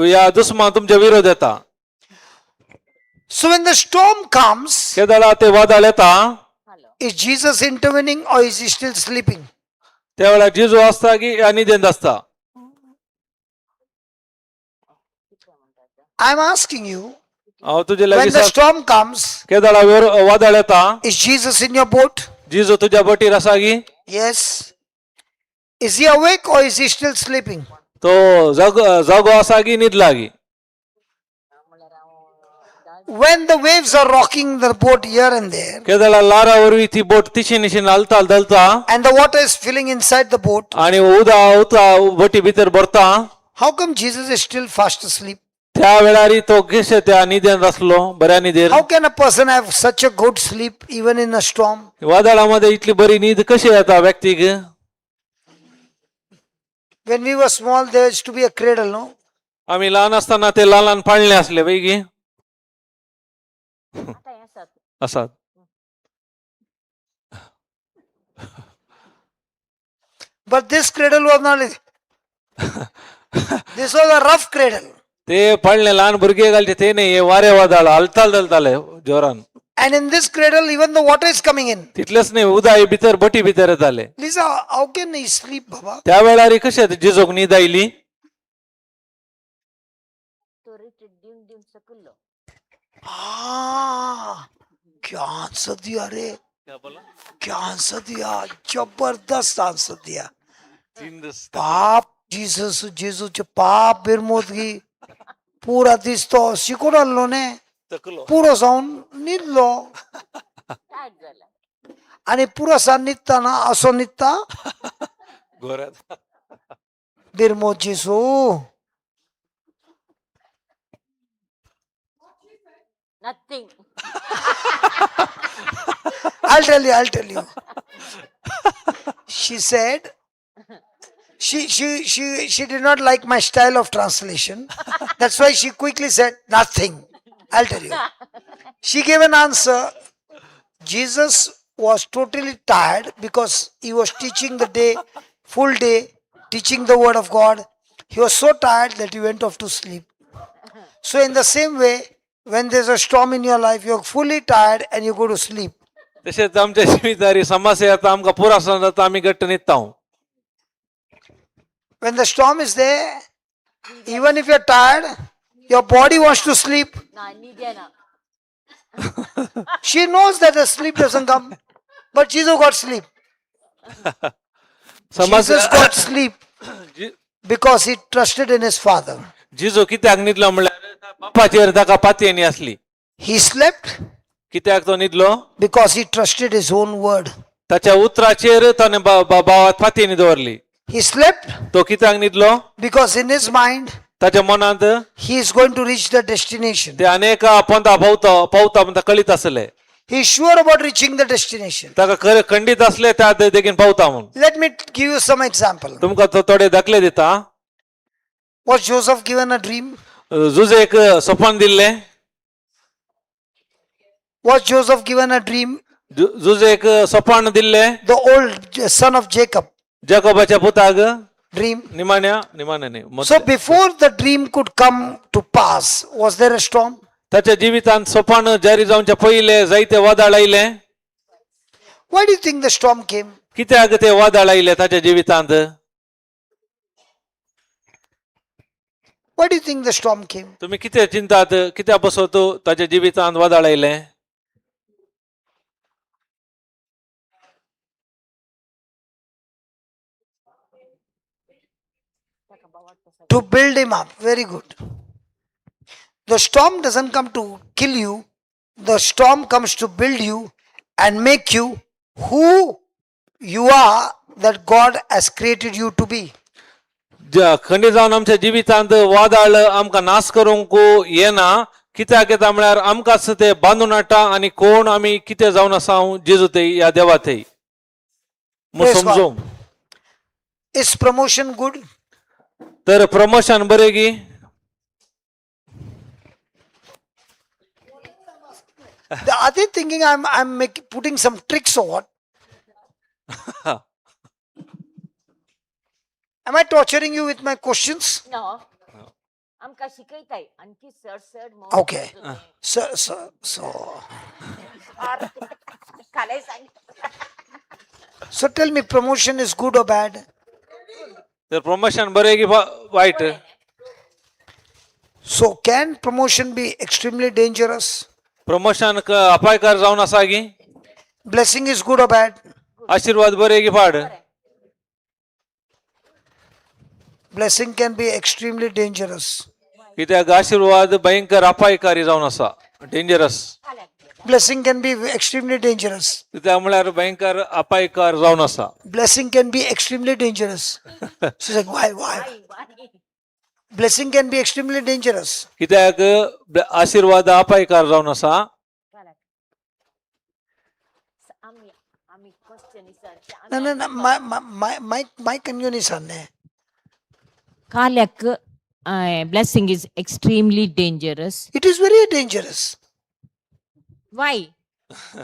ह्या दुस्मान तुमच्या विरोध येता. So when the storm comes, केदळा ते वादळ येता is Jesus intervening or is he still sleeping? त्या वेळार जिजू आसता की ह्या निदेंत आसता? I'm asking you, हांव तुजे when लागीं the storm comes, केदळा वादळ येता is Jesus in your boat? जिजू तुज्या बोटीर आसा की? Yes. Is he awake or is he still sleeping? तो जागो जागो आसा की न्हिदला की? When the waves are rocking the boat here and there, केदळा Lara वरवीं ती बोट तिशी निशीन हालता धलता and the water is filling inside the boat, आनी उदा उता बोटी भितर भरता how come Jesus is still fast asleep? त्या वेळार तो कशें त्या निदेंत आसलो बऱ्या निदेर. How can a person have such a good sleep even in a storm? वादळामध्ये इतली बरी न्हीद कशी येता व्यक्तीक? When we were small, there used to be a cradle, no? आमी ल्हान आसतना ते ल्हान ल्हान पाळणे आसले पैकी आसात. But this cradle was not. This was a rough cradle. ते पाळणे ल्हान भुरगे घालचे ते न्ही हे वारे वादळ हालताल धलताले जोरान. And in this cradle, even the water is coming in. तितलेच न्ही उदाय भितर बोटी भितर येताले. Lisa, how can he sleep, Baba? त्या वेळार कशें जिजोक न्हीद आयली? Ah, क्या आंसर दिया रे, क्या आंसर दिया, जबरदस्त आंसर दिया. पाप जीसस जेजूचे पाप बिरमोदगी पुरा दिसतो शिकून आलो ने पुरो जावन न्हिदलो आनी पुरो सा न्हिदतना असो न्हिदता बिरमोद जेजू. Nothing. I'll tell you. She said, She did not like my style of translation. That's why she quickly said, "Nothing." I'll tell you. She gave an answer. Jesus was totally tired because he was teaching the day, full day, teaching the word of God. He was so tired that he went off to sleep. So, in the same way, when there's a storm in your life, you're fully tired and you go to sleep. तशेंच आमच्या जिवितारी समस्या येता आमकां पुरो आसना जाता आमी घट्ट न्हिदता. When the storm is there, even if you're tired, your body wants to sleep. ना न्हीद येना. She knows that the sleep doesn't come, but Jesus got sleep. समस्या Jesus got sleep because he trusted in his Father. जिजो कित्याक न्हिदलो म्हणल्यार बापाचेर ताका पातयेनी आसली. He slept कित्याक तो न्हिदलो? Because he trusted his own word. ताच्या उतराचेर ताणें भावात पातयेनी दवरली. He slept तो कित्याक न्हिदलो? Because in his mind, ताच्या मनांत he is going to reach the destination. ते अनेक पोंदा पावता पावता म्हणटा कळीत आसले. He is sure about reaching the destination. ताका खरें खंडीत आसले त्या देगेन पावता म्हूण. Let me give you some example. तुमकां तो थोडे दाखले दिता. Was Joseph given a dream? जुजेक सपन दिल्लें. Was Joseph given a dream? जुजेक सपन दिल्लें. The old son of Jacob जॅकोबाच्या पुताक. Dream. निमाण्या निमाण्या न्ही So मदल्या. before the dream could come to pass, was there a storm? ताच्या जिवितांत सपन जारी जावच्या पयले जायते वादळ आयले. Why do you think the storm came? कित्याक ते वादळ आयले ताच्या जिवितांत? Why do you think the storm came? तुम्ही कितें चिंतात कित्या बसवतो ताच्या जिवितांत वादळ आयले? To build him up. Very good. The storm doesn't come to kill you, the storm comes to build you and make you who you are that God has created you to be. खंडी जावन आमच्या जिवितांत वादळ आमकां नाश करूंक येना. कित्याक येता म्हळ्यार आमकांच ते बांदून हाडटा आनी कोण आमी कितें जावन आसा जेजू ते ह्या देवा ते म्हूण Praise God. समजूंक. Is promotion good? तर प्रमोशन बरें गी? Are they thinking I'm making, putting some tricks or what? Am I torturing you with my questions? No. आमकां शिकयताय आणखी सर सर मोव. Okay. So, कालय सांग. So tell me, promotion is good or bad? तर प्रमोशन बरें की वायट? So can promotion be extremely dangerous? Promotion अपायकार जावन आसा की? Blessing is good or bad? आशिर्वाद बरें की पाड? Blessing can be extremely dangerous. कित्याक आशिर्वाद भयंकर अपायकारी जावन आसा, dangerous. Blessing can be extremely dangerous. कित्याक म्हळ्यार भयंकर अपायकार जावन आसा. Blessing can be extremely dangerous. She's like, why? Blessing can be extremely dangerous. कित्याक आशिर्वाद अपायकार जावन आसा. आमी आमी क्वेश्चन. No. My communication. काल्याक blessing is extremely dangerous. It is very dangerous why?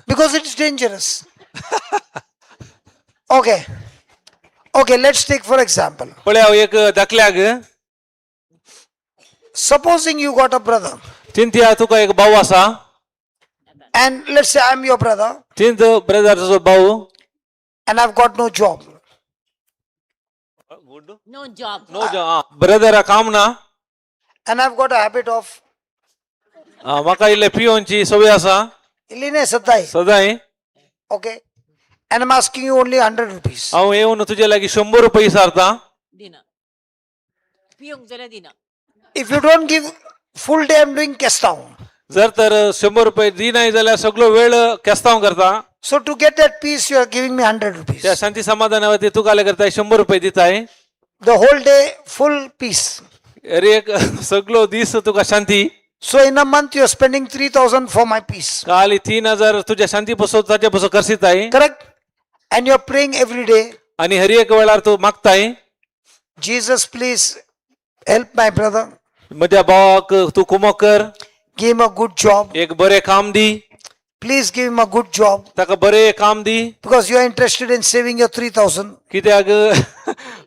Because it's dangerous. Okay. Okay, let's take for example. पळय हांव एक दाखल्याक. Supposing you got a brother, चिंतया तुका एक भाव आसा. And let's say I'm your brother, चिंत ब्रदर तुजो भाऊ. And I've got no job. No job. No ब्रदरा काम ना. And I've got a habit of आ, म्हाका इल्ले पियोनची संवय आसा. Iline Sadai. सदांय. Okay. And I'm asking you only 100 rupees. हांव येवन तुजे लागीं 100 रुपये विचारता. दिना पिवंक जाल्यार दिना. If you don't give full day, I'm doing kestaun. जर तर 100 रुपये दिनाय जाल्यार सगळो वेळ केस्तांव करता. So to get that peace, you are giving me 100 rupees. त्या शांती समाधाना वतीन तुका करता 100 रुपये दिताय. The whole day, full peace. अरे एक सगळो दीस तुका शांती. So in a month, you're spending 3,000 for my peace. काल 3000 तुझ्या शांती पसो ताचे पसो करसीताय. Correct? And you're praying every day. आणि हर एक वेळार तू मागताय. Jesus, please help my brother. म्हज्या भावाक तूं कुमोक कर. Give him a good job. एक बरें काम दी. Please give him a good job ताका बरें काम दी. Because you are interested in saving your 3,000. कित्याक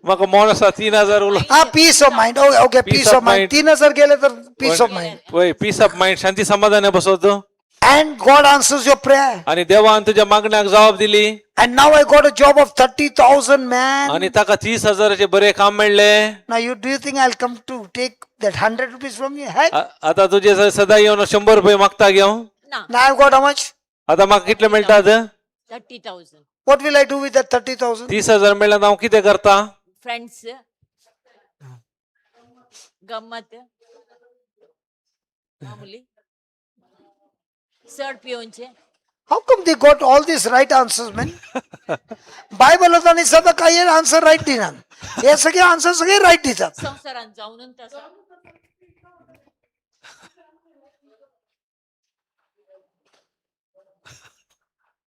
म्हाका मोन आसा 3000 उलो. Ah, peace of mind. Okay, okay, peace of mind. Mind. 3000 गेले तर peace of mind. वय, पीस ऑफ मायंड, शांती समाधान बसवतो. And God answers your prayer. आणि देवान तुझ्या मागण्याक जबाब दिली. And now I got a job of 30,000, man. आणि ताका 30,000चे बरे काम मेळ्ळे. Now you do you think I'll come to take that 100 rupees from you? Heck. आता तुझे सदा येवन 100 रुपये मागता घेवन. ना. Now I've got how much? आता म्हाका कितले मेळटात? 30,000. What will I do with that 30,000? 30,000 मेळ्ळ्यार हांव कितें करता? फ्रेंड्स, गम्मत, मामुली, चड पिवनचे. How come they got all these right answers, man? Bible होता आणि सदा काही आन्सर राईट दिना. हे सगळे आन्सर सगळे राईट दितात. संवसारात जावन तसो.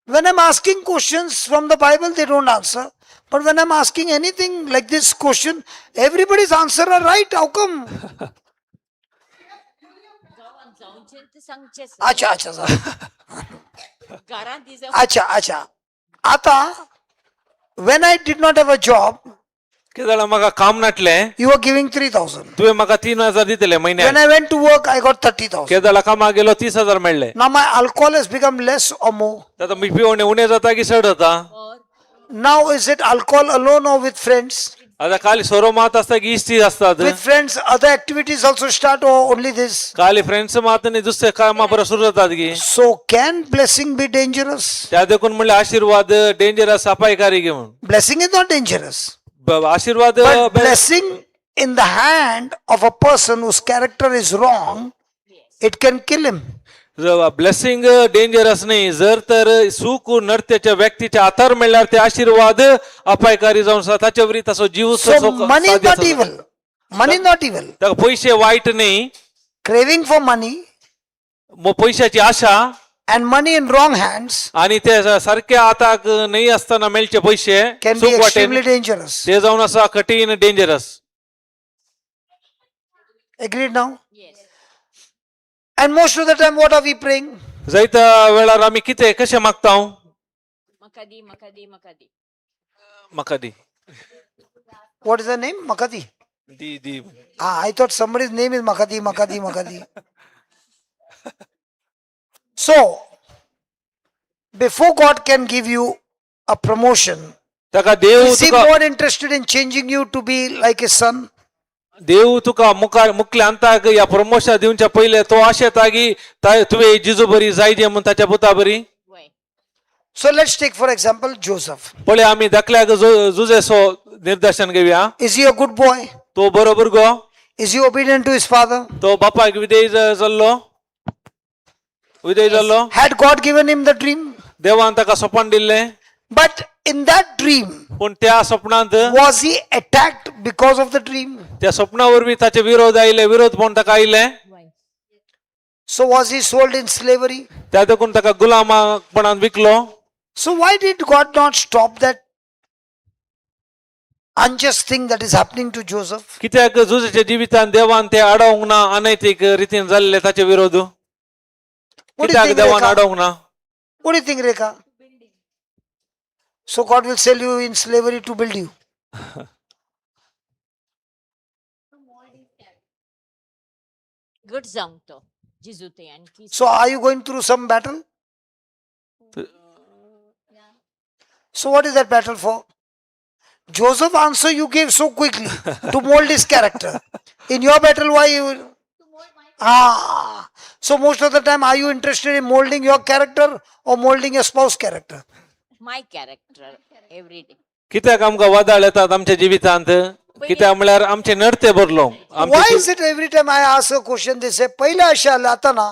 When I'm asking questions from the Bible, they don't answer. But when I'm asking anything like this question, everybody's answer are right. How come? गांवांत जावचें ते सांगचें. अच्छा अच्छा sir. घरांत ती जावं. अच्छा अच्छा. आता when I did not have a job, कितें जाणां, म्हाका काम नाटलें. You were giving 3,000. तुवें म्हाका 3000 दितले When म्हयन्याक. I went to work, I got 30,000. कितें जालां, कामाक गेलो, 30,000 मेळ्ळे. Now my alcohol has become less or more. आतां पिवणे उणें जाता की चड जाता? और Now is it alcohol alone or with friends? आतां काल सोरो मात आसता की इश्टी आसतात? With friends, other activities also start or only this? काल फ्रेंड्स मात न्ही, दुसरे कामां परत सुरू जातात की. So can blessing be dangerous? त्या देखून म्हणल्यार आशिर्वाद डेंजरस, अपायकारी घेवन. Blessing is not dangerous. आशिर्वाद But blessing in the hand of a person whose character is wrong, it can kill him. Blessing dangerous नाही, जर तर सुख नर्त्याच्या व्यक्तीच्या हातार मेळ्ळ्यार ते आशिर्वाद अपायकारी जावन आसा, ताचे वरी ताचो जीव. So money is not evil. Money is not evil. ताका पयशे वायट न्ही. Craving for money पयशाची Asha and money in wrong hands आणि ते सारखे हाताक न्ही आसतना मेळचे पयशे can be चूक वाटेन extremely dangerous. ते जावन आसा कठीण, dangerous. Agreed now? Yes. And most of the time, what are we praying? जायत्या वेळार आमी कितें कशें मागता? हांव म्हाका दी, म्हाका दी, म्हाका दी. म्हाका दी. What is the name? Makati. The the. Ah, I thought somebody's name is Makati, Makati, Makati. So, before God can give you a promotion, ताका देव is he तुका more interested in changing you to be like his son? देव तुका मुखार मुखल्या अंताक ह्या प्रमोशन दिवच्या पयले तो आशेता की तुवें जिजू बरी जायजे म्हूण ताच्या पुता बरी. वय. So let's take for example Joseph. पळय आमी धाकल्याक जुजेसो निर्दर्शन घेवया. Is he a good boy? तो बरो भुरगो. Is he obedient to his father? तो बापायक विधेय जाल्लो, विधेय जाल्लो. Had God given him the dream? देवान ताका सपन दिल्लें. But in that dream, पूण त्या सपनांत was he attacked because of the dream? त्या सपना वरवीं ताचे विरोध आयले, विरोध म्हणून ताका आयले. वय. So was he sold in slavery? त्या देखून ताका गुलामपणान विकलो. So why did God not stop that unjust thing that is happening to Joseph? कित्याक जुजेच्या जिवितान देवान ते आडोवंक ना अनैतीक रितीन जाल्ले ताचे विरोध? What do you कित्याक think, देवान Rekha? आडोवंक ना? What do you think, Rekha? So God will sell you in slavery to build you. घट जावंक तो जिजू ते आणखी. So are you going through some battle? So what is that battle for? Joseph answer you gave so quickly to mold his character. In your battle, why you? Ah, so most of the time, are you interested in molding your character or molding your spouse character? My character every day. कित्याक आमकां वादळ येतात आमच्या जिवितांत? कित्याक म्हळ्यार आमचे नडते बरलो Why आमचे. is it every time I ask a question, they say, "पहिला अशा आलं आता ना."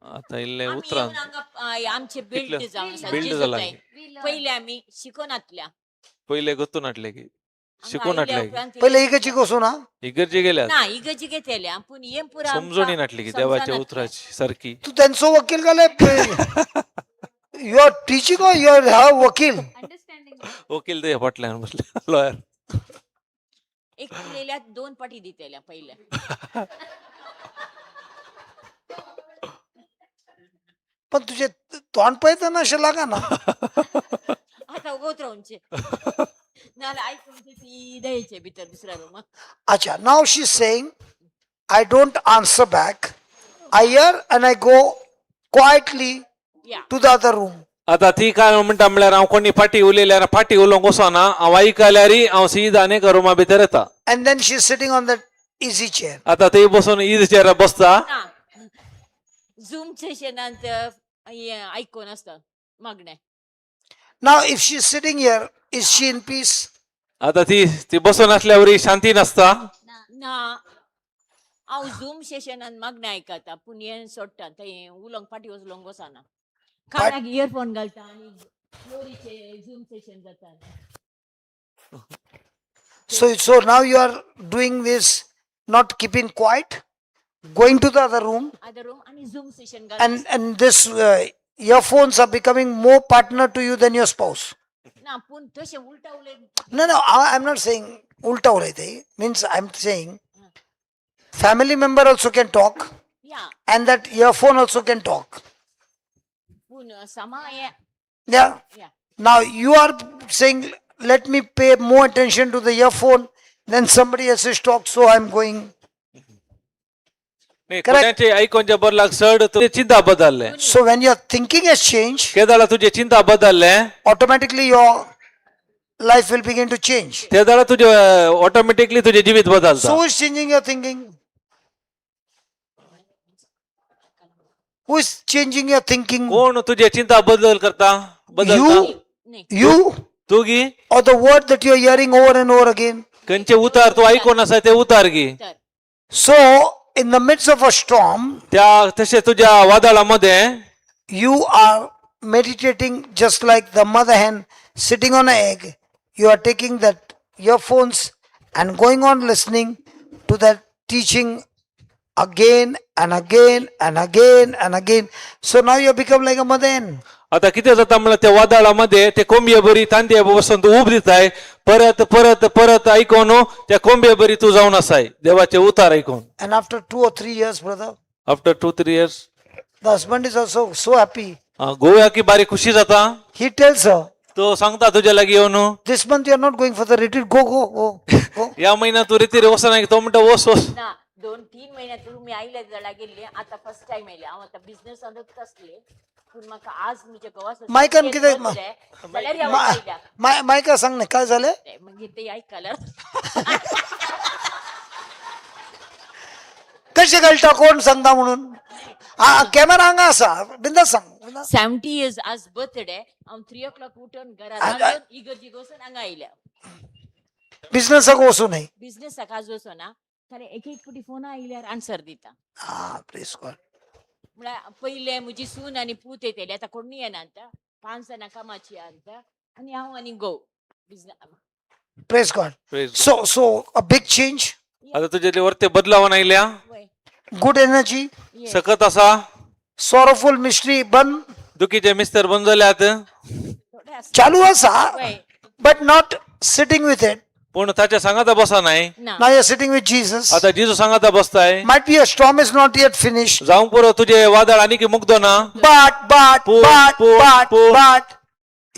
आता इल्ले आमी उतरान येवन हांगा आमचे बिल्ड कितले? जावन आसा बिल्ड जिजू जाला. ताई. पयले आमी शिकोनातल्या. पयले गोतून हाडले की हांगा शिकून आयल्या हाडले की. उपरांत पहिले इकडची कसू ना. इगर्जे गेल्या. ना, इगर्जी घेतल्या पूण हें पुरा आमकां समजणी नाटली की देवाच्या समजनातलें. उतराची सारकी. तू त्यांचो वकील का you are teaching you are हा वकील? वकील ते फाटल्यान बसले लॉयर. एक उलयल्यार दोन पाटी दितेल्या पयले. पण तुझे तोंड पळयतना अशें लागना. आतां वगत रावचे नाल्यार आयकून सीधा येचे भितर दुसऱ्या रुमाक. अच्छा, now she saying I don't answer back. I hear and I go quietly या. to the other room. आता ती काय म्हणटा म्हणल्यार हांव कोणी फाटी उलयल्यार फाटी उलोवंक वचना, हांव आयकल्यार हांव सीधा आनी एका रुमा भितर येता. And then she's sitting on that easy chair. आता ती बसून इज चेअर बसता. ना, झूम सेशनांत हें आयकून आसता मागणें. Now, if she's sitting here, is she in peace? आता ती ती बसून असल्यावर शांती नसता. ना, हांव झूम सेशनान मागणें आयकता पूण हें सोडटा तें उलोवंक फाटी उलोवंक वचना. कानाक इयरफोन घालता आनी फ्लोरीचे झूम सेशन जाता. So now you are doing this, not keeping quiet, going to the other room, other room आनी झूम सेशन घालता. and this earphones are becoming more partner to you than your spouse. ना, पूण तशें उलटा उलय. No, I'm not saying ulta उलयते. Means I'm saying family member also can talk या. And that earphone also can talk. पूण समा हें. Yeah. या. Now you are saying, let me pay more attention to the earphone than somebody else's talk, so I'm going. नाही. Correct. कोणाचे ऐकून जे बरं लाग चड तुझे चिंता बदलले. So when your thinking has changed, केदाळा तुझे चिंता बदलले, automatically your life will begin to change. तेदाळा तुझे ऑटोमॅटिकली तुझे जीवित बदलता. So who is changing your thinking? Who is changing your thinking? कोण तुझे चिंता बदल करता बदलता? You, न्ही. you, तू गी. Or the word that you are hearing over and over again? खंयचे उतार तू ऐकून आसा ते उतार गी. तर So in the midst of a storm, त्या तशे तुझ्या वादळामध्ये you are meditating just like the mother hen sitting on an egg. You are taking that earphones and going on listening to that teaching again and again and again and again. So now you have become like a mother hen. आता किती जाता म्हणल्यार त्या वादळामध्ये ते कोंबये बरी तांदये बसून तू उब दिताय, परत परत परत ऐकून त्या कोंबये बरी तू जावन आसाय देवाचे उतार ऐकून. And after 2 or 3 years, brother, after 2-3 years, the husband is also so happy. गोव्या की बारीक खुशी जाता. He tells her, तो सांगता तुझ्या लागीं येवन, "This month you are not going for the retreat. Go, go, go, go." या महिन्यात तू रितीर वचना, तो म्हणटा वस वस. ना, 2-3 महिन्यात तुमी आयले जाल्यार गेल्ले, आतां फर्स्ट टायम आयले. हांव आतां बिजनसानूच आसले पूण म्हाका आज म्हज्या घोवा मायकान कितें- जाल्यार हांव आयल्या. मायका सांग ना काय झालं. मागीर ते आयकल्यार. कशें कळटा कोण सांगता म्हणून? कॅमेरा हांगा आसा, बिंदास सांग, बिंदास. 70 इयर्स आज बर्थडे. हांव 3 ओ क्लॉक उठून घरा रांदून इगर्जीक वचून हांगा आयल्या. बिझनेसाक वचूं न्हय. बिजनसाक आज वचना, कारण एक एक फावटी फोन आयल्यार आन्सर दिता. हा, प्लीज गॉड. म्हळ्यार पयले म्हजी सून आनी पूत येतली, आतां कोण येना. आतां पांच जाणां कामाची आतां आनी हांव आनी घोव business. Praise God. So a big change, आता तुझ्या वरते बदलावन आयल्या. वय. good energy, सकत आसा. sorrowful mystery बंद. दुखीचे मिस्तर बंद जाल्यात. थोडे आसा. चालू आसा, वय. but not sitting with it. पूण ताच्या सांगाता बसा नाही. ना. Now you're sitting with Jesus. आता जिजू सांगाता बसताय. Might be a storm is not yet finished, जावंक पुरो तुझे वादळ आनी मुग्दो ना. but but but po- but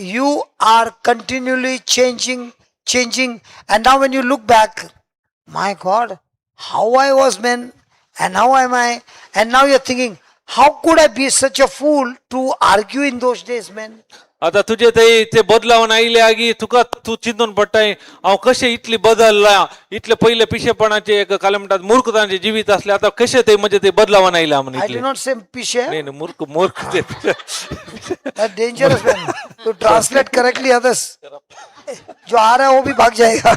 you are continually changing, changing, and now when you look back, my God, how I was, man, and how am I? And now you're thinking, how could I be such a fool to argue in those days, man? आता तुझे ते ते बदलावन आयले आगी तुका तू चिंतून पडटाय, हांव कशें इतली बदलला, इतले पयले पिशेपणाचे एक काय म्हणटात मूर्खतांचे जिवीत असले, आता कशें ते म्हणजे ते बदलावन आयले म्हण I इतले. did not say pishe. नाही नाही, मूर्ख मूर्ख ते. That dangerous, man. To translate correctly, others. जो आ रहा है वो भी भाग जाएगा.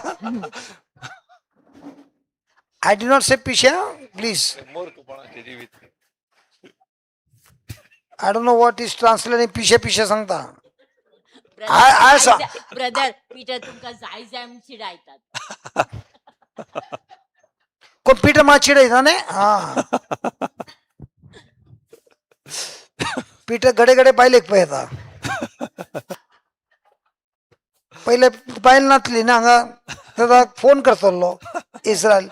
I did not say pishe, please. मूर्खपणाचे जिवीत. I don't know what is translating pishe pishe सांगता. I saw- brother Peter तुमकां जाय जाय म्हूण चिडायतात. कोण पीटर मा चिडयता न्ही? हा, पीटर गडे गडे बायलेक पळयता. पयले बायल नातली ना हांगा, ताका फोन करतलो. Israel.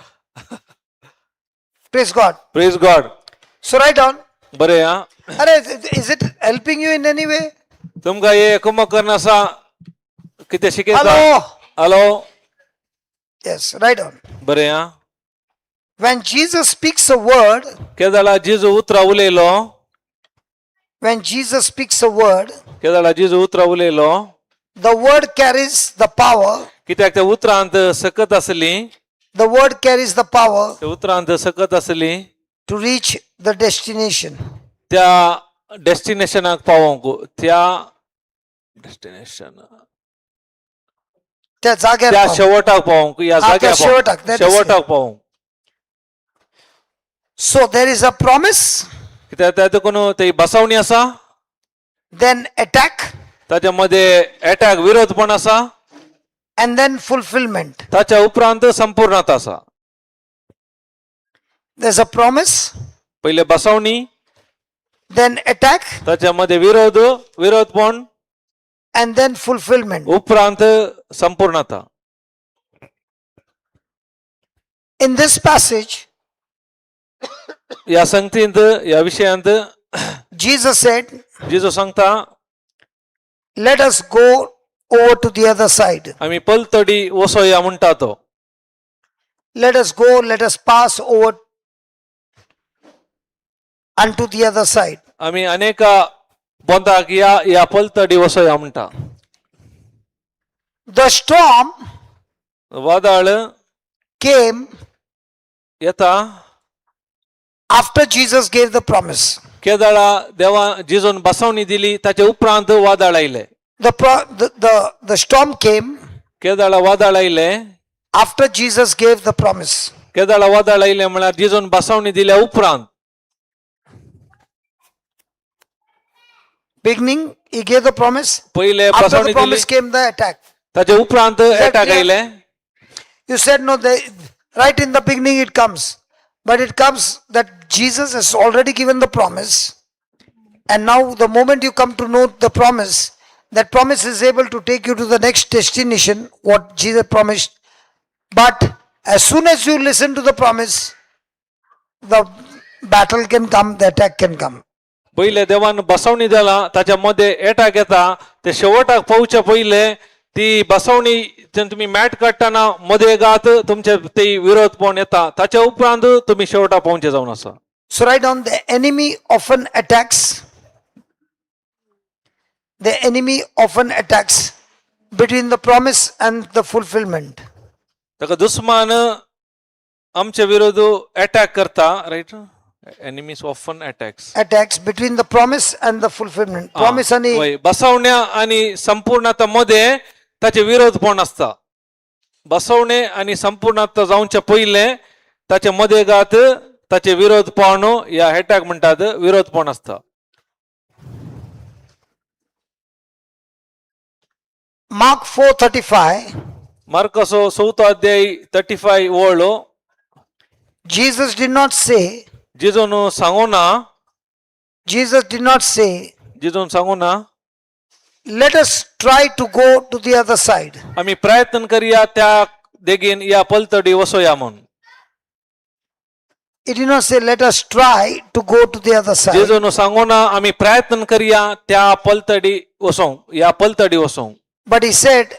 Praise God. Praise God. So write down. बरें आं. Arey, is it helping you in any way? तुमकां हे कुमक करून आसा कितें शिकयता? Hello. Hello. Yes, write down. बरें आं. When Jesus speaks a word, केदाळा जेजू उतरां उलयलो, when Jesus speaks a word, केदाळा जेजू उतरां उलयलो, the word carries the power. कित्याक त्या उतरांत सकत आसली, The word carries the power त्या उतरांत सकत आसली to reach the destination. त्या डेस्टिनेशनाक पावोवंक, त्या डेस्टिनेशन, त्या जाग्यार त्या पावोवंक. शेवटाक पावोवंक, ह्या हा, त्या जाग्यार शेवटाक, पावोवंक, that is शेवटाक पावोवंक. So there is a promise, कित्याक त्या देखून ती बसावणी आसा, then attack, ताच्या मध्ये एटॅक विरोध पण आसा, and then fulfillment. ताच्या उपरांत संपूर्णता आसा. There's a promise, पयले बसावणी, then attack, ताच्या मध्ये विरोध, विरोधपण, and then fulfillment. उपरांत संपूर्णता. In this passage, ह्या संगतींत, ह्या विशयांत Jesus said, जेजू सांगता, "Let us go over to the other side. आमी पलतडी वसोया म्हणटा तो. Let us go, let us pass over unto the other side." आमी अनेका बोंदाक ह्या ह्या पलतडी वसोया म्हणटा. The storm वादळ came येता after Jesus gave the promise. केदळा देवा जेजून बसवणी दिली ताचे उपरांत वादळ आयले. The storm came केदळा वादळ आयले after Jesus gave the promise. केदळा वादळ आयले म्हळ्यार जेजून बसवणी दिल्या उपरांत. Beginning, he gave the promise. पयले After the बसवणी दिली, promise came the attack. ताचे उपरांत एटाक clear? आयले. You said no, they, right in the beginning it comes. But it comes that Jesus has already given the promise. And now the moment you come to know the promise, that promise is able to take you to the next destination, what Jesus promised. But as soon as you listen to the promise, the battle can come, the attack can come. पयले देवान बसवणी दिला, ताच्या मध्ये एटाक येता, ते शेवटाक पावच्या पयले ती बसवणी जेन्ना तुमी मॅट काडटना मध्ये गात तुमचे ते विरोधपण येता, ताच्या उपरांत तुमी शेवटाक पावचे जावन आसा. So write down, the enemy often attacks. The enemy often attacks between the promise and the fulfillment. ताका दुस्मान आमचे विरोध एटॅक करता, right? Enemies often attacks Attacks between the promise and the fulfillment. Promise आणि वय, बसवण्या आणि संपूर्णता मध्ये ताचे विरोधपण आसता. बसवणे आणि संपूर्णता जावच्या पयले ताचे मध्ये गात ताचे विरोधपण, ह्या एटॅक म्हणटात, विरोधपण आसता. Mark 4:35, मार्कासो चवथो अध्याय 35 ओळ. Jesus did not say, जेजून सांगू ना, Jesus did not say, जेजून सांगू ना, "Let us try to go to the other side." आमी प्रयत्न करया त्या देगेन या पलतडी वसोया म्हणून. He did not say, "Let us try to go to the other side." जेजून सांगू ना आमी प्रयत्न करया त्या पलतडी वसोंक, या पलतडी वसोंक. But he said,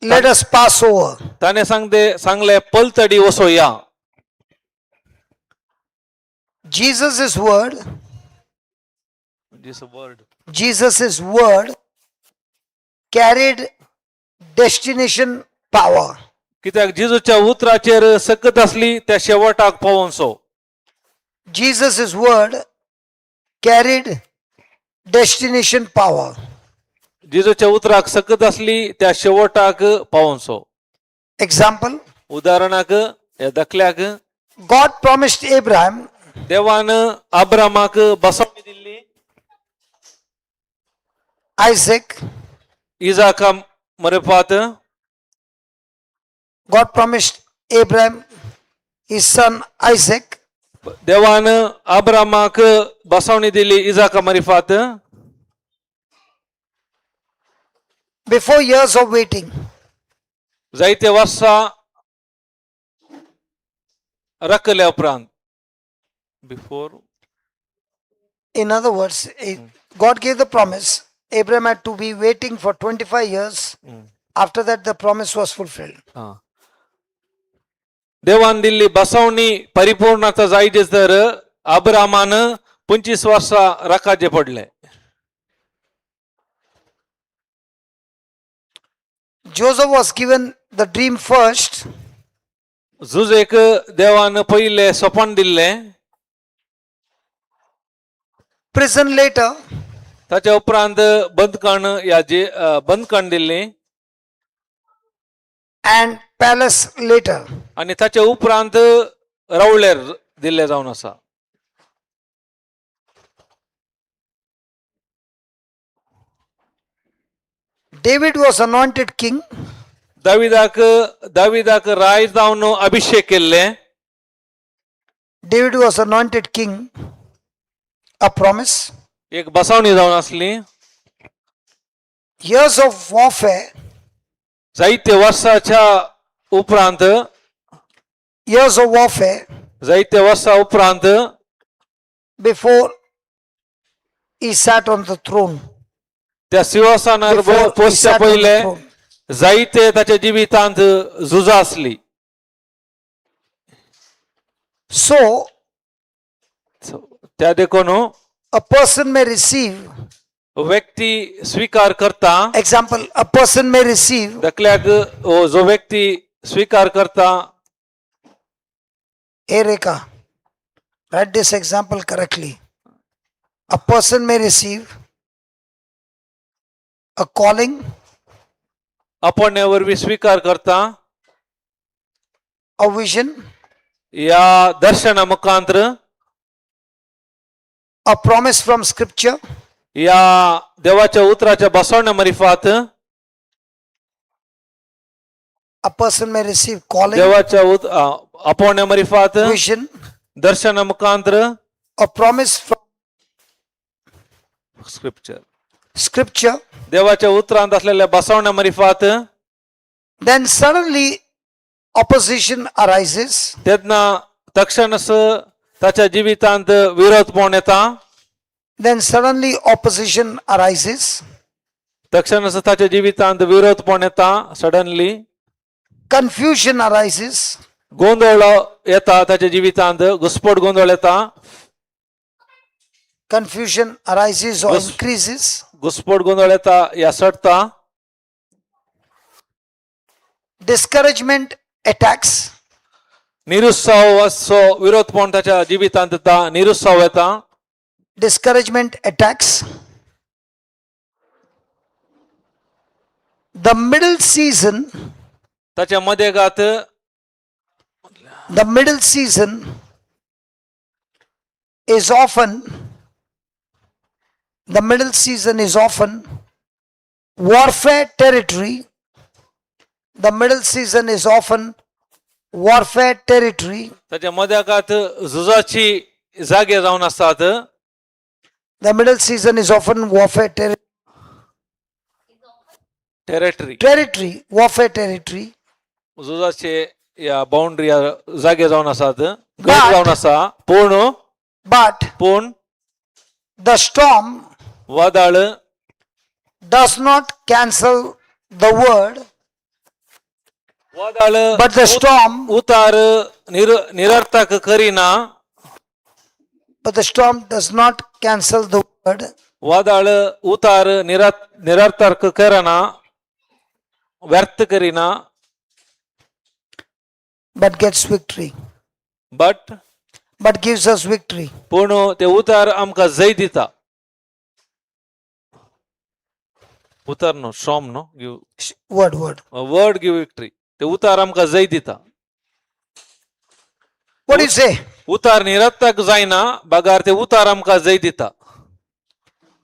"Let us pass over." ताणें सांगते सांगले पलतडी वसोया. Jesus' word, Jesus' word carried destination power. कित्याक जेजूच्या उतराचेर सकत आसली त्या शेवटाक पावोवचो. Jesus' word carried destination power. जेजूच्या उतराक सकत आसली त्या शेवटाक पावोवचो. Example, उदाहरणाक ह्या दाखल्याक, God promised Abraham देवान आब्रामाक बसवणी दिल्ली Isaac, इजाका मरपात. God promised Abraham his son Isaac देवान आब्रामाक बसवणी दिली इजाका मरिफात before years of waiting. जायते वर्सां राखल्या उपरांत before. In other words, God gave the promise. Abraham had to be waiting for 25 years. After that, the promise was fulfilled. देवान दिल्ली बसवणी परिपूर्णता जायचे तर अब्रामान 25 वर्सां राखाचे पडले. Joseph was given the dream first, जुजेक देवान पयले सोपण दिल्लें, prison later, ताच्या उपरांत बंदखण ह्या जे बंदखण दिल्ली and palace later. आनी ताच्या उपरांत रावळेर दिल्ले जावन आसा. David was anointed king. दाविदाक दाविदाक राय जावन अभिषेक केल्ले. David was anointed king, a promise. एक बसावणी जावन आसली. Years of warfare, जायते वर्साच्या उपरांत, years of warfare जायते वर्सां उपरांत before he sat on the throne. त्या सिंहासनार Before he पोसच्या sat on the पयले throne. जायते ताच्या जिवितांत झुजां आसली. So, त्या देखून a person may receive, व्यक्ती स्वीकार करता, example, a person may receive धाकल्याक हो जो व्यक्ती स्वीकार करता. Hey Rekha, write this example correctly. A person may receive a calling, आपण्या वरवीं स्वीकार करता, a vision, ह्या दर्शना मुखांत्र, a promise from scripture, ह्या देवाच्या उतराच्या बसवण्या मारिफात, a person may receive calling, देवाच्या आपोवण्या मारिफात, vision, Darshana मुखांत्र, a promise from scripture, scripture. देवाच्या उतरांत असलेल्या बसवण्या मारिफात. Then suddenly opposition arises. तेन्ना तक्षणस ताच्या जिवितांत विरोध पळोवन येता. Then suddenly opposition arises. तक्षणस ताच्या जिवितांत विरोध पळोवन येता suddenly. Confusion arises. गोंदळ येता ताच्या जिवितांत, घुस्पट गोंदळ येता. Confusion arises or Yes. increases. घुस्पट गोंदळ येता या सडता. Discouragement attacks. निरुत्साह असो विरोध पळोवन ताच्या जिवितांत येता, निरुत्साह येता. Discouragement attacks. The middle season, ताच्या मदेगात, the middle season is often, the middle season is often warfare territory. The middle season is often warfare territory. ताच्या मदेगात झुजाची जागे जावन आसतात. The middle season is often warfare territory. Territory, warfare territory. झुजाचे या बाउंड्री जागे जावन आसात, गट जावन आसा पूण, But पूण the storm वादळ does not cancel the word, वादळ but the storm, उतार निरर्थक करिना. But the storm does not cancel the word, वादळ उतार निरर्थक करना, व्यर्थ करिना, but gets victory, but but gives us victory. पूण ते उतार आमकां जय दिता. उतार न्हू, स्टॉर्म न्हू give. Word, word. Word give victory. ते उतार आमकां जय दिता. What do you say? उतार निरर्थक जायना बगार ते उतार आमकां जय दिता.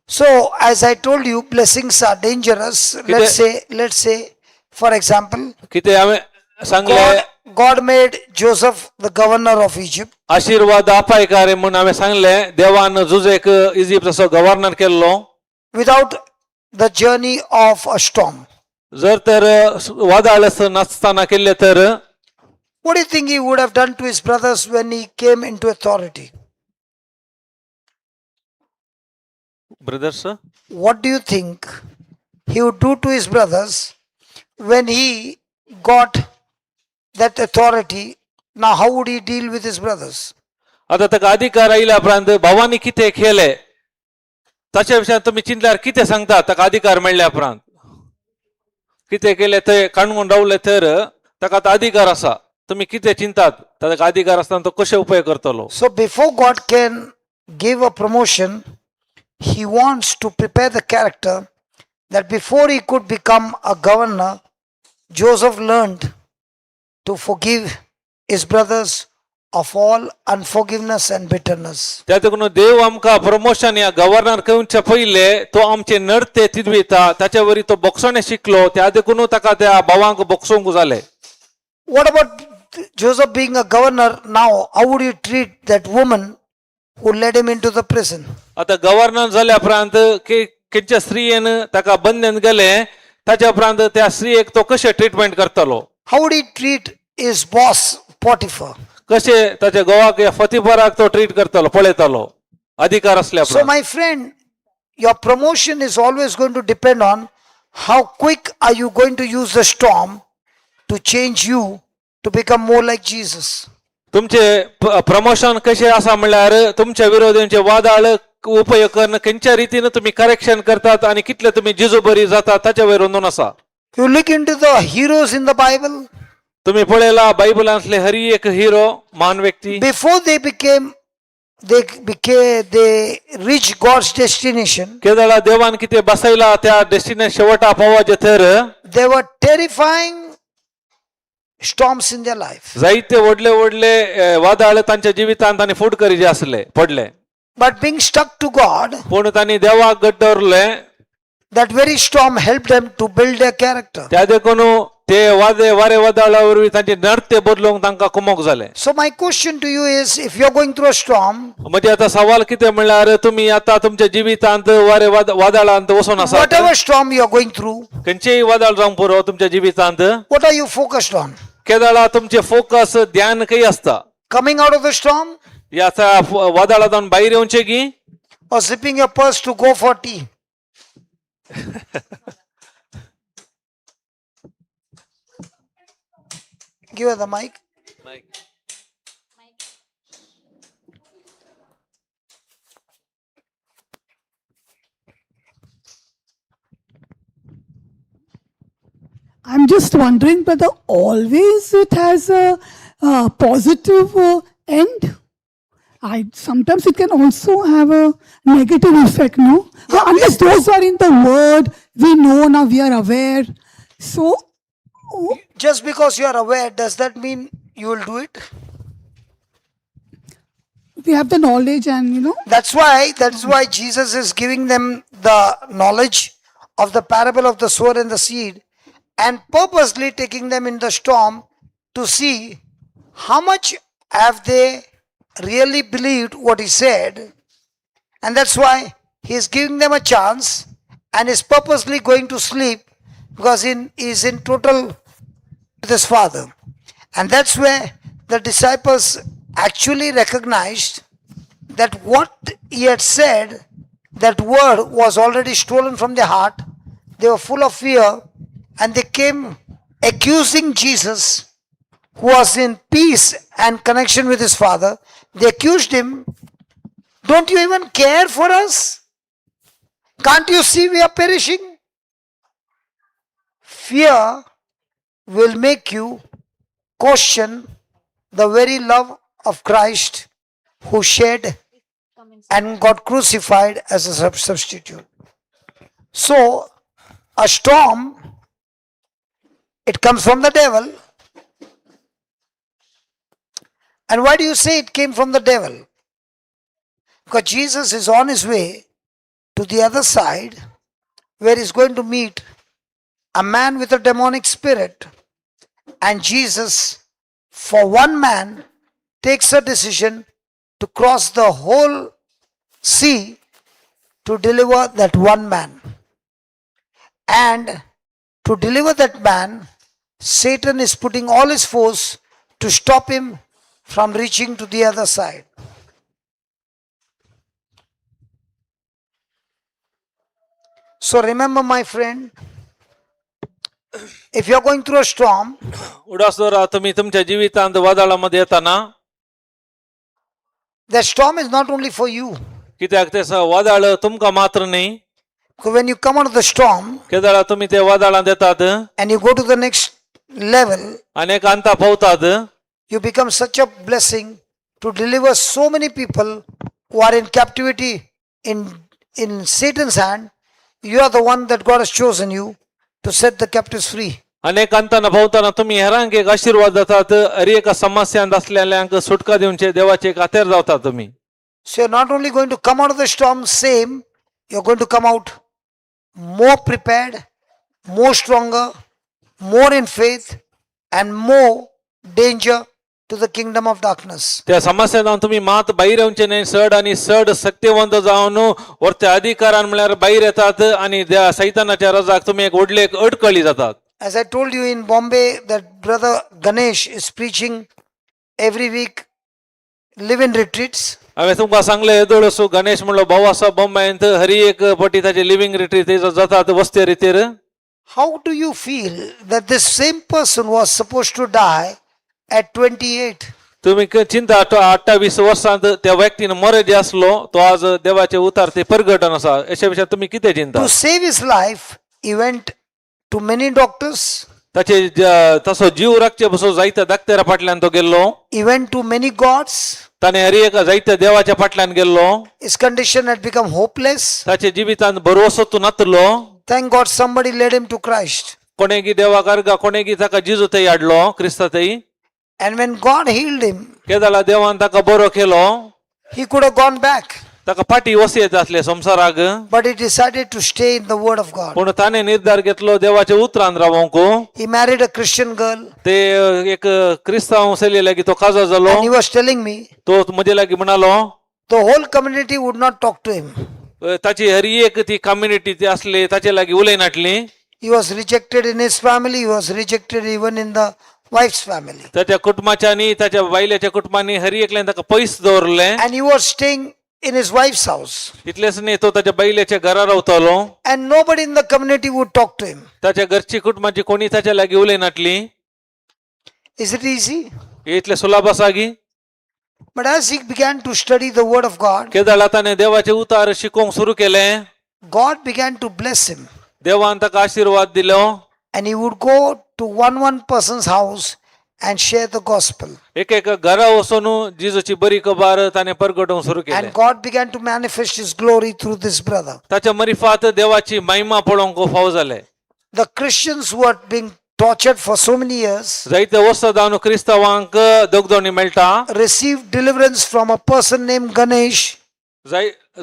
So, as I told you, blessings are dangerous. Let's say, for example, कितें हांवें सांगलें, God made Joseph the governor of Egypt. आशिर्वाद अपायकार म्हूण हांवें सांगलें, देवान जुजेक इजिप्ताचो गव्हर्नर केल्लो without the journey of a storm. जर तर वादळ नासतना केल्ले तर. What do you think he would have done to his brothers when he came into authority? Brothers. What do you think he would do to his brothers when he got that authority? Now, how would he deal with his brothers? आता ताका अधिकार आयल्या उपरांत भावांनी कितें केलें ताच्या विशयान तुमी चिंतल्यार कितें सांगता? ताका अधिकार मेळ्ळ्या उपरांत कितें केलें ते काणून रावले तर ताका आतां अधिकार आसा. तुमी कितें चिंतात, ताका अधिकार आसतना तो कशें उपयोग करतलो? So, before God can give a promotion, he wants to prepare the character that before he could become a governor, Joseph learned to forgive his brothers of all unforgiveness and bitterness. त्या देखून देव आमकां प्रमोशन या गव्हर्नर करच्या पयले तो आमचे नडते तिदविता. ताच्या वरी तो बोगसणे शिकलो, त्या देखून ताका त्या भावांक बोगसोंक जालें. What about Joseph being a governor now? How would you treat that woman who led him into the prison? आता गव्हर्नर जाल्या उपरांत की खंयच्या स्त्रियेन ताका बंदेन गेले, ताच्या उपरांत त्या स्त्रियेक तो कशें ट्रिटमेंट करतलो? How would he treat his boss, Potiphar? कशें ताच्या घोवाक या फतीफराक तो ट्रीट करतलो, पळयतलो अधिकार असल्या So, उपरांत? my friend, your promotion is always going to depend on how quick are you going to use the storm to change you to become more like Jesus. तुमचे प्रमोशन कशें आसा म्हणल्यार तुमच्या विरोधींचे वादाळ उपयोग करून खंयच्या रितीन तुमी करेक्शन करतात आनी कितले तुमी जिजू बरी जातात ताच्या वयर अंदून आसा. You look into the heroes in the Bible, तुम्ही पळयला बायबलांतले हरी एक हिरो, महान व्यक्ती. Before they reached God's destination, केदळा देवान कितें बसयला त्या डेस्टिनेशन शेवटा पावाचे तर there were terrifying storms in their life. जायते व्हडले व्हडले वादळ तांच्या जिवितांत आनी फूट करीचे आसले पडले. But being stuck to God, पूण तांणी देवाक घट दवरले. that very storm helped them to build their character. त्या देखून ते वादे वारे वादळा वरवीं तांचे नर्ते बदलूंक तांकां कुमोक जालें. So, my question to you is, if you're going through a storm, म्हणजे आता सवाल कितें म्हणल्यार तुमी आतां तुमच्या जिवितांत वारे वादळांत वचून आसात. Whatever storm you're going through, खंयचेय वादळ जावंक पुरो तुमच्या जिवितांत, what are you focused on? केदळा तुमचे फोकस, ध्यान खंय आसता? Coming out of the storm ह्या वादळांतल्यान भायर येवचें की or zipping your purse to go for tea? Give her the mic. I'm just wondering whether always it has a positive end. I sometimes it can also have a negative effect, no? Unless those are in the word, we know now, we are aware. So, oh, Just because you are aware, does that mean you will do it? We have the knowledge, and you know, That's why Jesus is giving them the knowledge of the parable of the sower and the seed and purposely taking them in the storm to see how much have they really believed what he said. And that's why he is giving them a chance and is purposely going to sleep because he is in total with his father. And that's where the disciples actually recognized that what he had said, that word was already stolen from their heart. They were full of fear and they came accusing Jesus, who was in peace and connection with his father. They accused him, "Don't you even care for us? Can't you see we are perishing?" Fear will make you question the very love of Christ who shed and got crucified as a substitute. So, a storm, it comes from the devil. And why do you say it came from the devil? Because Jesus is on his way to the other side where he's going to meet a man with a demonic spirit. And Jesus, for one man, takes a decision to cross the whole sea to deliver that one man. And to deliver that man, Satan is putting all his force to stop him from reaching to the other side. So remember, my friend, if you're going through a storm, उडास दवरा तुमी तुमच्या जिवितांत वादळामध्ये येताना that storm is not only for you. कित्याक ते वादळ तुमकां मात्र न्ही. Because when you come out of the storm केदळा तुमी ते वादळांत येतात and you go to the next level, आनी एक अंता पावतात, you become such a blessing to deliver so many people who are in captivity in Satan's hand. You are the one that God has chosen you to set the captives free. अनेक अंताना पावताना तुमी हेरांक एक आशिर्वाद जातात, हर एका समस्यांत असलेल्यांक सुटका दिवचे देवाचे एक हातेर जावता तुमी. So you're not only going to come out of the storm same, you're going to come out more prepared, more stronger, more in faith, and more danger to the kingdom of darkness. त्या समस्या जावन तुमी मात भायर येवचे न्हय, चड आनी चड शक्तिवंत जावन वरच्या अधिकारान म्हळ्यार भायर येतात आनी त्या सैतानाच्या रजाक तुमी एक व्हडले एक अडकळी जातात. As I told you in Bombay, that brother Ganesh is preaching every week live in retreats. हांवें तुमकां सांगलें येदोळ असो गणेश म्हणलो भाव आसा बॉम्बेंत, हरी एक पटी ताचे लिव्हिंग रिट्रीट जातात वस्ते रितीर. How do you feel that this same person was supposed to die at 28? तुमी चिंता 28 वर्सांत त्या व्यक्तीन मरे जे आसलो तो आज देवाचे उतार ते परगटन आसा, अशे विशयात तुमी कितें चिंता? To save his life, he went to many doctors, ताचे तसो जीव राखचे बसो जायत्या दाक्तेरा फाटल्यान तो गेल्लो. he went to many gods. ताणें हरी एका जायत्या देवाच्या फाटल्यान गेल्लो. His condition had become hopeless. ताचे जिवितांत भरवसो तूं नातलो. Thank God somebody led him to Christ. कोणेगी देवाक अर्गा कोणेगी ताका जिजू थंय हाडलो क्रिस्ता थंय. And when God healed him, केदाळा देवान ताका बरो केलो, he could have gone back. ताका फाटी वसयत आसले संवसाराक. But he decided to stay in the Word of God. पूण ताणें निर्धार घेतलो देवाच्या उतरान रावंक. He married a Christian girl. ते एक क्रिस्तांव चली लागीं तो काजार जालो. And he was telling me तो म्हजे लागीं म्हणालो, the whole community would not talk to him. ताची हरी एक ती कम्युनिटी ती आसली ताचे लागीं उलयनाटली. He was rejected in his family, he was rejected even in the wife's family. ताच्या कुटुंबाच्यांनी ताच्या बायलेच्या कुटुंबांनी हरी एकल्यान ताका पयस दवरलें. And he was staying in his wife's house. तितलेंच न्ही तो ताच्या बायलेच्या घरा रावतालो. And nobody in the community would talk to him. ताच्या घरची कुटुंबाची कोणी ताच्या लागीं उलयनाटली. Is it easy? इतलें सुलाभ आसा गी? But as he began to study the Word of God, केदळा ताणें देवाचें उतार शिकोवंक सुरू केलें, God began to bless him. देवान ताका आशिर्वाद दिलो. And he would go to one person's house and share the gospel. एक एक घरा वचून जेजूची बरी खबर ताणें परगटोवंक सुरू केलें. And God began to manifest his glory through this brother. ताच्या मरिफात देवाची महिमा पळोवंक फाव जालें. The Christians who had been tortured for so many years जायते वर्सां जावन क्रिस्तांवांक दगदोणी मेळटा, received deliverance from a person named Ganesh who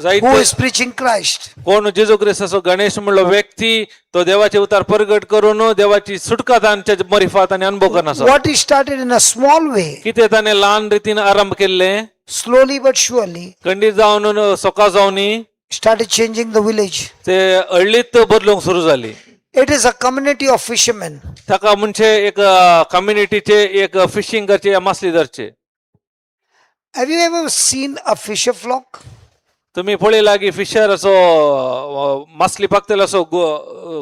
जायते is preaching Christ. कोण जेजू क्रिस्ताचो गणेश म्हणलो व्यक्ती तो देवाचे उतार परगट करून देवाची सुटका तांच्या मरिफात आनी अनुभव करना आसा. What he started in a small way, कितें ताणें ल्हान रितीन आरंभ केल्लें, slowly but surely खंडीत जावन सोका जावनी started changing the village. ते हळ्ळीत बदलूंक सुरू जाली. It is a community of fishermen. ताका म्हणजे एक कम्युनिटीचे एक फिशींग करचे या मासली धरचे. Have you ever seen a fisher flock? तुम्ही पळय लागीं फिशर असो मासली पाकतले असो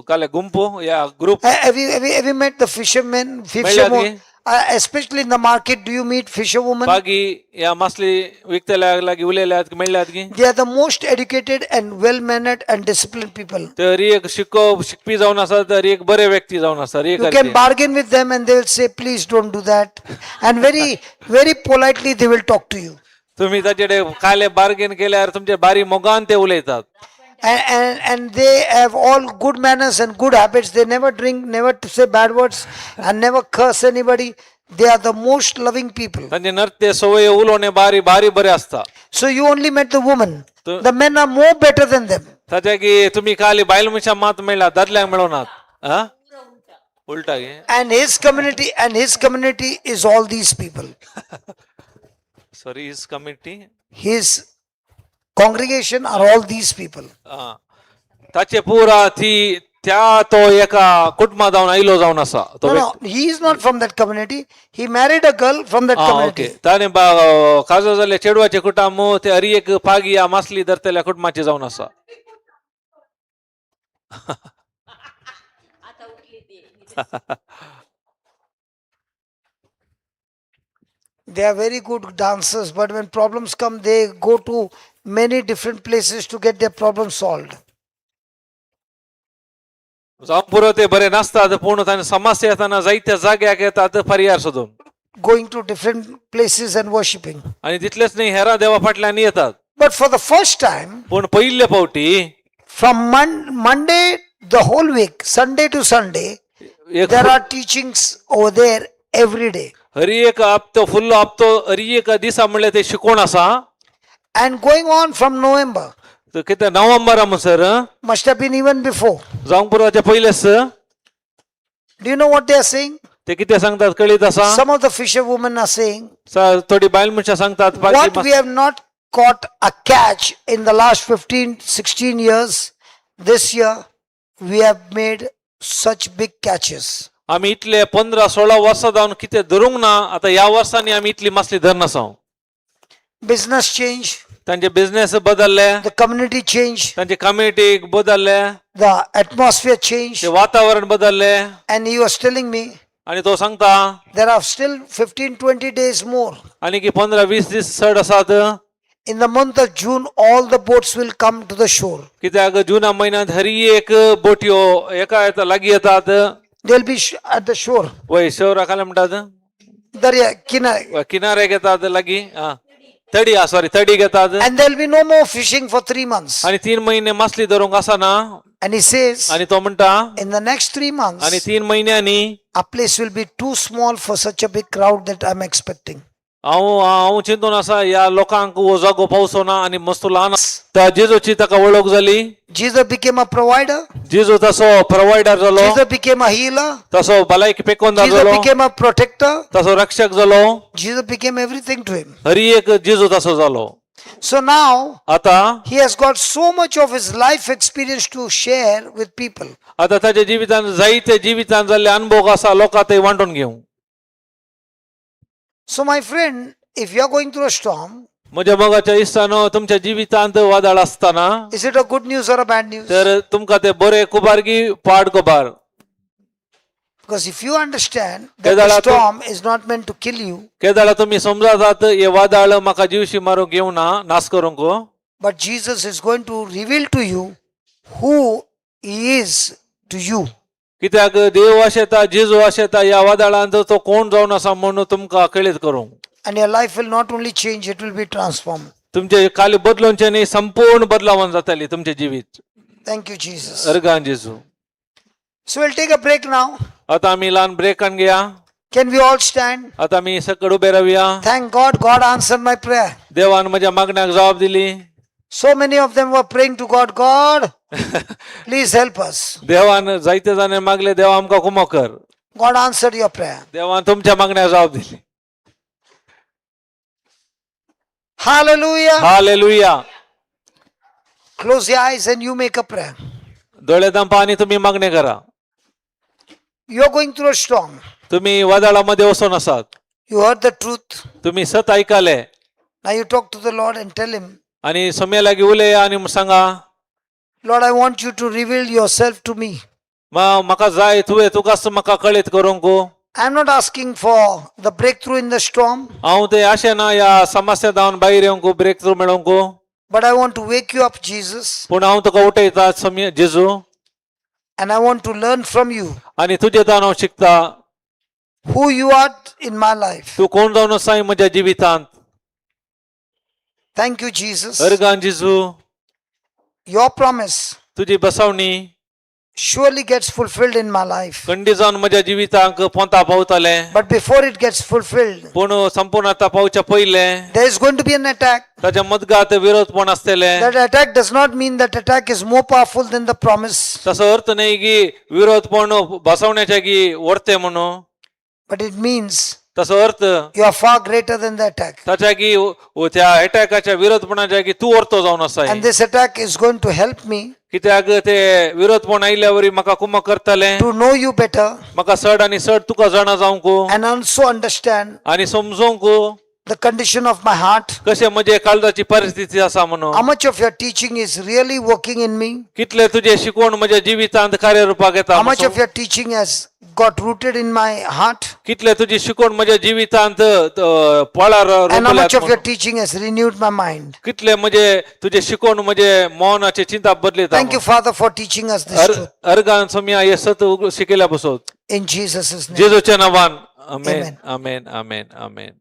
काले गुंपो या group. Have you met the fishermen? मेळ्ळ्यात Fisherwomen? गी? Especially in the market, do you meet fisherwomen? बागी या मासली विकतल्या लागीं उलयल्यात मेळ्ळ्यात गी? They are the most educated and well mannered and disciplined people. तरी एक शिको शिकपी जावन आसा, तरी एक बरे व्यक्ती जावन आसा तरी एक You can bargain with them and they will say, please don't do that. And very, very politely they will talk to you. तुम्ही ताचे काले बार्गेन केल्यार तुमचे बारी मोगान ते उलयतात. And they have all good manners and good habits. They never drink, never to say bad words, and never curse anybody. They are the most loving people. तांचे नर्ते सवय उलोवणे बारी बारी बरे आसता. So you only met the woman. The men are more better than them. ताच्या की तुम्ही काली बायल मनशां मात मेळ्ळा दादल्यांक मेळोनात. आ उलटा गे. And his community is all these people. Sorry, his committee. His congregation are all these people. ताचे पुरा ती त्या तो एका कुटुंबा जावन आयलो जावन आसा तो No, व्यक्ती. no, he is not from that community. He married a girl from that ah community. Okay ताणें काजो जाल्ले चेडवाचे कुटुंब ते हरी एक पागिया मासली धरतल्या कुटुंबाचे जावन आसा. आता उठली ती. They are very good dancers, but when problems come, they go to many different places to get their problem solved. जावं पुरो ते बरे नासतात पूण ताणें समस्या येताना जायत्या जाग्याक येतात पर्याय सोदून. Going to different places and worshipping. आणि तितलेच न्ही हेरा देवा फाटल्यान येतात. But for the first time, पूण पयले फावटी from Monday the whole week, Sunday to Sunday, एक there are teachings over there every day. Hari एक हप्तो फुल्लो हप्तो हरी एक दिसा म्हणल्यार ते शिकोवण आसा. And going on from November, तर कितें नोव्हेंबरा म्हणसर must have been even before. जावंक पुरो पयलेच. Do you know what they are saying? ते कितें सांगतात कळीत आसा? Some of the fisherwomen are saying, थोडी बायल मनशां सांगतात Pagi what we have not caught a catch in the last 15, 16 years, this year we have made such big catches. आमी इतले 15-16 वर्सां जावन कितें धरूंक ना आतां ह्या वर्सांनी आमी इतली मासली धरनासा. Business change, तांचे बिझनेस बदलले, the community change, तांचे कम्युनिटी बदलले, the atmosphere changed. ते वातावरण बदलले. And he was telling me आणि तो सांगता there are still 15, 20 days more. आणि की 15-20 दीस चड आसात. In the month of June, all the boats will come to the shore. कित्याक जुना म्हयन्यांत हरी एक बोटयो एका येता लागीं येतात. They'll be at the shore. वय शोरा काय म्हणटात? Darya, Kinare. वय, किनाऱ्याक येतात लागीं आं तडी आं सॉरी तडी घेतात. And there'll be no more fishing for 3 months. आणि 3 महिने मासली धरूंक आसना. And he says, आणि तो म्हणटा in the next 3 आणि months, 3 म्हयन्यांनी our place will be too small for such a big crowd that I'm expecting. हांव हांव चिंतून आसा ह्या लोकांक हो जागो पावचो ना आणि मस्त ल्हान त्या जेजूची ताका वळख जाली. Jesus became a provider. जेजू तसो प्रोवायडर जालो. Jesus became a healer. तसो भलायकी पेकोनदार Jesus जालो. became a protector. तसो रक्षक जालो. Jesus became everything to him. Hari एक जेजू तसो जालो. So now आता he has got so much of his life experience to share with people. आता ताच्या जिवितान जायते जिवितान जाल्ले अनुभव आसा लोकां ते वांटून घेवं. So, my friend, if you are going through a storm, म्हज्या मोगाच्या इश्टानो तुमच्या जिवितांत वादळ आसतना is it a good news or a bad news? तर तुमकां ते बरे कुबार की पाड कुबार? Because if you understand that the केदाळा तूं- storm is not meant to kill you, केदाळा तुमी समजातात हे वादळ म्हाका जिवशी मारूंक येवना नाश करूंक, but Jesus is going to reveal to you who he is to you. कित्याक देव आशेता जेजू आशेता ह्या वादळांत तो कोण जावन आसा म्हणून तुमकां कळीत करूंक. And your life will not only change, it will be transformed. तुमचे काल बदलूनचे न्ही संपूर्ण बदलावन जातली तुमचे जिवीत. Thank you, Jesus. अर्गान जेजू. So we'll take a break now. आता आमी ल्हान ब्रेकान घेया. Can we all stand? आता आमी सकड उबे रावया. Thank God, God answered my prayer. देवान म्हज्या मागण्याक जबाब दिली. So many of them were praying to God, God, please help us. देवान जायते जाणे मागले देवा आमकां कुमो कर. God answered your prayer. देवान तुमच्या मागण्याक जबाब दिली. Hallelujah. Hallelujah. Close your eyes and you make a prayer. दोळे दांपा आणि तुम्ही मागणे करा. You're going through a storm. तुम्ही वादळामध्ये वचून आसात. You heard the truth. तुम्ही सत ऐकाले. Now you talk to the Lord and tell him, आणि सम्या लागीं उलया आणि सांगा, Lord, I want you to reveal yourself to me. म्हाका जाय तुवें तुकाच म्हाका कळीत करूंक. I'm not asking for the breakthrough in the storm, हांव ते आशें ना ह्या समस्या जावन भायर येवंक ब्रेक थ्रू मेळोवंक, but I want to wake you up, Jesus, पूण हांव तुका उठयता सम्या जेजू and I want to learn from you आनी तुजे जावन हांव शिकता who you are in my life. तूं कोण जावन आसाय म्हज्या जिवितांत. Thank you, Jesus. अर्गान जेजू. Your promise तुजी बसवणी surely gets fulfilled in my life. खंडी जावन म्हज्या जिवितांक पोंता पावतलें. But before it gets fulfilled, पूण संपूर्ण आतां पावच्या पयलें there is going to be an attack. ताच्या मदगात विरोधपण आसतलें. That attack does not mean that attack is more powerful than the promise, तसो अर्थ न्हय की विरोधपण बसवण्याच्या की व्हरते म्हणून, but it means तसो अर्थ you are far greater than the attack. ताच्या की त्या अटॅकाच्या विरोधपणाच्या की तूं वर्तो जावन आसा. And this attack is going to help me कित्याक ते विरोधपण आयिल्ल्या वरी म्हाका कुमक करतले to know you better म्हाका चड आनी चड तुका जाणा जावंक and also understand आनी समजोंक the condition of my heart. कशें म्हजे काळजाची परिस्थिती आसा म्हणून. How much of your teaching is really working in me? कितले तुजे शिकवण म्हज्या जिवितांत कार्यरुपाक येता How much म्हणून. Of your teaching has got rooted in my heart? कितले तुजी शिकवण म्हज्या जिवितांत पाळार And how रोपल्यात much of your म्हणून. Teaching has renewed my mind? कितले म्हजे तुजे शिकवण म्हजे मनाचे चिंता बदलिता. Thank you, Father, for teaching us this truth. अर्गान सोमिया हे सत शिकयल्या बसत. In Jesus' name. जेजूच्या नावान, आमेन. Amen. आमेन, आमेन, आमेन.